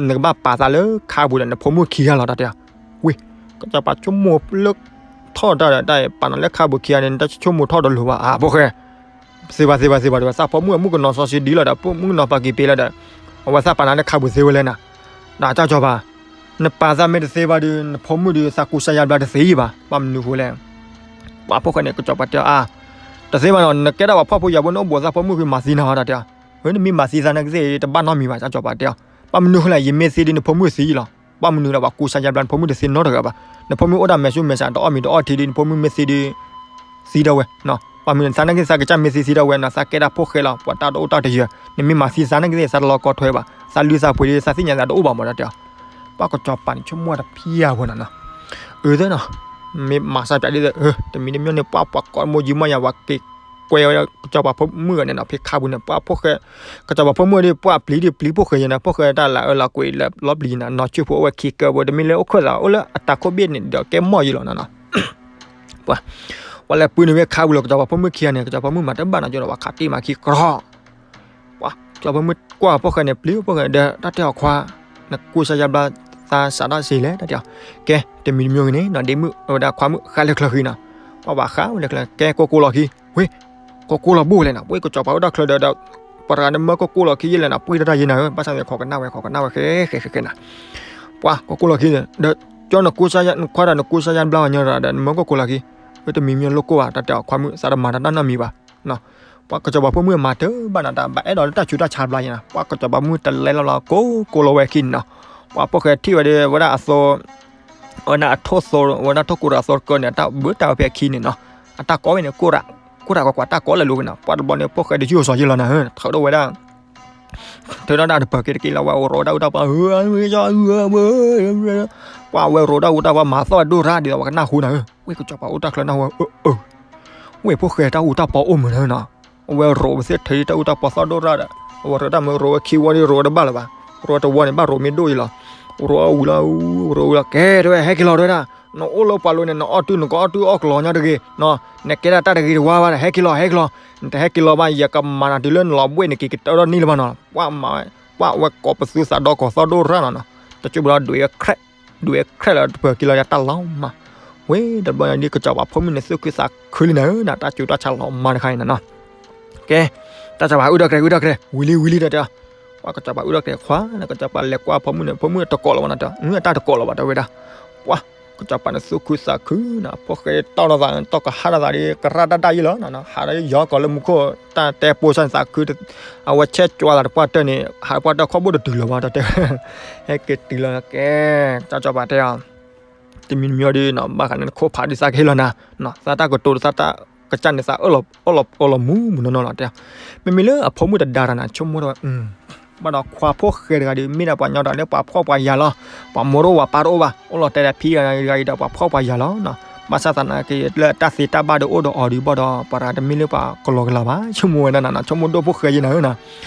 နကဘၣ်ပာ်သးလၢခါပူၤဒီးနဖိမုၣ်ခံဂၤလီၤတၢ်တဲအီၤ. ဝံၤ ကစီၤပၤဆိကမိၣ်လၢထီၣ်တၢ်ဒီး တၢ်ပာ်နၤလၢခါပူၤခံဂၤန့ၣ် နတၢ်ဆိကမိၣ်ထီၣ်တလိၤဘၣ် အဖိၣ်ဃဲ သ့ဘၣ်သ့ဘၣ်သ့ဘၣ်တဲဝဲ သးဖိမုၣ်အမုၣ်ကနီၤစီဆှံဒ်လီၤဒီး ဖိမုၣ်ကနီၤပာ်က့ၤပ့ၤလီၤဒီး အဝဲသးပာ်နၤလၢခါပူၤသ့ဝဲလဲၣ်နၤ. ဒီးကစီၤပၤ နပာ်သးမ့ၢ်တသ့ဘၣ်ဒီး နဖိမုၣ်ဒီးသးကူစါယါဘျါတသ့ဘၣ် ဘၣ်မနုၤဃိလဲၣ်. ပှၤဖိၣ်ဃဲန့ၣ် ကစီၤပၤတဲအီၤ အါ တသ့ဘၣ်နီၤ နကဲဒၣ်ပှၤဖှီၣ်ဖိယာ်ဖိ နအိၣ်ဘူးသးဖိမုၣ်ဃုမၤသံနၤတၢ်တဲအီၤ. နမ့ၢ်မၤသံသးနာ်က့သ့ၣ်တဘၣ်နီတမံၤဘၣ် ကစီၤပၤတဲအီၤ. ဘၣ်မနုၤဃိလဲၣ် ယမ့ၢ်သံဒီးနဖိမုၣ်သံလီၤ. ဘၣ်မနုၤဒီးပှၤကူစါယါဘျါနဖိမုၣ်တသ့နီတဂၤဘၣ်. နဖိမုၣ်အိၣ်ဒၣ်မဲာ်ဆူမဲာ်ဆှး တအီၣ်မ့ၤတအီထံဒီး နဖိမုၣ်မ့ၢ်သံဒီး သံဒၣ်ဝဲ ဘၣ်မနုၤသးနာ်က့သးကစၢ်မ့ၢ်သံသံဒၣ်ဝဲနီၤ သးကဲဒၣ်ဖိၣ်ဃဲလီၤ ပှၤတၢ်တအိၣ်တၢ်တယၢၤ နမ့ၢ်မၤသံသးနာ်က့သ့ၣ် သးတလီၤကီထွဲဘၣ် သးလုၢ်သးပှ့ၤဒီး သးသ့ၣ်ညါသးတအိၣ်ဘၣ်မးတၢ်တဲအီၤ. ပှၤကစီၤပၤန့ၣ်ဆိကမိၣ်တၢ်ဖံးယၤဝဲနီၤနီၤ အၢသ့နီၤ မ့ၢ်မၤစၢ်ပျးဒ်သိး တမံၤတမံၤန့ၣ် ပှၤပှၤကိးမိၢ်ယံၤမီၢ်ယၤ ပှၤက့ၤကွဲဝဲကစီၤပၤဖိမုၣ်ဂၤန့ၣ်နီၤ ဖဲခါပူၤန့ၣ် ပှၤဖိၣ်ဃဲ ကစီၤပၤဖိမုၣ်ဒီး ပှၤပျံၤဒ်ပျံၤဖိၣ်ဃဲယဲနီၤ ဖိၣ်ဃဲတၢ်လၢအၢလီၤကွံာ်လၢလီၤပျံၤယဲနီၤ နီၢ်ဆူၣ်ဖိအိၣ်ဝဲခံကၢဘိ တမ့ၢ်လၢအိၣ်ခၢၣ်သး အိၣ်လၢအတၢ်ခိၣ်ဘ့ၣ်န့ၣ်ဒီးကဲမီၢ်ယံၤလီၤနီၤနီၤ ပှၤ ပှၤလဲၤပှ့ၤန့ၢ်ဝဲခါပူၤလီၤ ကစီၤပၤဖိမုၣ်ခံဂၤန့ၣ် ကစီၤပၤဖိမုၣ်မၤတဘၣ်နီၤကၠိဒီး ပှၤခးတံၢ်မၤခံကရီ ပှၤ ကစီၤပၤဖိမုၣ်ကွၢ်ဖိၣ်ဃဲန့ၣ် ပျံၤဖိၣ်ဃဲဒီး တၢ်တဲအီၤခွါ နကူစါယါဘျါသးစးထီၣ်စ့လဲၣ် တၢ်တဲအီၤ. ကဲ တမံၤတမံၤဂ့ၤန့ၣ်နီၤ ဒ့မုၣ်ဝဲဒၣ်ခွါမုၣ်ဃါလၢချၢဃံနီၤ ပှၤဘၣ်ဃးဝဲလၢချၢ ကဲကိၢ်ကိၢ်လီၤခံ ဝ့ၢ် ကိၢ်ကိၢ်လီၤဘိလဲၣ်နီၤ ပှၤကစီၤပၤအိၣ်တၢ်ချၢဒီး ပှၤတဂၤန့ၣ်မၢကိၢ်ကိၢ်လီၤခံယဲလဲၣ်နီၤ ပှ့ၤတၢ်တၢ်ယဲနီၤ ဘၣ်ဆၣ်န့ၣ် ခိးကနၣ်ဝဲ ခိးကနၣ်ဝဲ ဃဲဃဲဃဲဃဲနီၤ ပှၤ ကိၢ်ကိၢ်လီၤခံ ဒီး ကၠီနကူစါယါ နခွါဒီးနကူစါယါဘျါဝဲညီဒီး နမၢကိၢ်ကိၢ်လီၤခံ ဝဲတမံၤမံၤလိၣ်ကိၢ်ဘၣ် တၢ်တဲအီၤခွါမုၣ် သးတမၤတၢ်နီတမံၤဘၣ် ပှၤကစီၤပၤဖိမုၣ်မၤတဘၣ်နီၤ တၢ်ဘၣ်အဲၣ်ဒိးလၢတၢ်ဆူးတၢ်ဆါဘျါယဲနီၤ ပှၤကစီၤပၤမုၣ်တလဲလီၤလီၤ ကိၢ်ကိၢ်လီၤဝဲအခံန့ၣ်နီၤ ပှၤဖိၣ်ဃဲထံၣ်ဝဲဒီး ဝဲဒၣ်အသိ ဝဲဒၣ်အထိၣ်သိ ဝဲဒၣ်ထိၣ်ကိဒီးအသိတကၢန့ၣ် အတၢ်ဘၢတၢ်ဝဲဖဲအခံန့ၣ်နီၤ အတၢ်ကိးဝဲန့ၣ် ကိၢ်တၢ် ကိၢ်တၢ်ကွၢ်ကွၢ်တၢ်ကိးလၢာ်လိၤဝဲနီၤ ပှၤတဘျီန့ၣ် ဖိၣ်ဃဲတယုၢ်အီၤစီၤယဲလီၤနီၤ ထုးထီၣ်ဝဲဒၣ် ထုးထီၣ်ဒၣ်တပၢၢ်က့ၤတက့ၢ်လီၤ ဝဲရိးဝဲဒၣ်အူတၢ်ပီ ပှၤဝဲရိးဒၣ်အူတၢ်ပီမၤသီၣ်ဝဲဒိၣ်ရၣ်ဒ်သိးပှၤကနၢ်ဟူနီၤ ဝဲကစီၤပၤအိၣ်တၢ်ချၢနၢ်ဟူ ဝဲဖိၣ်ဃဲတၢ်အူတၢ်ပီအိၣ်မုာ်နီၤ အဝဲရိးဝဲသ့ၣ်ထုးတၢ်အူတၢ်ပီသီၣ်ဒိၣ်ရၣ်ဒီး အဝဲရိးတၢ်မၢရိးဝဲခံဝီဒီးရိးဝဲတဘၣ်လၢၤဘၣ် ရိးတဝီန့ၣ် ဘၣ်ရိးမ့ၢ်ဒိၣ်အံၤလီၤ ရိးဝံၤလီၤ ရိးဝံၤလီၤ ကဲတဲဝဲ ဟဲက့ၤလီၤတဲဝဲဒၣ် နအိၣ်လၢပှၤလိၤန့ၣ် နအီၣ်တုၤနကအီၣ်တုၤအီၣ်ကလီညါတဂ့ၤ နကဲဒၣ်တၢ်တဂ့ၤတဝါဘၣ် ဟဲက့ၤလီၤ ဟဲက့ၤလီၤ နတဟဲက့ၤလီၤဘၣ် ယကမၤနၤတုၤလၢနလီၤဘှ့ၣ်နက့ၤကတၢၢ်ထီၣ်န့ၢ်လၢၤဘၣ်နီၤ ပှၤမၤဝဲ ပှၤဝဲကိးပသူသးဒီကိးသီၣ်ဒိၣ်ရၣ်နီၤနီၤ တကၠိဘျီဒွဲၣ်ဝဲ ဒွဲၣ်ဝဲခြဲးလီၤတပၢၢ်က့ၤလီၤယၤတၢ်လီၤမး ဝဲတဘျီညါဒ်ကစီၤပၤဖိမုၣ်န့ၣ် သူၣ်ခုသးခုလံနၤဧၢ နတၢ်ဆူးတၢ်ဆါလီၤမးတခါအံၤနီၤနီၤ ကဲ တၢ်စီၤပၤအုၣ်ထီၣ်ကြဲး အုၣ်ထီၣ်ကြဲး ဝံၤလံဝံၤလံဒီးတဲ ပှၤကစီၤပၤအုၣ်ထီၣ်ကြဲးခွါ ကစီၤပၤလဲၤကွၢ်ဖိမုၣ်န့ၣ် ဖိမုၣ်တကိးလီၤဘၣ်နီၤတဲ အတၢ်တကိးလီၤဘၣ်တဲဝဲဒၣ် ပှၤ ကစီၤပၤန့ၣ်သူၣ်ခုသးခုနီၤ ဖိၣ်ဃဲတီၢ်ထီၣ်သး တီၢ်ကဟးထီၣ်သးဒီး ကရၣ်တၢ်တၢ်ယံၤလီၤနီၤ ဟးဒီးယီၤကီးလၢမူခိၣ် တၢ်တဲပိၢ်စၢ်န့ၣ်သးခု အဝဲဆဲးကွၢ်သးတပှၢ်တၢၢ်န့ၣ် ဟးတပှၢ်တၢၢ်ခီၣ်ဘိၣ်တတုၤလၢၤဘၣ်တဲ ဟဲက့ၤတုၤလီၤ ကဲ တၢ်စီၤပၤတဲအီၤ တမံၤတမံၤအံၤဒီး ဘၣ်ဃးန့ၣ်နခိၣ်ဖးဒ်သးကဟ့ၣ်လီၤနၤ သးတၢ်ကတိၤသးတၢ်ကစၢ်န့ၣ် သးအၢၣ်လီၤမူမူနီၢ်နီၢ်လီၤတဲ မ့မ့ၢ်လၢအဖိမုၣ်တဒါတၢ်န့ၣ် ဆိကမိၣ်ထီၣ်ဝဲ ဘၣ်ဒီးခွါဖိၣ်ဃဲတဂၤဒီး မ့ၢ်ဒၣ်ပှၤညီတဂၤလၢပှၤဖှီၣ်ပှၤယာ်လီၤ ပှၤမိၢ်တအိၣ်ပှၤပၢ်တအိၣ်ဘၣ် အိၣ်လီၤတဲာ်ဒီးဖံဂၤတဂၤအံၤဒီးပှၤဖှီၣ်ပှၤယာ်လီၤ ဘၣ်ဆၣ်သနာ်က့လၢတၢ်သ့တၢ်ဘၣ်ဒီးအိၣ်ဒီးအီၤဒီးဘၣ်ဒီး ပှၤတဂၤတမ့ၢ်လၢပှၤကလီကလီဘၣ် ဆိကမိၣ်ဝဲဒၣ်နၤ ဆိကမိၣ်ဒိၣ်ဖိၣ်ဃဲယဲနၤဧၢနီၤ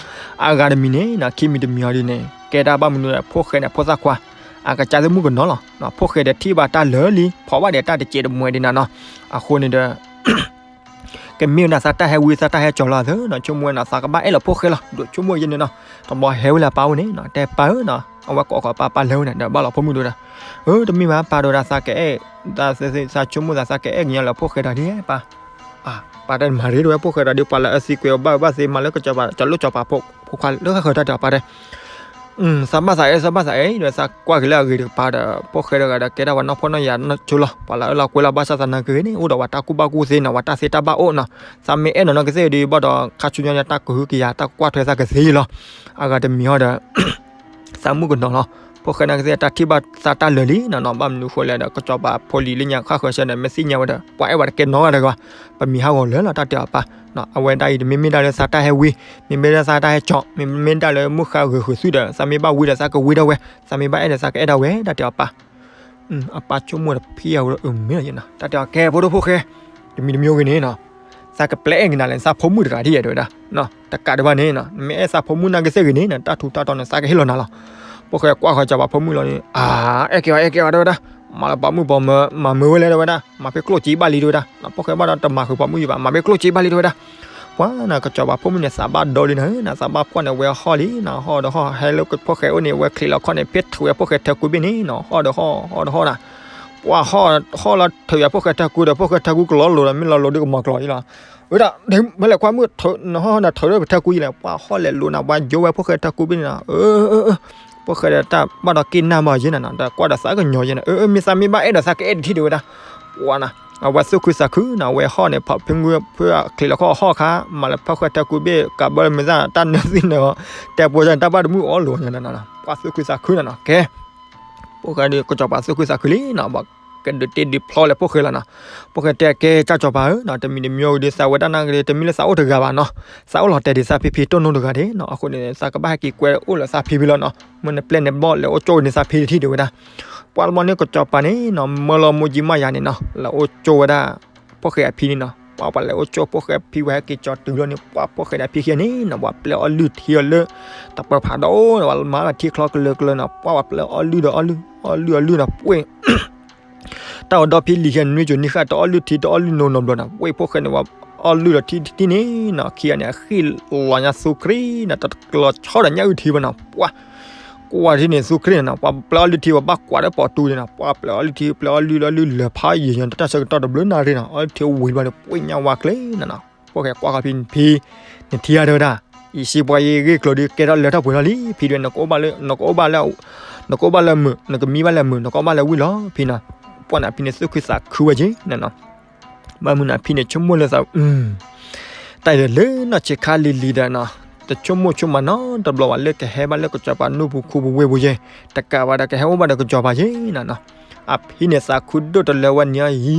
အဂၤတမံၤန့ၣ် ခံမံၤတမံၤအံၤဒီးန့ၣ် ကဲတၢ်ဘၣ်မနုၤ ဖိၣ်ဃဲန့ၣ် ဖိသၣ်ခွါ အကစၢ်သ့ၣ်မုၣ်ကနီၤလီၤ ဖိၣ်ဃဲဒီးထံၣ်ဘၣ်တၢ်လၢာ်လံ ဖီၣ်ဘၣ်ဒီးတၢ်တစဲးတမှဲးဒံးနၤနီၤ အဃိန့ၣ်ဒီး ကမ့ၢ်ဝဲဒၣ်သးတၢ်ဟဲဝံသးတၢ်ဟဲကၠီၤလီၤသၢနီၤ, ဆိကမိၣ်ဝဲနီၤ သးကဘၣ်အဲၣ်လီၤဖိၣ်ဃဲလီၤ, ဒိးဆိကမိၣ်ယဲန့ၣ်နီၤ, တဘျီဟဲဝဲလၢအပၢ်အိၣ်န့ၣ်နီၤ, တဲပၢ်ဧၢနီၤ, အဝဲကိးကီးပၢ် ပၢ်လၢဝဲန့ၣ် ဒီးဘၣ်လီၤဖိမုၣ်ဒိၣ်ဒီး, အၢ တမ့ၢ်ဘၣ်ပၢ်ဒိၣ်ဒီး သးကအဲၣ်, သးဆိကမိၣ်သး သးကအဲၣ်ကညီလၢဖိၣ်ဃဲဒီးဒ်ပၢ်, ပၢ်တဲမၤရ့ဒိၣ်ဝဲဖိၣ်ဃဲဒီးဒ်ပှၤလၢအသံကွဲးအီၤဘၣ်ဝဲဘၣ်သ့ မၤလၢကစီၤပၤ ကၠီၤလိၣ်ကၠီၤပၤဖိခွါလၢဃၣ်ဃၢၤတၢ်တဲအီၤပၢ်တဲ သးဘၣ်သးအဲၣ် သးဘၣ်သးအဲၣ်ဒီး သးကွၢ်က့ၤလၢအဂ့ၤတကပၤဒီး ဖိၣ်ဃဲတဂၤဒီးကဲဒၣ်ပှၤနီၢ်ဖှီၣ်နီၢ်ယာ်နီၢ်ဆိလီၤ, ပှၤလၢအအၢလီၤကွဲလီၤ ဘၣ်ဆၣ်သနာ်က့ဂ့ၤန့ၣ် အိၣ်ဒီးပှၤတၢ်ကူၣ်ဘၣ်ကူၣ်သ့နီၤ, ပှၤတၢ်သ့တၢ်ဘၣ်အိၣ်နီၤ, သးမ့ၢ်အဲၣ်နီၤနီၢ်ကသ့ၣ်ဒီး ဘၣ်ဒီးခါဆူညါတၢ်ကဟုကယာ် တၢ်ကကွၢ်ထွဲသးကသ့လီၤ, အဂၤတမံၤဟီဒီး သးမုၣ်ကနီၤလီၤ, ဖိၣ်ဃဲနီၢ်ကသ့ၣ် တၢ်ထံၣ်ဘၣ်သးတၢ်လၢာ်လံနီၤ, ဘၣ်မနုၤဃိလဲၣ်ဒီး ကစီၤပၤဖိလံၤလၢညါဃၣ်ဃၢၤဆၢဒီး မ့ၢ်သ့ၣ်ညါဝဲဒီး ပှၤအဲၣ်ဝဲတကဲနီတဂၤဘၣ်, ပမံၤဟးဂီၤလၢာ်လီၤ တၢ်တဲအီၤပၢ်, အဝဲဒၣ်အံၤတမ့မ့ၢ်ဒၣ်လၢသးတၢ်ဟဲဝံ, မ့မ့ၢ်ဒၣ်သးတၢ်ဟဲကၠီၤ, မ့မ့ၢ်ဒၣ်လၢမုၢ်ဃၢ်ဂုာ်ဃုာ်သုဒီး သးမ့ၢ်ဘၣ်ဝံဒီးသးကဝံဒၣ်ဝဲ, သးမ့ၢ်ဘၣ်အဲၣ်ဒီးသးကအဲၣ်ဒၣ်ဝဲ တၢ်တဲအီၤပၢ် အပၢ်ဆိကမိၣ်ဒီးဖံအဝဲအမ့ၢ်လီၤနီၤ, တၢ်တဲအီၤကဲဖိဒိၣ်ဖိၣ်ဃဲ, တမံၤတမံၤဂ့ၤန့ၣ်နီၤ, သးကပျဲအဲၣ်ကနၤလဲၣ် သးဖိမုၣ်တဂၤဒ်ယဲတဲဝဲဒၣ်, တကးဒံးဘၣ်န့ၣ်နီၤ နမ့ၢ်အဲၣ်သးဖိမုၣ်နီၢ်ကသ့ၣ်ဂ့ၤန့ၣ်နီၤ တၢ်ထူးတၢ်တီၤန့ၣ် သးကဟ့ၣ်လီၤနၤလီၤ, ဖိၣ်ဃဲကွၢ်ဃီၤကစီၤပၤဖိမုၣ်လီၤန့ၣ် အၢ အဲၣ်က့ၤအီၤ အဲၣ်က့ၤအီၤတဲဝဲဒၣ်, မၤလၢပိာ်မုၣ်ပိာ်မၢၤ မၤမုာ်ဝဲလဲၣ်တဲဝဲဒၣ်, မၤဖဲကျိၣ်စ့ဘၣ်လံတဲဝဲဒၣ်, ဖိၣ်ဃဲဘၣ်ဒီးတမၤဃုာ်ပိာ်မုၣ်ယံၤဘၣ် မၤဖဲကျိၣ်စ့ဘၣ်လံတဲဝဲဒၣ်, ပှၤနီၤ ကစီၤပၤဖိမုၣ်န့ၣ် သးဘၣ်ဒီလံနီၤ, သးဘၣ်ဖှီၣ်န့ၣ် ဝဲဟီၣ်လံနီၤ, ဟီၣ်ဒီးဟီၣ် ဟဲလၢဖိၣ်ဃဲအိၣ်န့ၣ် ဝဲချံးလီၤခီၣ်န့ၣ် ဖဲထုးဝဲဖိၣ်ဃဲထၢကူဘ့ၣ်န့ၣ်နီၤ, ဟီၣ်ဒီးဟီၣ် ဟီၣ်ဒီးဟီၣ်နီၤ, ပှၤဟီၣ်လီၤထုးဝဲဖိၣ်ဃဲထၢကူဒီး ဖိၣ်ဃဲထၢကူကလီလိၤဒီး မ့ၢ်လီၤလိၤဒ်ကမီၤကျိၤအံၤလီၤ, ဝဲဒၣ် မ့ၢ်လဲၤကွၢ်မုၣ် နဟီၣ်နထုးဒီးပထၢကူယံၤလဲၣ်, ပှၤဟီၣ်လဲၤလိၤနၤ ပှၤယိဝဲဖိၣ်ဃဲထၢကူဘ့ၣ်န့ၣ်နီၤ, ဖိၣ်ဃဲဒီးတၢ်ဘၣ်ဒီးက့ၢ်နၢ်မီၤယဲနီၤ, ဒီးကွၢ်ဒီးသးကညီၤယဲနီၤ, မ့ၢ်သးမ့ၢ်ဘၣ်အဲၣ်ဒီးသးကအဲၣ်တထံၣ်တဲဝဲဒၣ်, ပှၤနီၤ အဝဲသူၣ်ခုသးခုနီၤ, အဝဲဟီၣ်န့ၣ် ဖးဖဲငုဖဲချံးလီၤခီၣ်ဟီၣ်ခါ, မၤလၢဖိၣ်ဃဲထၢကူဘ့ၣ် ကးဘၢမုာ်သၣ် တၢ်နၢသံန့ၣ်, တဲပှၤန့ၣ် တၢ်ဘၣ်တမုၣ်အီၣ်လိၤညါနီၤ, ပှၤသူၣ်ခုသးခုနီၤနီၤ, ကဲ ဖိၣ်ဃဲဒီးကစီၤပၤသူၣ်ခုသးခုလံနီၤ, ဘၣ်ကဒုးတ့ဒုးဖျီလၢဖိၣ်ဃဲလီၤနီၤ, ဖိၣ်ဃဲတဲကဲ ကၢ်ကစီၤပၤဧၢနီၤ, တမံၤတမံၤအံၤဒီး သးဝဲတၢ်နာ်က့ၤဒီး တမ့ၢ်လၢသးအိၣ်တဂၤဘၣ်နီၤ, သးအိၣ်လီၤတဲာ်ဒံးသးဖံဖံတိၢ်နိတဂၤဒၣ်နီၤ, အဃိန့ၣ် သးကဘၣ်ဟဲက့ၤကွဲအိၣ်လၢသးဖံဖံလီၤနီၤ, မ့ၢ်နပျဲၢ်န့ၣ်ဘီၣ်လဲၤအိၣ်ကၠိၣ်န့ၣ်သးဖံတထံၣ်တဲဝဲဒၣ်, ပှၤတဘျီန့ၣ် ကစီၤပၤန့ၣ်နီၤ မၢလီၤမိၢ်ကၠံမးယၤန့ၣ်နီၤ လဲၤအိၣ်ကၠိၣ်ဝဲဒၣ် ဖိၣ်ဃဲအဖံန့ၣ်နီၤ, ပှၤပှၤလဲၤအိၣ်ကၠိၣ်ဖိၣ်ဃဲအဖံဝဲဟဲက့ၤကၠီတုၤလီၤန့ၣ် ပှၤဖိၣ်ဃဲဒီးအဖံခံဂၤန့ၣ်နီၤ ပှၤပျဲအီၣ်လုၢ်ထံအီၤလၢ တပၢၤဖးဒိၣ်နီၤ ပှၤမၤထံချီကလၢကလၢနီၤ ပှၤပှၤပျဲအီၣ်လုၢ်ဒီးအီၣ်လုၢ် အီၣ်လုၢ်အီၣ်လုၢ်နီၤ ပှ့ၢ် တၢ်အီၣ်ဒီဖံလံၤခံဂၤနွံကၠိၤနံၣ်ဃၣ် တအီၣ်လုၢ်ထံတအီၣ်လုၢ်နီနီဘျီနီၤ ပှ့ၢ်ဖိၣ်ဃဲန့ၣ် ပှၤအီၣ်လုၢ်ဒီးထံတထံၣ်န့ၣ်နီၤ ခံဂၤန့ၣ် အဃံလီၤညါသူခရံာ်နီၤ တလီၤဆီဒီးညၣ်အုၣ်ထံဘၣ်နီၤ ပှၤ ကွၢ်ထံန့ၣ် သူခရံာ်န့ၣ်နီၤ ပှၤပျဲအီၣ်လုၢ်ထံ ပှၤဘၣ်ကွၢ်ဒီးပိာ်တူန့ၣ်နီၤ ပှၤပျဲအီၣ်လုၢ်ထံ ပျဲအီၣ်လုၢ်လီၤလုၢ်လၢာ်ဖးယံာ်ညါ တၢ်ဆၢကတီၢ်တဘျုးနၣ်ရံၣ်နီၤ အီၣ်လုၢ်ထံဝံၤဘျီန့ၣ် ပှ့ၢ်ညၣ်ဝါကျဲနီၤနီၤ ဖိၣ်ဃဲကွၢ်ဃီဖံဖံ နထံၣ်ဧါတဲဝဲဒၣ် ယစံးပှၤယဂ့ၢ်ကျိၤဒီး ကဲထီၣ်လၢထီၣ်ပှဲၤထီၣ်လံ ဖံဒုး နကအိၣ်ဘၣ်လၢ နကအိၣ်ဘၣ်လၢ နကအိၣ်ဘၣ်လၢမုာ် နကမံဘၣ်လၢမုာ် နကအိၣ်ဘၣ်လၢဝံၣ်လီၤ ဖံနီၤ ပှၤန့ၣ်ဖံန့ၣ် သူၣ်ခုသးခုဝဲက့ၤနီၤနီၤ ဘၣ်မနုၤန့ၣ် ဖံန့ၣ် ဆိကမိၣ်လၢသး တၢ်အံၤဒီးလၢနီၢ်ဆံးခါလံၤလံၤဒီးနီၤ တဆိကမိၣ်ဆိကမးနီတဘျီဘၣ် လၢကဟဲဘၣ်လၢကစီၤပၤနူၢ်ပူၤခူပူၤဝ့ၢ်ပူၤယဲ တကးဘၣ်ဒီးကဟဲအိၣ်ဘၣ်ဒီးကစီၤပၤယဲနီၤနီၤ အဖံန့ၣ်သးခုဒိၣ်တလၢဝဲန့ၣ်အံၤ လီ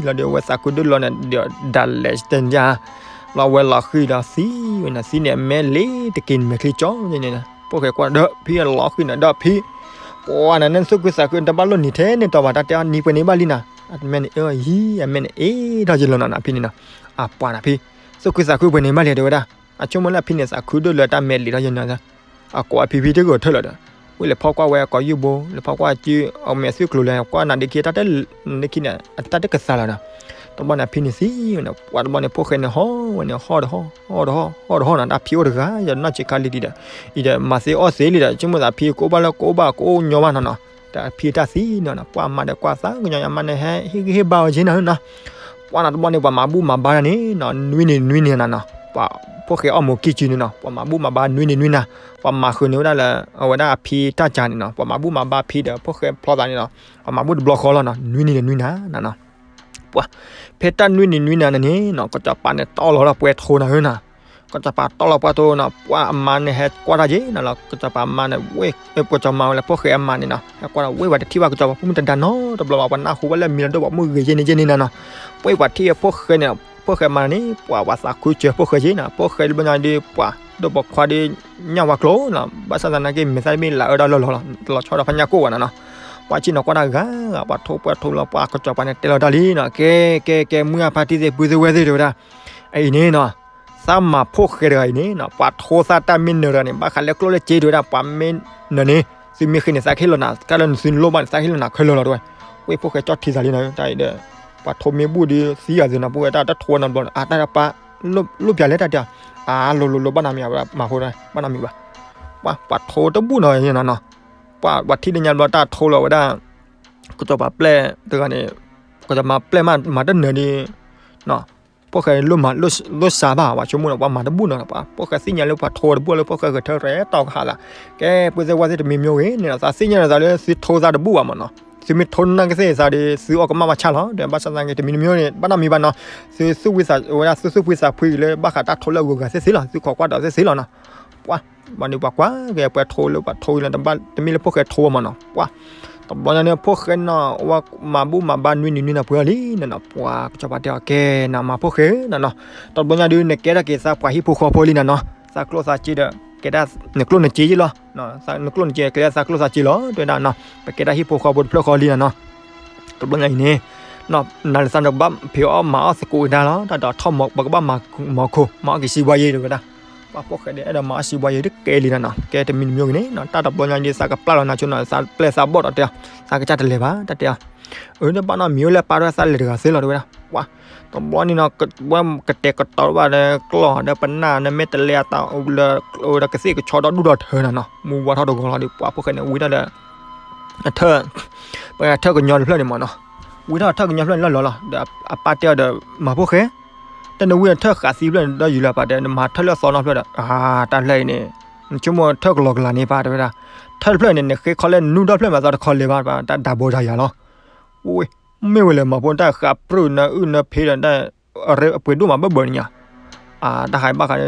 ၤဒီးအဝဲသးခုဒိၣ်လီၤန့ၣ် ဒီးဒၣ်လဲာ်တညါ လီၤဝဲလီၤဃံၤဒီးသံဝဲန့ၣ် သံန့ၣ်အမဲာ်လ့ၤတက့ၤန့ၣ် မဲာ်ချံကၠီန့ၣ် ဖိၣ်ဃဲကွၢ်ဒီးဖံအလီၤဃံၤန့ၣ်ဒီးဖံ ပှၤန့ၣ် နသူၣ်ခုသးခု တဘၣ်လိၣ်နံၤထဲန့ၣ်တီၤဘၣ် တၢ်တဲအီၤနံၤပှဲၤန့ၣ်ဘၣ်လံနီၤ အမဲာ်န့ၣ်အ့ၣ် အမဲာ်န့ၣ်အ့ၣ်ထီၣ်ယလီၤနီၤ ဖံန့ၣ်နီၤ အပှၤန့ၣ်ဖံ သူၣ်ခုသးခုပှဲၤန့ၣ်ဘၣ်လံတဲဝဲဒၣ် အဆိကမိၣ်လၢအဖံန့ၣ်သးခုဒိၣ်လၢတၢ်မဲာ်လ့ၤထီၣ်ယလီၤ အကိးအဖံဖံတဂၤထၢၣ်လီၤဒီး ဝံၤလဲၤဖီၣ်ကွၢ်ဝဲကိးယုၢ်ဘိ လဲၤဖီၣ်ကွၢ်စု အမဲာ်သုကျိၤလဲၤကွၢ်နၤဒ့ခံ တၢ်တ နဒ့ခံန့ၣ် တၢ်တကသးလီၤဒီး တဘျီန့ၣ် အဖံန့ၣ်သံဝဲန့ၣ် ပှၤတဘျီန့ၣ် ဖိၣ်ဃဲန့ၣ်ဟီၣ်ဝဲန့ၣ် ဟီၣ်ဒီးဟီၣ် ဟီၣ်ဒီးဟီၣ် ဟီၣ်ဒီးဟီၣ်နီၤ တၢ်ဖံအိၣ်တဂၤ ယနီၢ်ဆံးခါလံၤလံၤဒီး အံၤဒီးမၤသ့အီၣ်သ့လံဒီး ဆိကမိၣ်သးဖံကအိၣ်ဘၣ်လၢကအိၣ်ဘၣ်ကအိၣ်ညီဘၣ်နီၤနီၤ တၢ်ဖံတၢ်သံနီၤနီၤ ပှၤမၤဒီးကွၢ်သးကညီၤ အမါန့ၣ်ဟဲဟ့ၣ်ဂံၢ်ဟ့ၣ်ဘါဝဲက့ၤနီၤနီၤ ပှၤနီၤတဘျီန့ၣ် ပှၤမၤဘူၣ်မၤဘါတၢ်န့ၣ်နီၤ နွံနံၤနွံနံၤနီၤနီၤ ပှၤဖိၣ်ဃဲအီၣ်မိၤကံၢ်စုန့ၣ်နီၤ ပှၤမၤဘူၣ်မၤဘါနွံနံၤနွံနၤ ပှၤမၤဃုာ်န့ၢ်ဝဲဒၣ်လၢ အဝဲဒၣ်အဖံတၢ်ကၤန့ၣ်နီၤ ပှၤမၤဘူၣ်မၤဘါဖံဒီးဖိၣ်ဃဲဖျီသးန့ၣ်နီၤ ပှၤမၤဘူၣ်တဘျီဃီလီၤနီၤ နွံနံၤနွံနၤနီၤနီၤ ပှၤ ဖဲတၢ်နွံနံၤနွံနၤန့ၣ်န့ၣ်နီၤ ကစီၤပၤန့ၣ်တီလီၤလၢပှဲၤထိနၤဧၢနီၤ ကစီၤပၤတီလီၤပှဲၤထိနီၤ ပှၤအမါန့ၣ်ဟဲကွၢ်တၢ်က့ၤနီၤလီၤ ကစီၤပၤမါန့ၣ် ဝ့ၢ် ကစီၤမါဝဲလၢဖိၣ်ဃဲအမါန့ၣ်နီၤ ဟဲကွၢ်ဒီးဝ့ၢ်ပှၤတထံၣ်ဘၣ်ကစီၤပၤဖိမုၣ်တဒါနီတဘျီဘၣ် ပှၤနၢ်ဟူဘၣ်လၢမံၤလီၤဒိၣ်ပှၤမုၣ်ဂ့ၤယဲန့ၣ်ယဲန့ၣ်နီၤနီၤ ဝ့ၢ်ပှၤထံၣ်ဖိၣ်ဃဲန့ၣ် ဖိၣ်ဃဲမါန့ၣ် ပှၤပှၤသးခုစၢၤဖိၣ်ဃဲက့ၤနီၤ ဖိၣ်ဃဲတဘျီညါဒီး ပှၤဒိၣ်ပိာ်ခွါဒီး ညၣ်ဝါကျိၤနီၤ ဘၣ်ဆၣ်သနာ်က့ မဲာ်သၣ်တမ့ၢ်လၢအၢတၢ်လီၢ်လီၤလီၤ တလီၤဆီဒီးဖးညၣ်ကိၢ်ဘၣ်နီၤနီၤ ပှၤဆ့ၣ်နီၤကွၢ်တၢ်ဂၤဂၤ ပှၤထိပှဲၤထိလီၤ ပှၤကစီၤပၤန့ၣ်တဲလီၤတၢ်လံနီၤ ကဲ ကဲ ကဲ မုၢ်အဖါတံၢ်သ့ၣ်ပုၢ်သ့ၣ်ဝဲၢ်သ့ၣ်တဲဝဲဒၣ် အအံၤန့ၣ်နီၤ သးမၤဖိၣ်ဃဲတဂၤအံၤန့ၣ်နီၤ ပှၤထိသၣ်တၢ်မ့ၢ်နၢၤတဂၤန့ၣ် ဘၣ်ဃးလၢကျိၣ်လၢစ့တဲဝဲဒၣ် ပှၤမ့ၢ်နၢၤန့ၣ် သုမ့ၢ်ဃ့န့ၣ် သးကဟ့ၣ်လီၤနၤ ကၢ်လၢနသုနလိၣ်ဘၣ်န့ၣ် သးကဟ့ၣ်လီၤနၤခဲလၢာ်လီၤတဲဝဲ ဝ့ၢ်ဖိၣ်ဃဲကၠီၣ်ထံသးလံနီၤ တၢ်အံၤဒီး ပှၤထိမ့ၢ်ဘူၣ်ဒီးသံဂၤသ့နီၤ, ဖိၣ်ဃဲတၢ်တထိဝဲနီတဘျီ, အတၢ်ပၢ် လိၣ်ပၠးလဲၣ်တၢ်တဲ, အလိၤလိၤလိၤ ဘၣ်နမံၤဘၣ် မၤဖိ ဘၣ်နမံၤဘၣ်, ပှၤထိတဘူၣ်နီၤနီၤ, ပှၤပှၤထံၣ်လၢညါဘျီတၢ်ထိလီၤဝဲဒၣ်, ကစီၤပၤပျဲၢ်တဂၤန့ၣ်, ကစီၤပၤပျဲၢ်မးမၤတနၢၤဒီး ဖိၣ်ဃဲလိၣ်မၤလိၣ်စါဘၣ် ပှၤဆိကမိၣ်နီၤ, ပှၤမၤတဘူၣ်နီၤ, ပှၤဖိၣ်ဃဲသ့ၣ်ညါလၢပှၤထိတဘူၣ်လၢဖိၣ်ဃဲဂဲၤထၢၣ်ရဲၣ်တီကဟးသး, ကဲ ပုၢ်သ့ၣ်ဝဲၢ်သ့ၣ်တမံၤမံၤဂ့ၤန့ၣ်ဒီး သးသ့ၣ်ညါန့ၣ်သးလၢသုထိသးတဘူၣ်ဘၣ်မးနီၤ, သုမ့ၢ်ထိနၢ်ကသ့ၣ်သးဒီး သုအီၣ်ကမၣ်ဘၣ်ဆၣ်လီၤ, ဒီးဘၣ်ဆၣ်သနာ်က့ တမံၤတမံၤန့ၣ် ဘၣ်နမံၤဘၣ်နီၤ, သုသူၣ်ဝံသးဝဲဒၣ် သုသူၣ်ဖှံသးဖှံလၢဘၣ်ဃးတၢ်ထိလၢအဂုၤအဂၤသ့ၣ်သ့လီၤ, သုခိးကွၢ်ဒီးသ့ၣ်သ့လီၤနီၤ, ပှၤ ဘၣ်ဒီးပှၤကွၢ်က့ၤပှဲၤထိလၢပှၤထိလၢ တမ့ၢ်လၢဖိၣ်ဃဲထိမးနီၤ, ပှၤ တဘျီညါန့ၣ် ဖိၣ်ဃဲနီၤ ဝဲမၤဘူၣ်မၤဘါနွံနံၤနွံနၤပှဲၤအီၤလံနီၤနီၤ, ပှၤကစီၤပၤတဲအီၤ ကဲနီၤ မၤဖိၣ်ဃဲနီၤနီၤ, တဘျီညါဒုး နကဲထီၣ်က့ၤသးပှၤဟံၣ်ဖိဃီဖိလံနီၤနီၤ, သးကျိၣ်သးစ့ဒီး ကဲဒၣ် နကျိၣ်နစ့ယ့ၢ်လီၤ, နကျိၣ်နစ့ကဲဒၣ်သးကျိၣ်သးစ့လီၤ တဲဝဲဒၣ်နီၤ, ပကဲဒၣ်ဟံၣ်ဖိဃီဖိတဖျၢၣ်ဃီလံနီၤနီၤ, တဘျီညါအံၤန့ၣ် နၤလၢသးနကဘၣ်ဖံးအီၣ်မၤအီၣ်သကိးကဒါလီၤ, တၢ်ဒီးထီၣ်မီၤ ပကဘၣ်မၤမီၤခိၣ် မၤအီၣ်က့ၤစံးဘှါယ့ၢ်တဲဝဲဒၣ်, ပှၤဖိၣ်ဃဲဒီး အဲၣ်ဒိးမၤအီၣ်စံးဘှါယ့ၢ်တကဲလံနီၤနီၤ, ကဲတမံၤတမံၤဂ့ၤန့ၣ်နီၤ, တၢ်တဘျီညါဒုး သးကပျၢ်လီၤနၤဆိနီၤ သးပျဲၢ်သးဘီၣ်ဒီးတဲအီၤ, သးကစၢ်တလဲၤဘၣ် တၢ်တဲအီၤ, အၢ တဘၣ်နီတမံၤအိၣ်လၢပၢ်တဝဲ သးလဲၤတဂၤသ့လီၤ တဲဝဲဒၣ်, ပှၤ တဘျီန့ၣ်နီၤ ဝဲကတဲာ်ကတီၤဘၣ်ဒီးကျီၢ်ဒီး ပနၢ်ဒီး မ့ၢ်တလဲၤအသးလၢ ဒီးကသ့ၣ်ကဆီဒီဒူၣ်ဒီထၢနီၤနီၤ, မူဝါထီၣ်တဂီၤလီၤဒီး ပှၤဖိၣ်ဃဲန့ၣ် ဝံထီၣ်ဒီး ထၢၣ် ပှၤထၢၣ်ကညီတဖျၢၣ်န့ၣ်မးနီၤ, ဝံထီၣ်ထၢၣ်ကညီဖျၢၣ်န့ၣ်လီၤလီၤလီၤ, ဒီးအပၢ်တဲအီၤဒီး မၤဖိၣ်ဃဲ တၢ်နဝံထၢၣ်ဃးသံဖျၢၣ်န့ၣ် ဒီးယူၤလၢပာ်တဲ နမၤထၢၣ်လၢအသီနီတဖျၢၣ်ဒီး အတၢ်ဖျၢၣ်အံၤန့ၣ် နဆိကမိၣ်ထၢၣ်ကလီကလးန့ၣ်ပာ်တဲဝဲဒၣ်, ထၢၣ်တဖျၢၣ်န့ၣ် နဃ့ခီလဲၣ်နနူၢ်ဒီဖျၢၣ်မး သးတခီလဲၤဘၣ် တၢ်ဒၣ်ဘီတၢ်ယၤလီၤ, ဝ့ၢ် မ့ၢ်ဝဲလဲၣ် မၤဖိတၢ်ဃးပြူၢ်နအုၣ်နဖ့ဒီး တၢ်အပှ့ၤဒိၣ်မးဘၢဘၢန့ၣ်ညါ, တၢ်ဟးဘၣ်ဃး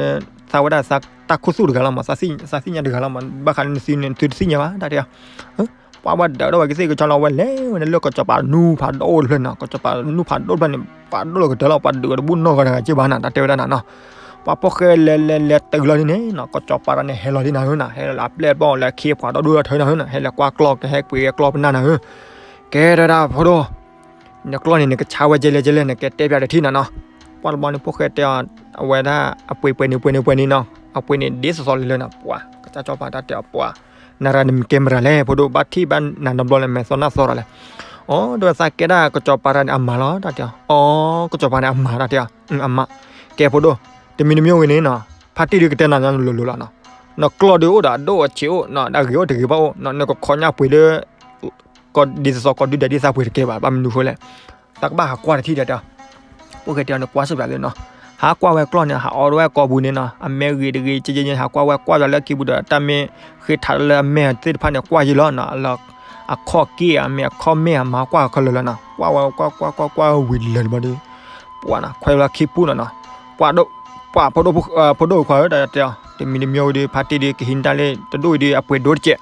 သးဝဲဒၣ်တၢ်ခူသူၣ်တဂၤလီၤမး, သးသ့ၣ်ညါတဂၤလီၤမး, ဘၣ်ဃးန့ၣ်နသုန့ၣ် နသုတသ့ၣ်ညါဘၣ် တၢ်တဲအီၤ, ပှၤဝဲဒၣ်ဒီးဝဲကသ့ၣ်ကဆီလီၤ ဝဲလဲၤဝဲန့ၣ်လၢကစီၤပၤနူဖးဒိၣ်တဖျၢၣ်နီၤ, ကစီၤပၤနူဖးဒိၣ်တဖျၢၣ်န့ၣ် ဖးဒိၣ်လီၤကတၢၢ်လီၤ, ပှၤဒုးအီၤတဘူၣ်နီၢ်ဂၤတဂၤက့ဘၣ်နီၤ တၢ်တဲဝဲဒၣ်နီၤနီၤ, ပှၤဖိၣ်ဃဲလဲၤလဲၤလဲၤတုၤလီၤဒ်န့ၣ်နီၤ, ကစီၤပၤတဂၤန့ၣ် ဟဲလီၤဒ်နၤဧၢနီၤ, ဟဲလီၤလၢအပျဲၢ်ဘီၣ်လၢအခ့အပှၤဒီဒူၣ်ဒီထၢနီၤဧၢနီၤ, ဟဲလီၤကွၢ်ကျီၢ် ကဟဲကွံာ်ကျီၢ်ပနၢ်နီၤဧၢ, ကဲတဲဒၣ်ဖိဒိၣ် နကျီၢ်န့ၣ် နကဆါဝဲကဲလဲၣ်ကဲလဲၣ် နကတဲပၠးတထံၣ်နီၤနီၤ, ပှၤတဘျီန့ၣ် ဖိၣ်ဃဲတဲအီၤ အဝဲဒၣ် အပှ့ၤပှဲၤန့ၣ် ပှဲၤန့ၣ် ပှဲၤန့ၣ်နီၤ, အပှ့ၤန့ၣ် ဒ်သိးသိးလၢလၢနီၤ, ပှၤ ကစၢ်ကစီၤပၤတၢ်တဲအီၤ ပှၤ နရၤနမံၤကဲမရၤလဲၣ် ဖိဒိၣ် ဘၣ်ထံၣ်ဘၣ်နၤတဘျီလၢမဲာ်သီနၢ်သီရၤလဲၣ်, အိ တဲဝဲ သးကဲဒၣ်ကစီၤပၤတဂၤန့ၣ် အမါလီၤ တၢ်တဲအီၤ, အိ ကစီၤပၤန့ၣ်အမါ တၢ်တဲအီၤ, အမါ, ကဲဖိဒိၣ် တမံၤတမံၤဂ့ၤန့ၣ်နီၤ, ဖါတံၢ်ဒုးကတဲနၤလိၤလိၤလီၤနီၤ, နကျီၢ်ဒုးအိၣ်ဒီးအဒိၣ်အဆံးအိၣ်နီၤ, ဒီးဂ့ၤအိၣ်တဂ့ၤဘၣ်အိၣ်နီၤ, နကခိးညါပှ့ၤလၢ ကီၢ်ဒ်သိးသိးကီၢ်ဒုးဒဲးဒ်သးပှ့ၤတကဲဘၣ်, ဘၣ်မနုၤဃိလဲၣ်, သးကဘၣ်ဟးကွၢ်တထံၣ်ဒီးတဲအီၤ, ဖိၣ်ဃဲတဲအီၤ နကွၢ်စ့ၢ်ကီးလီၤနီၤ, ဟးကွၢ်ဝဲကျီၢ်န့ၣ် ဟးအီၣ်ဝဲကိာ်ပူၤန့ၣ်နီၤ, အမဲဂ့ၤတဂ့ၤ ကဲကဲန့ၣ် ဟးကွၢ်ဝဲကွၢ်ဒီးလၢခံပူၤဒီး တၢ်မ့ၢ်ဃ့ထးလၢအမဲာ်သ့ၣ်တဖၣ်န့ၣ် ကွၢ်ယံာ်လီၤနီၤ, အခီၣ်က့ၢ်အမဲာ် အခီၣ်မဲာ်အမၤကွၢ်ခဲလၢာ်လီၤနီၤ, ကွၢ်ဝဲကွၢ်ကွၢ်ကွၢ်ကွၢ်ဝံၤလၢာ်တဘျီဒီး ပှၤနီၤ ခွဲးလီၤခံပူၤနီၤနီၤ, ပှၤဒိၣ် ပှၤဖိဒိၣ်အခွါဧၢ တၢ်တဲအီၤ တမံၤတမံၤဝံၤဒီး ဖါတံၢ်ဒုးကဟံးနတၢ်လၢ တဒိၣ်အံၤဒီး အပှ့ၤဒိၣ်တကဲး,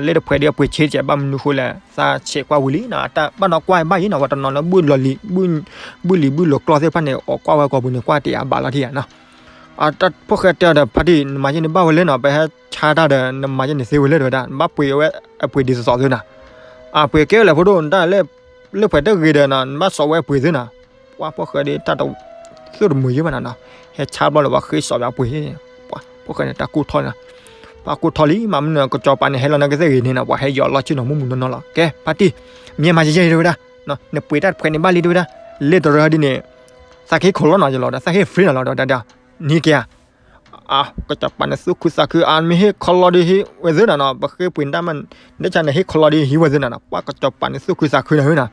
လၢတဖှဲးဒီးအပှ့ၤဆံးတကဲး, ဘၣ်မနုၤဃိလဲၣ် သးဆဲးကွၢ်ဝံၤလံနီၤ, တၢ်ဘၣ်နီၣ်ကွၢ်ဘၣ်ယံၤနီၤ, ပှၤတနီၤလၢဘုၣ်လီၤလံၤ ဘုၣ်လံၤဘုၣ်လီၤကျီၢ်သ့ၣ်တဖၣ်န့ၣ် အီၣ်ကွၢ်ဝဲကိာ်ပူၤန့ၣ် ကွၢ်တ့ၢ်အဘၣ်လီၤထံၣ်ဧါနီၤ, တၢ်ဖိၣ်ဃဲတဲအီၤဒီး ဖါတံၢ် နမၤယဲန့ၣ်ဘၣ်ဝဲလဲၣ်နီၤ, ပဟဲဆါတၢ်ဒီး နမၤယဲန့ၣ်သ့ဝဲလဲၣ် တဲဝဲဒၣ်, နဘၣ်ပှ့ၤဝဲအပှ့ၤဒ်သိးသိးသ့နီၤ, အပှ့ၤကဲဝဲလဲၣ်ဖိဒိၣ် နတၢ်လၢ လၢပှဲၤတဂ့ၤဒီးနီၤ နဘၣ်စီးဝဲအပှ့ၤသ့နီၤ, ပှၤဖိၣ်ဃဲဒီးတၢ်တ သူၣ်တမုာ်ယံၤဘၣ်နီၤနီၤ, ဟဲဆါဘျီလၢပှၤဃ့စီးပှ့ၤအပှ့ၤ, ပှၤဖိၣ်ဃဲန့ၣ် တၢ်ကူၣ်ထီၣ်န့ၣ်, ပှၤကူၣ်ထီၣ်လံ မ့ၢ်မနုၤ ကစီၤပၤန့ၣ် ဟဲလီၤနကသ့ၣ်ဂ့ၤန့ၣ်နီၤ, ပှၤဟဲယီၤလီၤဆ့ၣ်နီၤ မုၢ်မုၢ်နီၢ်နီၢ်လီၤ, ကဲ ဖါတံၢ် မ့ၢ်မၤယဲယဲ တဲဝဲဒၣ်, နပှ့ၤတၢ်တဖှဲးန့ၣ်ဘၣ်လံ တဲဝဲဒၣ်, လၢတရၢဒ်န့ၣ် သးကဟ့ၣ်ခိးလီၤနီၤ ယလီၤဒီး သးဟ့ၣ် free နီၤလီၤဒီး တၢ်တဲအီၤ, နဟံးက့ၤဧါ အါ ကစီၤပၤန့ၣ်သူၣ်ခုသးခု အါ မ့ၢ်ဟ့ၣ်ခီလီၤဒီးဟံးဝဲသ့နီၤနီၤ, ပဃ့ပှ့ၤတၢ်မး ဒ်ဆၣ်န့ၣ် ဟ့ၣ်ခီလီၤဒီးဟံးဝဲသ့နီၤနီၤ, ပှၤကစီၤပၤန့ၣ်သူၣ်ခုသးခုနီၤနီၤ,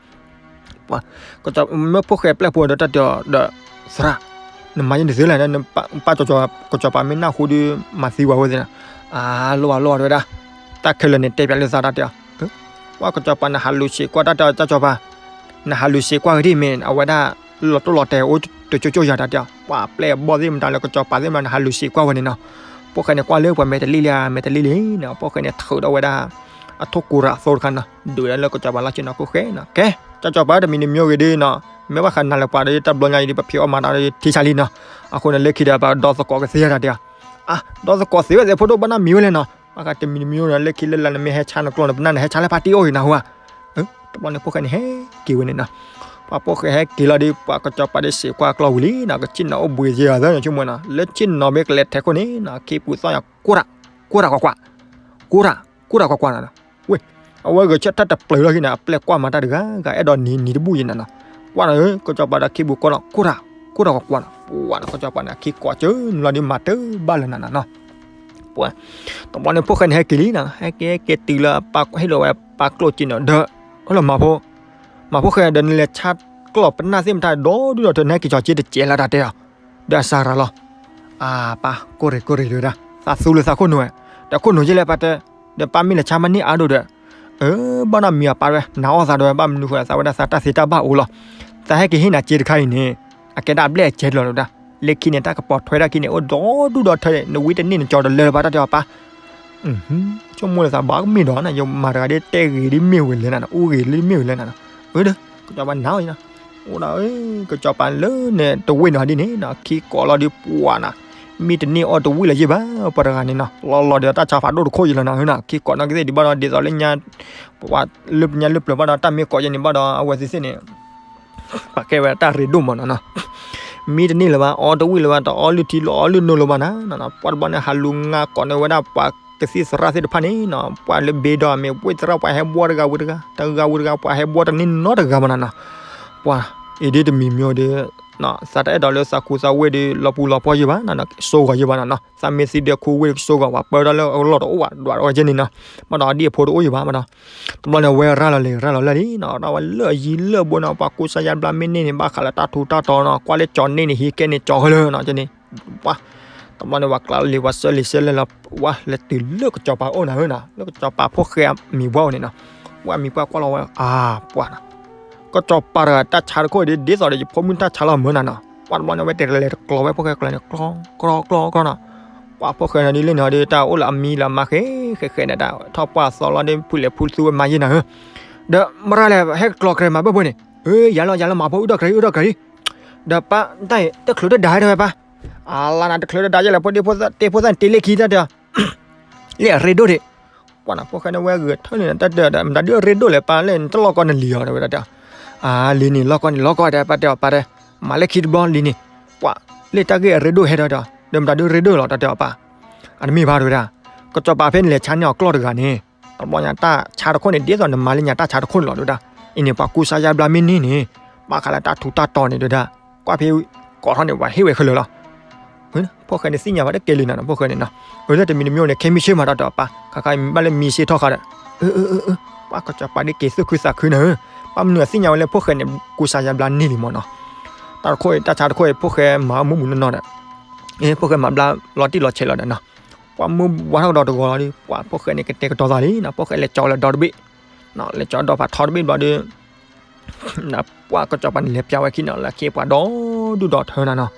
ပှၤ ကစီၤ မ့ၢ်ဖိၣ်ဃဲပျဲၢ်ဖိဒီးတၢ်တဲအီၤဒီး သရၣ် နမၤယဲန့ၣ်သ့လဲၣ် နပၢ်ကစီၤပၤမ့ၢ်နၢ်ဟူဒီး မၤသံဝဲသ့နီၤ, အါ လိၣ်ဘၣ်လိၣ်ဘၣ်တဲဝဲဒၣ်, တၢ်ခဲလၢာ်န့ၣ် တဲပၠးလၢသးတၢ်တဲအီၤ ပှၤကစီၤပၤန့ၣ် ဟးလူၤစံးကွၢ်တၢ်တဲအီၤ ကစီၤပၤ, နဟးလူၤစံးကွၢ်က့ၤဒ်မ့ၢ် အဝဲဒၣ် လီၤတိၢ်လီၤတဲာ်အိၣ်တကၠိကၠိယၤတၢ်တဲအီၤ, ပှၤပျဲၢ်အဘီၣ်သ့ၣ်မတၤလၢကစီၤပၤသ့ၣ်မတၤ နဟးလူၤစံးကွၢ်ဝဲန့ၣ်နီၤ, ဖိၣ်ဃဲန့ၣ်ကွၢ်လၢပှၤမဲာ်တလံၣ်လံ မဲာ်တလံၣ်လံနီၤ, ဖိၣ်ဃဲန့ၣ်ထုးဒီးဝဲဒၣ် အထိၣ်ကူရးအသိတခါနီၤ, ဒုးဒၣ်လၢကစီၤပၤလီၢ်ဆ့ၣ်နီၤခိၣ်ဃဲနီၤ, ကဲ ကစီၤပၤတမံၤတမံၤဂ့ၤဒ်နီၤ, မ့ၢ်ဘၣ်ဃးနၤလၢပှၤဒီးတၢ်ဘျီညါအံၤဒီး ပဖံးအီၣ်မၤတၢ်ဒီးထံဆါလံနီၤ, အဃိန့ၣ် လၢခံဒီး ပဒီသကိးကသ့တၢ်တဲအီၤ, အါ ဒီသကိးသ့ဝဲသ့ၣ်ဖိဒိၣ်ဘၣ်နီတမံၤဝဲလဲၣ်နီၤ, ဘၣ်ဃးတမံၤတမံၤန့ၣ် လၢခံလၢလၢနမ့ၢ်ဟဲဆါနကျီၢ်န့ၣ် ပနၢ်န့ၣ်ဟဲဆါလၢဖါတံၢ်အိၣ်ဂ့ၤနၤဟူဧါ, တဘျီန့ၣ်ဖိၣ်ဃဲန့ၣ်ဟဲက့ၤဝဲန့ၣ်နီၤ, ပှၤဖိၣ်ဃဲဟဲက့ၤလီၤဒီး ပှၤကစီၤပၤဒီးစံးကွၢ်ကျီၢ်ဝံၤလံနီၤ, ကဆ့ၣ်နီၤအိၣ်ဘှံးက့ၤအသးန့ၣ်ဆိကမိၣ်နီၤ, လၢဆ့ၣ်နီၤမ့ၢ်ကလဲၤထဲခိၣ်န့ၣ်နီၤ, ခ့ပူၤသီၣ်ညါ ကူရး ကူရးကွၢ်ကွၢ်, ကူရး ကူရးကွၢ်ကွၢ်နီၤ, ဝ့ၢ် အဝဲဂဲၤဆၢထၢၣ်တပျုၤလီၤဟံၣ်န့ၣ် အပျဲၢ်ကွၢ်မၤတၢ်တဂၤဂၤ အဲၣ်ဒိးနံၤနံၤတဘူၣ်ယံၤနၤနီၤ, ကွၢ် ပှၢ်နီၤဧၢ, ကစီၤပၤဒီးခံဘူးကိးနီၤ, ကိၢ်တၢ်, ကိၢ်တၢ်ကွၢ်ကွၢ်နီၤ, ပှၢ်နီၤ ကစီၤပၤန့ၣ် အခံကိးကၢလီၤဒီးမၤတဘၣ်လၢၤနၤနီၤ, ပှၢ်, တဘျီန့ၣ် ဖိၣ်ဃဲန့ၣ်ဟဲက့ၤလံနီၤ, ဟဲက့ၤဟဲက့ၤတုၤလၢပၢ်ဟ့ၣ်လီၤဝဲပၢ်ကျိၣ်စ့န့ၣ်ဒီး, ဟဲလီၤမၤဖိ, မၤဖိၣ်ဃဲဒီးနလဲၤဆါကျီၢ်ပနၢ်သ့ၣ်မတၤဒီဒူၣ်ဒီးထၢ နဟဲက့ၤကၠီၤက့တစဲးလၢတၢ်တဲအီၤ, ဒီးအစၤရၤလီၤ, အပၢ် ကိၢ်ရ့ၣ်ကိၢ်ရ့ၣ်တဲဝဲဒၣ်, သးသူလၢသးခိၣ်နူာ်ဝဲ, ဒီးခိၣ်နူာ်က့လဲၣ်ပၢ်တဲ, ဒီးပၢ်မ့ၢ်လဲၤဆါမၤန့ၢ်အါဒိၣ်ဒီး, အၢ ဘၣ်နီၢ်မံၤအပၢ်ဝဲ နာ်အီၣ်သးဒီးဝဲ ဘၣ်မနုၤဃိ သးဝဲဒၣ်သးတၢ်သ့တၢ်ဘၣ်အိၣ်လီၤ, သးဟဲက့ၤဟ့ၣ်နၤစ့တခါအံၤန့ၣ်, အကဲဒၣ်အဘျဲၣ်အစဲတလီၤဒၣ်, လၢခံန့ၣ် တၢ်ကပီၤထွဲဒၣ်ခံန့ၣ် အိၣ်ဒီဒူၣ်ဒီထၢန့ၣ် နဝံတန့ၢ်နကၠီၤတလၢလၢၤဘၣ်တၢ်တဲအီၤပၢ် ဆိကမိၣ်လၢသးဘၣ်ကမ့ၢ်ဒီးနၤ ယမၤတဂၤဒ်တဲဂ့ၤဒ်မ့ၢ်ဝဲလဲၣ်နၤ အူဂ့ၤလၢမ့ၢ်ဝဲလဲၣ်နၤ, အၢဒီး ကစီၤပၤနာ်အီၤနီၤ, အိၣ်ဒီး ကစီၤပၤလၢန့ၣ်တဝ့ၢ်နီၤဒ်န့ၣ်နီၤ ခံကိးလီၤဒ်ပှၢ်နီၤ, မ့ၢ်တန့ၢ်အီၣ်တဝံၣ်လၢၤယ့ၢ်ဘၣ် ပှၤတဂၤန့ၣ်နီၤ လီၤလီၤဒီးတၢ်ဆါဖးဒိၣ်တခိၣ်ယံၤလီၤနီၤ ဟၢနီၤ ခံကိးနီၣ်ကသ့ၣ်ဒံးဘၣ်ဒီး ဒ်သိးလၢညါ ပှၤလၢပညါလၢပျၢၤဘၣ်ဒီး တၢ်မ့ၢ်ကိးယဲန့ၣ်ဘၣ်ဒီး အဝဲသ့ၣ်သ့ၣ်န့ၣ် ပှၤကဲဝဲတၢ်ရ့ဒိၣ်မးနီၤနီၤ, မ့ၢ်တန့ၢ်လၢၤဘၣ် အီၣ်တဝံၣ်လၢၤဘၣ် တအီၣ်လုၢ်ထံလီၤအီၣ်လုၢ်နိလၢၤဘၣ်နၤနီၤနီၤ ပှၢ်တဘျီန့ၣ် ဟးလူၤငါကိးန့ၢ်ဝဲဒၣ်ပှၤကသံၣ်သရၣ်သ့ၣ်တဖၣ်န့ၣ်နီၤ ပှၢ်လၢဘ့ဒီးမ့ၢ်ဝ့ၢ်သရၣ် ပှၤဟဲဘှီတဂၤဝံၤတဂၤ တဂၤဝံၤတဂၤ ပှၤဟဲဘှီတန့ၢ်နီတဂၤဘၣ်နၤနီၤ, ပှၢ် အံၤဒ်တမံၤမံၤဒီး သးတအဲၣ်ဒိးလၢသးခူသးဝ့ၢ်ဒီး လီၤပူၤလီၤဖီယံၤဘၣ်နီၤနီၤ စိဂီၤယံၤဘၣ်နီၤနီၤ သးမ့ၢ်သံဒီးခူဝ့ၢ်စိဂီၤ ပှၤပၢတၢ်လၢအလီၢ်တအိၣ်ဘၣ် ဒွးတအိၣ်ကဲန့ၣ်နီၤ, ဘၣ်ဒီးအဒံၣ်အဖိတအိၣ်ယံၤဘၣ်ဘၣ်ဒီး တဘျီန့ၣ် အဝဲရၤလီၤလံ ရၤလီၤလၢာ်လံနီၤ ဒီးဝဲလၢအယံၤလၢအဘိနီၤ ပှၤကူစါယါဘျါမ့ၢ်န့ၢ်န့ၣ် ဘၣ်ဃးလၢတၢ်ထူးတၢ်တီၤနီၤ ကွၢ်လၢကၠီၤန့ၢ်န့ၣ် ဟံးကဲန့ၣ်ကၠီၤဃဲလၢာ်နီၤ ကဲန့ၣ် ပှၤ တဘျီန့ၣ် ပှၤကျးလံ ပှၤဆၢလံဆၢလဲၢ်လီၤ ပှၤလဲၤတုၤလၢကစီၤပၤအိၣ်နၤဧၢနီၤ လၢကစီၤပၤဖိၣ်ဃဲအမံၤပှၢ်အိၣ်န့ၣ်နီၤ, ပှၤမံၤပှၢ်ကွၢ်လီၤဝဲ အါ ပှၤနီၤ ကစီၤပၤတဂၤတၢ်ဆါတခိၣ်ဒ် ဒ်သိးဒီးယဖိမုၣ်တၢ်ဆါလီၤမၢ်နၤနီၤ, ပှၤတဘျီန့ၣ် အဝဲတဲလဲၤတကျီၤဝဲဖိၣ်ဃဲကျီၤန့ၣ် ကျီ ကျီ ကျီ ကျီနီၤ, ပှၤဖိၣ်ဃဲန့ၣ်ဒ်လဲၣ်န့ၣ်ဒီး တၢ်အိၣ်လၢအမံၤလၢအမါဃဲဃဲဃဲန့ၣ် တၢ်ထီၣ်ပှၢ်သီလီၤဒီး ဖုလဲၤဖုသူဝဲမၤယဲၢ်နၤဧၢ, ဒီးမရၢ်လဲၣ် ဟဲကကျီၤကြဲးမၤဘၢၣ်ဘၢၣ်န့ၣ်, ယၤလီၤယၤလီၤမၤဖိအုၣ်ထီၣ်ကြဲးအုၣ်ထီၣ်ကြဲး, ဒီးပၢ်တၢ်အံၤ တချုးတဒါတဲဝဲပၢ်, အလါနၤတချုးတဒါယဲၢ်လဲၣ် ဖိဒ့ဖိသၣ်တ့ဖိသၣ်န့ၣ်တ့လၢခံတၢ်တဲအီၤ လၢအရ့ဒိၣ်ဒံး, ပှၤနီၤဖိၣ်ဃဲန့ၣ်ဝဲဂဲၤထၢၣ်န့ၣ် တၢ်တဲဒီး မတၤဒုးအရ့ဒိၣ်လဲၣ် ပၢ်လၢနတလီၢ်ကီၢ်နလံၤအီၤ တဲဝဲဒၣ်တဲအီၤ, အါ လံၤန့ၣ် လီၢ်ကီၢ်န့ၣ် လီၢ်ကီၢ်တဲ ပၢ်တဲအီၤ ပၢ်တဲ, မၤလၢခံတဘျီလံၤန့ၣ်, ပှၤ လၢတၢ်ဂ့ၢ်အရ့ဒိၣ်ဟဲဒီးတဲအီၤ ဒီးမတၤဒုးရ့ဒိၣ်လီၤ တၢ်တဲအီၤပၢ်, အတမ့ၢ်ဘၣ်တဲဝဲဒၣ်, ကစီၤပၤဖဲန့ၣ်လဲၤဆါန့ၢ်အီၤကျီၢ်တဂၤန့ၣ်, တဘျီညါတၢ်ဆါတခိၣ်န့ၣ် ဒ်သိးနမၤလၢညါတၢ်ဆါတခိၣ်န့ၣ်လီၤတဲဝဲဒၣ်, အံၤန့ၣ် ပှၤကူစါယါဘျါမ့ၢ်န့ၢ်န့ၣ်, ဘၣ်ဃးလၢတၢ်ထူးတၢ်တီၤန့ၣ်တဲဝဲဒၣ်, ကွၢ်ဖဲ ကိးထီၣ်န့ၣ် ပှၤဟ့ၣ်ဝဲခဲလၢာ်လီၤ ဖိၣ်ဃဲန့ၣ်သ့ၣ်ညါဝဲတကဲလံနီၤ ဖိၣ်ဃဲန့ၣ်နီၤ, အၢ လၢတမံၤတမံၤန့ၣ် ခဲမုၢ်ဆ့ၣ်မးတၢ်တဲအီၤပၢ် ခါခါအံၤမ့ၢ်ဘၣ်လၢမံၤဆ့ၣ်ထီၣ်ဃာ်ဒီး, အၢ အၢ အၢ ပှၤကစီၤပၤဒ်က့ၤသူၣ်ခုသးခုနၤဧၢ, ဘၣ်မနုၤအသ့ၣ်ညါဝဲလၢဖိၣ်ဃဲန့ၣ် ကူစါယါဘျါန့ၢ်လံမးနီၤ, တၢ်တခိၣ်အံၤ တၢ်ဆါတခိၣ်အံၤ ဖိၣ်ဃဲမၤမူးမူးနီၢ်နီၢ်ဒီး, ဖိၣ်ဃဲမၤဘျါလီၤတံၢ်လီၤဆဲးလီၤဒီးနီၤ, ပှၤမုၢ်ဝါထီၣ်ကဒီးတဂီၤလီၤဒီး ပှၤဖိၣ်ဃဲန့ၣ် ကတဲာ်ကတီၤသးလံနီၤ ဖိၣ်ဃဲလဲၤကၠီလၢဒီတဘ့ၣ်, လဲၤကၠီဒီဖးထီတဘ့ၣ်ဘျီဒီး ပှၤကစီၤပၤန့ၣ်လဲၤပျးဝဲခံနီၤ လၢအခ့အပှၤဒီဒူၣ်ဒီထၢနၤနီၤ,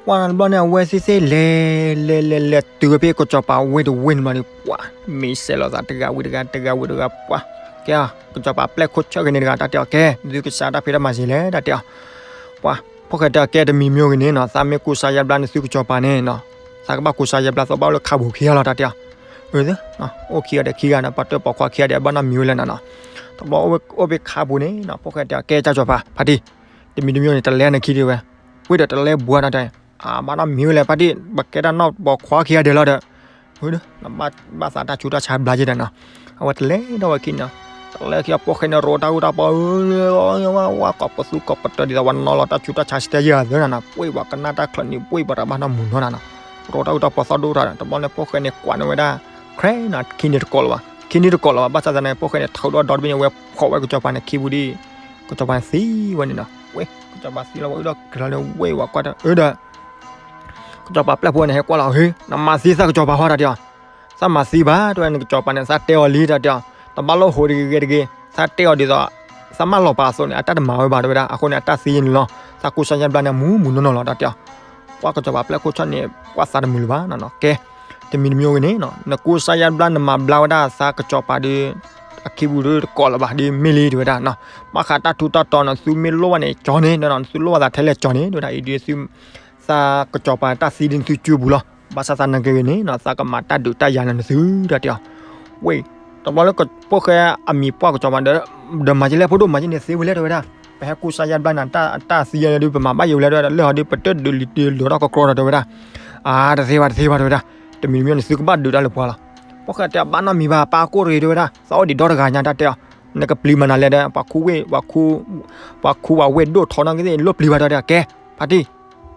ပှၤတဘျီန့ၣ် အဝဲသ့ၣ်သ့ၣ်လဲၤ လဲၤလဲၤလဲၤတုၤဝဲဖဲကစီၤပၤဝ့ၢ်တဝ့ၢ်န့ၣ်ဘျီဒီး ပှၤ မ့ၢ်စဲးလီၤသးတဂၤဝံၤတဂၤ တဂၤဝံၤတဂၤ ပှၤ ကဲ ကစီၤပၤပျဲၢ်ခိၣ်ဆၢၣ်ဂ့ၤန့ၣ်တဂၤ တၢ်တဲအီၤ ကဲ နသုကစၢ်တၢ်ဖံးတၢ်မၤစ့လဲၣ် တၢ်တဲအီၤ, ပှၤ ဖိၣ်ဃဲတဲအီၤ ကဲ တမံၤမံၤဂ့ၤန့ၣ်နီၤ သးမ့ၢ်ကူစါယါဘျါနသုကစီၤပၤန့ၣ်နီၤ သးကဘၣ်ကူစါယါဘျါသးဘၣ်အိၣ်လၢခါပူၤခံဂၤလီၤ တၢ်တဲအီၤ, အၢ အိၣ်ခံဂၤဒီးခံဂၤနီၤ ပှၤတၢၢ်ပိာ်ခွါခံဂၤဒီး ဘၣ်နီတမံၤဝဲလဲၣ်နီၤနီၤ, တဘျီအိၣ်ဖဲခါပူၤန့ၣ်နီၤ ဖိၣ်ဃဲတဲအီၤ ကဲ ကၢ်ကစီၤပၤ ဖါတံၢ် တမံၤတမံၤန့ၣ် တလဲနခံဒံးဝဲ, ဝ့ၢ်ဒီးတလဲဘှါတၢ်တဲ, အါ ဘၣ်နီတမံၤဝဲလဲၣ် ဖါတံၢ် ပကဲတၢ်နီၢ်ပိာ်ခွါခံဂၤဒဲးလီၤဒီး, ဘၣ်သးတၢ်ဆူးတၢ်ဆါဘျါက့ၤဒီးနီၤ, အဝဲတလဲထီၣ်ဝဲခံနီၤ, တလဲခံအီၤ ဖိၣ်ဃဲန့ၣ် ရိးတၢ်အူတၢ်ပီ ဝဲ ကိးပသူကိးပတၢၢ်ဒ်သိးဝဲနီၤလီၤ တၢ်ဆူးတၢ်ဆါစတဲယဲၢ်သၢနၤနီၤ, ပှ့ၢ်ဝဲကနၣ်တၢ်ချၢးန့ၣ် ပှ့ၢ်ဝဲတၢ်ဘၣ်နီမူၤနီၤနီၤ, ရိးတၢ်အူတၢ်ပီသီဒိၣ်ထီၣ်ဒီး တဘျီန့ၣ် ဖိၣ်ဃဲန့ၣ် ကွၢ်န့ၢ်ဝဲဒၣ် ခြဲနီၤ ခံနံၤတကိးလၢၤဘၣ်, ခံနံၤတကိးလၢၤဘၣ် ဘၣ်ဆၣ်သနာ်က့ ဖိၣ်ဃဲန့ၣ် ထုးဒီးဒီတဘ့ၣ်န့ၣ် ဝဲဖီၣ်ဝဲကစီၤပၤန့ၣ် ခံပူၤဒီး ကစီၤပၤန့ၣ်သံဝဲန့ၣ်နီၤ, ဝဲ ကစီၤပၤသံလီၤ ဝဲအုၣ်ဒီးကလီၤန့ၣ် ဝဲဝဲကွၢ်တၢ် အၢဒီး ကစီၤပၤပျဲၢ်ဖိန့ၣ် ဟဲကွၢ်လီၤ ဟ့ၣ် နမၤသံသးကစီၤပၤဟီတၢ်တဲအီၤ, သးမၤသံဘၣ် တဲဝဲန့ၣ် ကစီၤပၤန့ၣ် သးတဲအီၤလံ တၢ်တဲအီၤ, တဘၣ်လိၣ်ဟိးတဂ့ၤဂ့ၤတဂ့ၤ, သးတဲအီၤဒ်သိး သးမၢလီၤပာ်အသိးန့ၣ် အတၢ်တမၤဝဲဘၣ် တဲဝဲဒၣ်, အဃိန့ၣ် အတၢ်သံယဲၢ်န့ၣ်လီၤ, သးကူစါယါဘျါန့ၣ် မူးမူးနီၢ်နီၢ်လီၤ တၢ်တဲအီၤ, ပှၤကစီၤပၤပျဲၢ်ခိၣ်ဆၢၣ်န့ၣ် ကွၢ်သးတမုာ်လၢၤဘၣ်နီၤနီၤ, ကဲ တမံၤတမံၤဂ့ၤန့ၣ်နီၤ နကူစါယါဘျါ နမၤဘျါဝဲဒၣ်သးကစီၤပၤဒီး အခံပူၤဒီးတကိးလၢၤဘၣ် ဒ်မ့ၢ်လံ တဲဝဲဒၣ်နီၤ, ဘၣ်ဃးတၢ်ထူးတၢ်တီၤနီၤ နသုမ့ၢ်လိၣ်ဘၣ်န့ၣ် ကၠီန့ၣ် နသုလိၣ်ဘၣ်သးထဲလဲၣ်ကၠီန့ၣ် တဲဝဲဒၣ် အံၤဒ်သု သးကစီၤပၤတၢ်သံဒ်နသုကၠိပူၤလီၤ, ဘၣ်ဆၣ်သနာ်က့ဂ့ၤန့ၣ်နီၤ သးကမၤတၢ်ဒုးတၢ်ယၤလၢနသု တၢ်တဲအီၤ, ဝဲ တဘျီလၢဖိၣ်ဃဲအမံၤပှၢ်ကစီၤပၤဒီး ဒီးမၤက့ၤလဲၣ်ဖိဒိၣ်မၤက့ၤန့ၣ်သ့ဝဲလဲၣ် တဲဝဲဒၣ်, ပဟဲကူစါယါဘျါန့ၣ် တၢ်သံယဲၢ်န့ၣ်ဒုး ပမၤဘၣ်ယဲၢ်ဝဲလဲၣ် တဲဝဲဒၣ်, လၢဟီဒုးပတဒုးလံၤတလီၤထီၣ်ကကြီဒီး တဲဝဲဒၣ်, အါ တသ့ဘၣ်တသ့ဘၣ် တဲဝဲဒၣ်, တမံၤတမံၤန့ၣ် သုကဘၣ်ဒုးတၢ်လၢပှၤလီၤ, ဖိၣ်ဃဲတဲအီၤ ဘၣ်နီတမံၤဘၣ် ပၢ်ကိၢ်တဂ့ၤ တဲဝဲဒၣ်, သးအိၣ်ဒံးဒီတဂၤညါ တၢ်တဲအီၤ နကပျံၤမၤနၤလဲၣ်ဒီး ပှၤခူဝ့ၢ် ပှၤခူဝဲဒိၣ်ထီနီၣ်ကသ့ၣ် လိၣ်ပျံၤဘၣ်ဒီး ကဲ ဖါတံၢ်,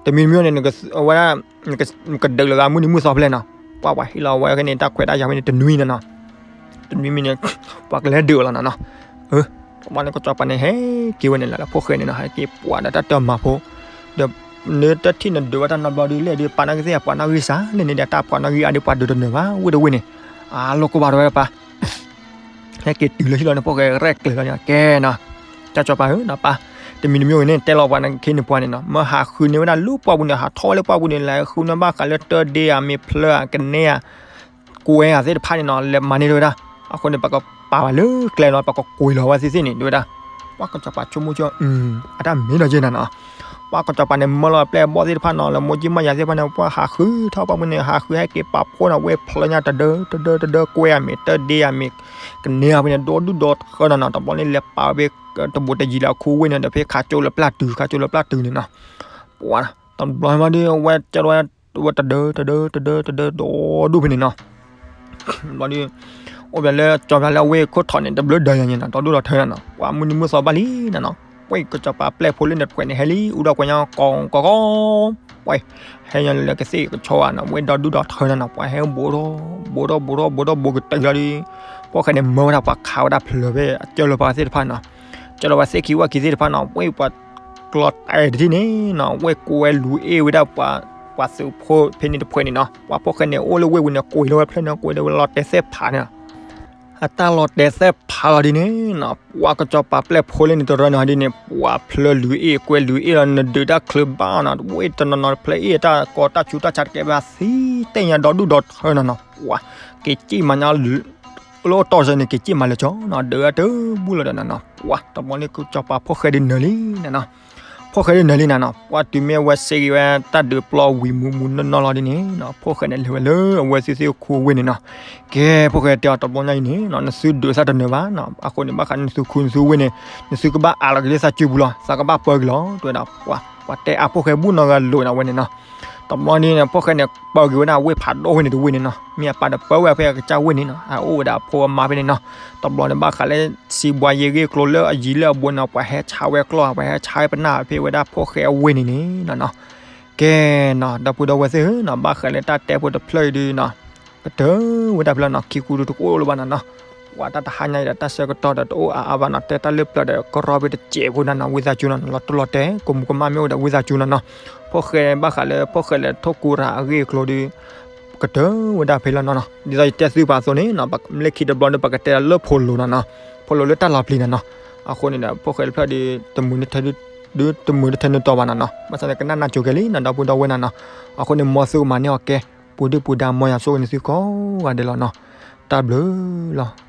တမံၤတမံၤန့ၣ် အဝဲဒၣ် နကဒုးလီၤဂာ်မုၢ်နံၤမုၢ်သီဖဲလဲၣ်နီၤ. ပှၤပှၤဟ့ၣ်လီၤဝဲဖဲန့ၣ် တၢ်ခွဲးတၢ်ယာ်ဖဲန့ၣ် တနွံနီၤနီၤ, တနွံမံၤန့ၣ် ပှၤကလဲၤဒုးအီၤလီၤနီၤနီၤ. တဘျီန့ၣ် ကစီၤပၤန့ၣ် ဟဲက့ၤဝဲန့ၣ်လၢ ဖှိၣ်ဃဲန့ၣ်နီၤ, ဟဲက့ၤပှၤဒီးတၢ်တၢ်မၤဖိ, ဒီး နတထံၣ်နဒုးဝဲတၢ်နီတဘျီဒီး လဲၣ်ဒီး ပာ်နီၣ်ကသ့ၣ် ပှၤနီၣ်ဂံၢ်စၢ်လၢန့ၣ်ဒီး တၢ်ပှၤနီၣ်ဂံၢ်အါဒီး ပှၤဒုးတနၢၤဘၣ် ဝ့ၢ်တဝ့ၢ်န့ၣ်, အလိၣ်ကဘၣ်တဝဲပၢ် ဟဲက့ၤတုၤလၢဟံၣ်လီၤန့ၣ် ဖှိၣ်ဃဲရဲၣ်ကျဲၤလီၤန့ၣ် ကဲနီၤ, ကစီၤပၤဧၢနီၤ ပၢ်, တမံၤတမံၤဂ့ၤန့ၣ် တဲလီၤပှၤန့ၣ် ခ့န့ၣ်ပှၤန့ၣ်နီၤ, မၢဟးဃုန့ၢ်ဝဲဒၣ်လၢပှၢ်ပူၤန့ၣ် ဟးထီၣ်ဝဲလၢပှၢ်ပူၤန့ၣ် လဲၤဃုန့ၢ်ဘၣ်ဃးလၢတၢ်ဒ့ဧါ မ့ၢ်ဖျၢၣ်ဧါ ကနဲဧါ ကွဲဧါသ့ၣ်တဖၣ်န့ၣ်နီၤ လဲၤမၤန့ၢ်တဝဲဒၣ်, အဃိန့ၣ် ပကပာ်ဘၣ်လၢကျဲနီၤ ပကကွံာ်လီၤဝဲသ့ၣ်သ့ၣ်န့ၣ် တဝဲဒၣ်, ပှၤကစီၤပၤဆိကမိၣ်ဆိ အတၢ်မ့ၢ်ဒီးယဲၢ်နၤနီၤ ပှၤကစီၤပၤန့ၣ် မၢလီၤပျဲၢ်ဘီၣ်သ့ၣ်တဖၣ်နီၤ လၢမိၢ်ကၠံမၢ်ယၤသ့ၣ်တဖၣ်န့ၣ် ပှၤဟးဃုထီၣ်ပှၢ်ပူၤန့ၣ် ဟးဃုဟဲက့ၤပာ်ဖှိၣ်နီၤ ဝ့ၢ်ဖျၢၣ်ညါတဒၢတဒၢတဒၢ ကွဲဧါမ့ၢ်တၢ်ဒ့ဧါမ့ၢ် ကနဲဧါဖဲန့ၣ် ဒီဒူၣ်ဒီထၢနီၤနီၤ တဘျီန့ၣ် လဲၤပာ်ဝဲဖဲတဘူးတယံၤလၢအခိဝ့ၢ်န့ၣ်ဒီး ဖဲခးကၠိလၢပျၢ်တုၤ ခးကၠိလၢပျၢ်တုၤန့ၣ်နီၤ, ပှၤ တဘျီမးဒီး အဝဲကဲဝဲ ဝဲတဒၢတဒၢတဒၢတဒၢ ဒီဒူၣ်ဖဲန့ၣ်နီၤ ဘျီဒီး အိၣ်ပှၤလၢကၠီပှၤလၢအဝ့ၢ်ခိၣ်ထီၣ်န့ၣ် တဘျုးဒၢးယၤန့ၣ်နီၤ ဒီဒူၣ်ဒီထၢနီၤနီၤ ပှၤမုၢ်နံၤမုၢ်သီဘၣ်လံနီၤနီၤ ပှၤကစီၤပၤပျဲၢ်ဖိလၢန့ၣ်တဖှဲးန့ၣ် ဟဲလံအူဒီးကွဲးညါကီကီကီ ပှၤ ဟဲညါလၢကသ့ၣ်ကဆီဧါနီၤ ဝဲဒီဒူၣ်ဒီထၢနီၤနီၤ ပှၤဟဲဘူးထီၣ် ဘူးထီၣ်ဘူးထီၣ်ဘူးထီၣ်ဘူးကတၢၢ်လီၤဒီး ဖှိၣ်ဃဲန့ၣ် မၢဝဲဒၣ်ပှၤခးဝဲဒၣ်ဖျၢၣ်ဖဲအကၢၢ်လၢပှၤသ့ၣ်တဖၣ်နီၤ ကၢၢ်လၢပှၤသ့ၣ်ခံဝၣ်ခံသ့ၣ်တဖၣ်နီၤ ဝဲပှၤ ကျီတဲာ်တထံၣ်န့ၣ်နီၤ ဝဲကွဲလူၤအ့ၣ်ဝဲဒၣ်ပှၤ ပှၤသုးဖိဖဲန့ၣ်တဖှဲးန့ၣ်နီၤ ပှၤဖှိၣ်ဃဲန့ၣ် အိၣ်လၢဝ့ၢ်ပူၤန့ၣ် ကွံာ်လီၤဝဲဖျၢၣ်န့ၣ် ကွံာ်လီၤဝဲလီၤတဲာ်သဲၣ်ဖးန့ၣ် အတၢ်လီၤတဲာ်သဲၣ်ဖးလီၤဒ်န့ၣ်နီၤ ပှၤကစီၤပၤပျဲၢ်ဖိလၢန့ၣ်တရၢန့ၣ်ဒ်န့ၣ် ပှၤဖျၢၣ်လူၤအ့ၣ်ကွဲလူၤအ့ၣ်လီၤ နဒုးတၢ်ချုးဘၣ်နီၤ ဝ့ၢ်တနီၤနီၤဖျၢၣ်အ့ၣ်တၢ်ကီတၢ်ဆူးတၢ်ဆါတကဲဘၣ်သံ တဲညါဒီဒူၣ်ဒီထၢနီၤနီၤ ပှၤ က့ၤက့ၣ်မးညါ လၢအိၣ်တီၢ်စၢၤန့ၣ် က့ၤက့ၣ်မးလၢကၠီနီၤ ဒုးအတၢ်ဘူၣ်လီၤဒီးနီၤနီၤ ပှၤ တဘျီန့ၣ် ကစီၤပၤဖှိၣ်ဃဲဒုးနၢၤလံနီၤနီၤ ဖှိၣ်ဃဲဒုးနၢၤလံနီၤနီၤ ပှၤတုၤမ့ၢ်အဝဲစ့ၢ်ကီးဝဲတၢ်ဒုးပျီဝံၤမူးမူးနီၢ်နီၢ်လီၤဒ်န့ၣ်နီၤ ဖှိၣ်ဃဲန့ၣ်လဲၤဝဲလၢအဝဲသ့ၣ်သ့ၣ်ခူဝ့ၢ်န့ၣ်နီၤ ကဲ ဖှိၣ်ဃဲတဲအီၤတဘျီညါအံၤန့ၣ်နီၤ နသုဒုးသးတနၢၤဘၣ်နီၤ အဃိန့ၣ် ဘၣ်ဃးနသုခူနသုဝ့ၢ်န့ၣ် နသုကဘၣ်အးလီၤက့ၤလၢသးစုပူၤလီၤ သးကဘၣ်ပၢက့ၤလီၤ တဝဲဒၣ် ပှၤ ပှၤတဲအါဖှိၣ်ဃဲဘူၣ်နီၢ်ဂၤလိာ်န့ၣ်ဝဲန့ၣ်နီၤ တဘျီန့ၣ် ဖှိၣ်ဃဲန့ၣ် ပၢက့ၤဝဲဒၣ်ဝ့ၢ်ဖးဒိၣ်ဖဲန့ၣ်တဝ့ၢ်န့ၣ်နီၤ မ့ၢ်အပၢ်ဒီးပၢဝဲဖဲအကစၢ်ဝ့ၢ်န့ၣ်နီၤ အအိၣ်ဝဲဒၣ်အဖိအမါဖဲန့ၣ်နီၤ တဘျီန့ၣ် ဘၣ်ဃးလၢ စံးဘှါယ့ၢ်ဂ့ၢ်ကျိၤလၢအယံၤလၢအဘူးနီၤ ပှၤဟဲဆါဝဲကျီၢ် ပှၤဟဲဆါဝဲပနၢ်ဖဲဝဲဒၣ်ဖှိၣ်ဃဲအဝ့ၢ်န့ၣ်န့ၣ်နီၤနီၤ ကဲနီၤ ဒီပုၢ်ဒီဝဲၢ်သ့ၣ်ဧၢနီၤ ဘၣ်ဃးလၢတၢ်တဲဖိတဖျၢၣ်အံၤဒုးနီၤ ကတၢၢ်ဝဲဒၣ်ဖဲလီၤနီၤ ခံကူဒုးတကအိၣ်လၢၤဘၣ်နီၤနီၤ ပှၤတၢ်တဟါညါအံၤဒီးတၢ်ဆၢကတီၢ်ဒီးတအိၣ်အါအါဘၣ်နီၤ တဲတၢ်လၢပျၢၤဒီးကရီဖဲတစဲးဖိနီၤနီၤ ဝံသးစူၤနီၤ လီၤတိၢ်လီၤတဲာ် ကိးမူးကမၣ်မ့ၢ်အိၣ်ဒီးဝံသးစူၤနီၤနီၤ ဖှိၣ်ဃဲဘၣ်ဃးလၢဖှိၣ်ဃဲလဲၤထိၣ်ကူရၤအဂ့ၢ်အကျိၤဒုး ကတၢၢ်ဝဲဒၣ်ဖဲလီၤနီၤနီၤ ဒ်သိးယတဲသုပာ်အသိးန့ၣ်နီၤ လၢခံတဘျီန့ၣ် ပကတဲလၢဖိလိၤနီၤနီၤ ဖိလိၤလၢတၢ်လီၤပျံၤနီၤနီၤ အဃိန့ၣ်ဒီး ဖှိၣ်ဃဲတဖျၢၣ်ဒုး တမုာ်တထၢ ဒုးတမုာ်တထၢနုာ်တီၤဘၣ်နီၤနီၤ ဘၣ်ဆၣ်န့ၣ် ကနၣ်နၢ်ကၠိၤကဲလံနီၤ ဒီပုၢ်ဒီဝဲၢ်နီၤနီၤ အဃိန့ၣ် မ်သုကမၤန့ၢ်အီၤကဲ ပူၤဒုၣ်ပူၤဒါ မ်ယွၤဆိၣ်ဂ့ၤနသုကိးဂၤဒဲးလီၤနီၤ တၢ်ဘျုးလီၤ.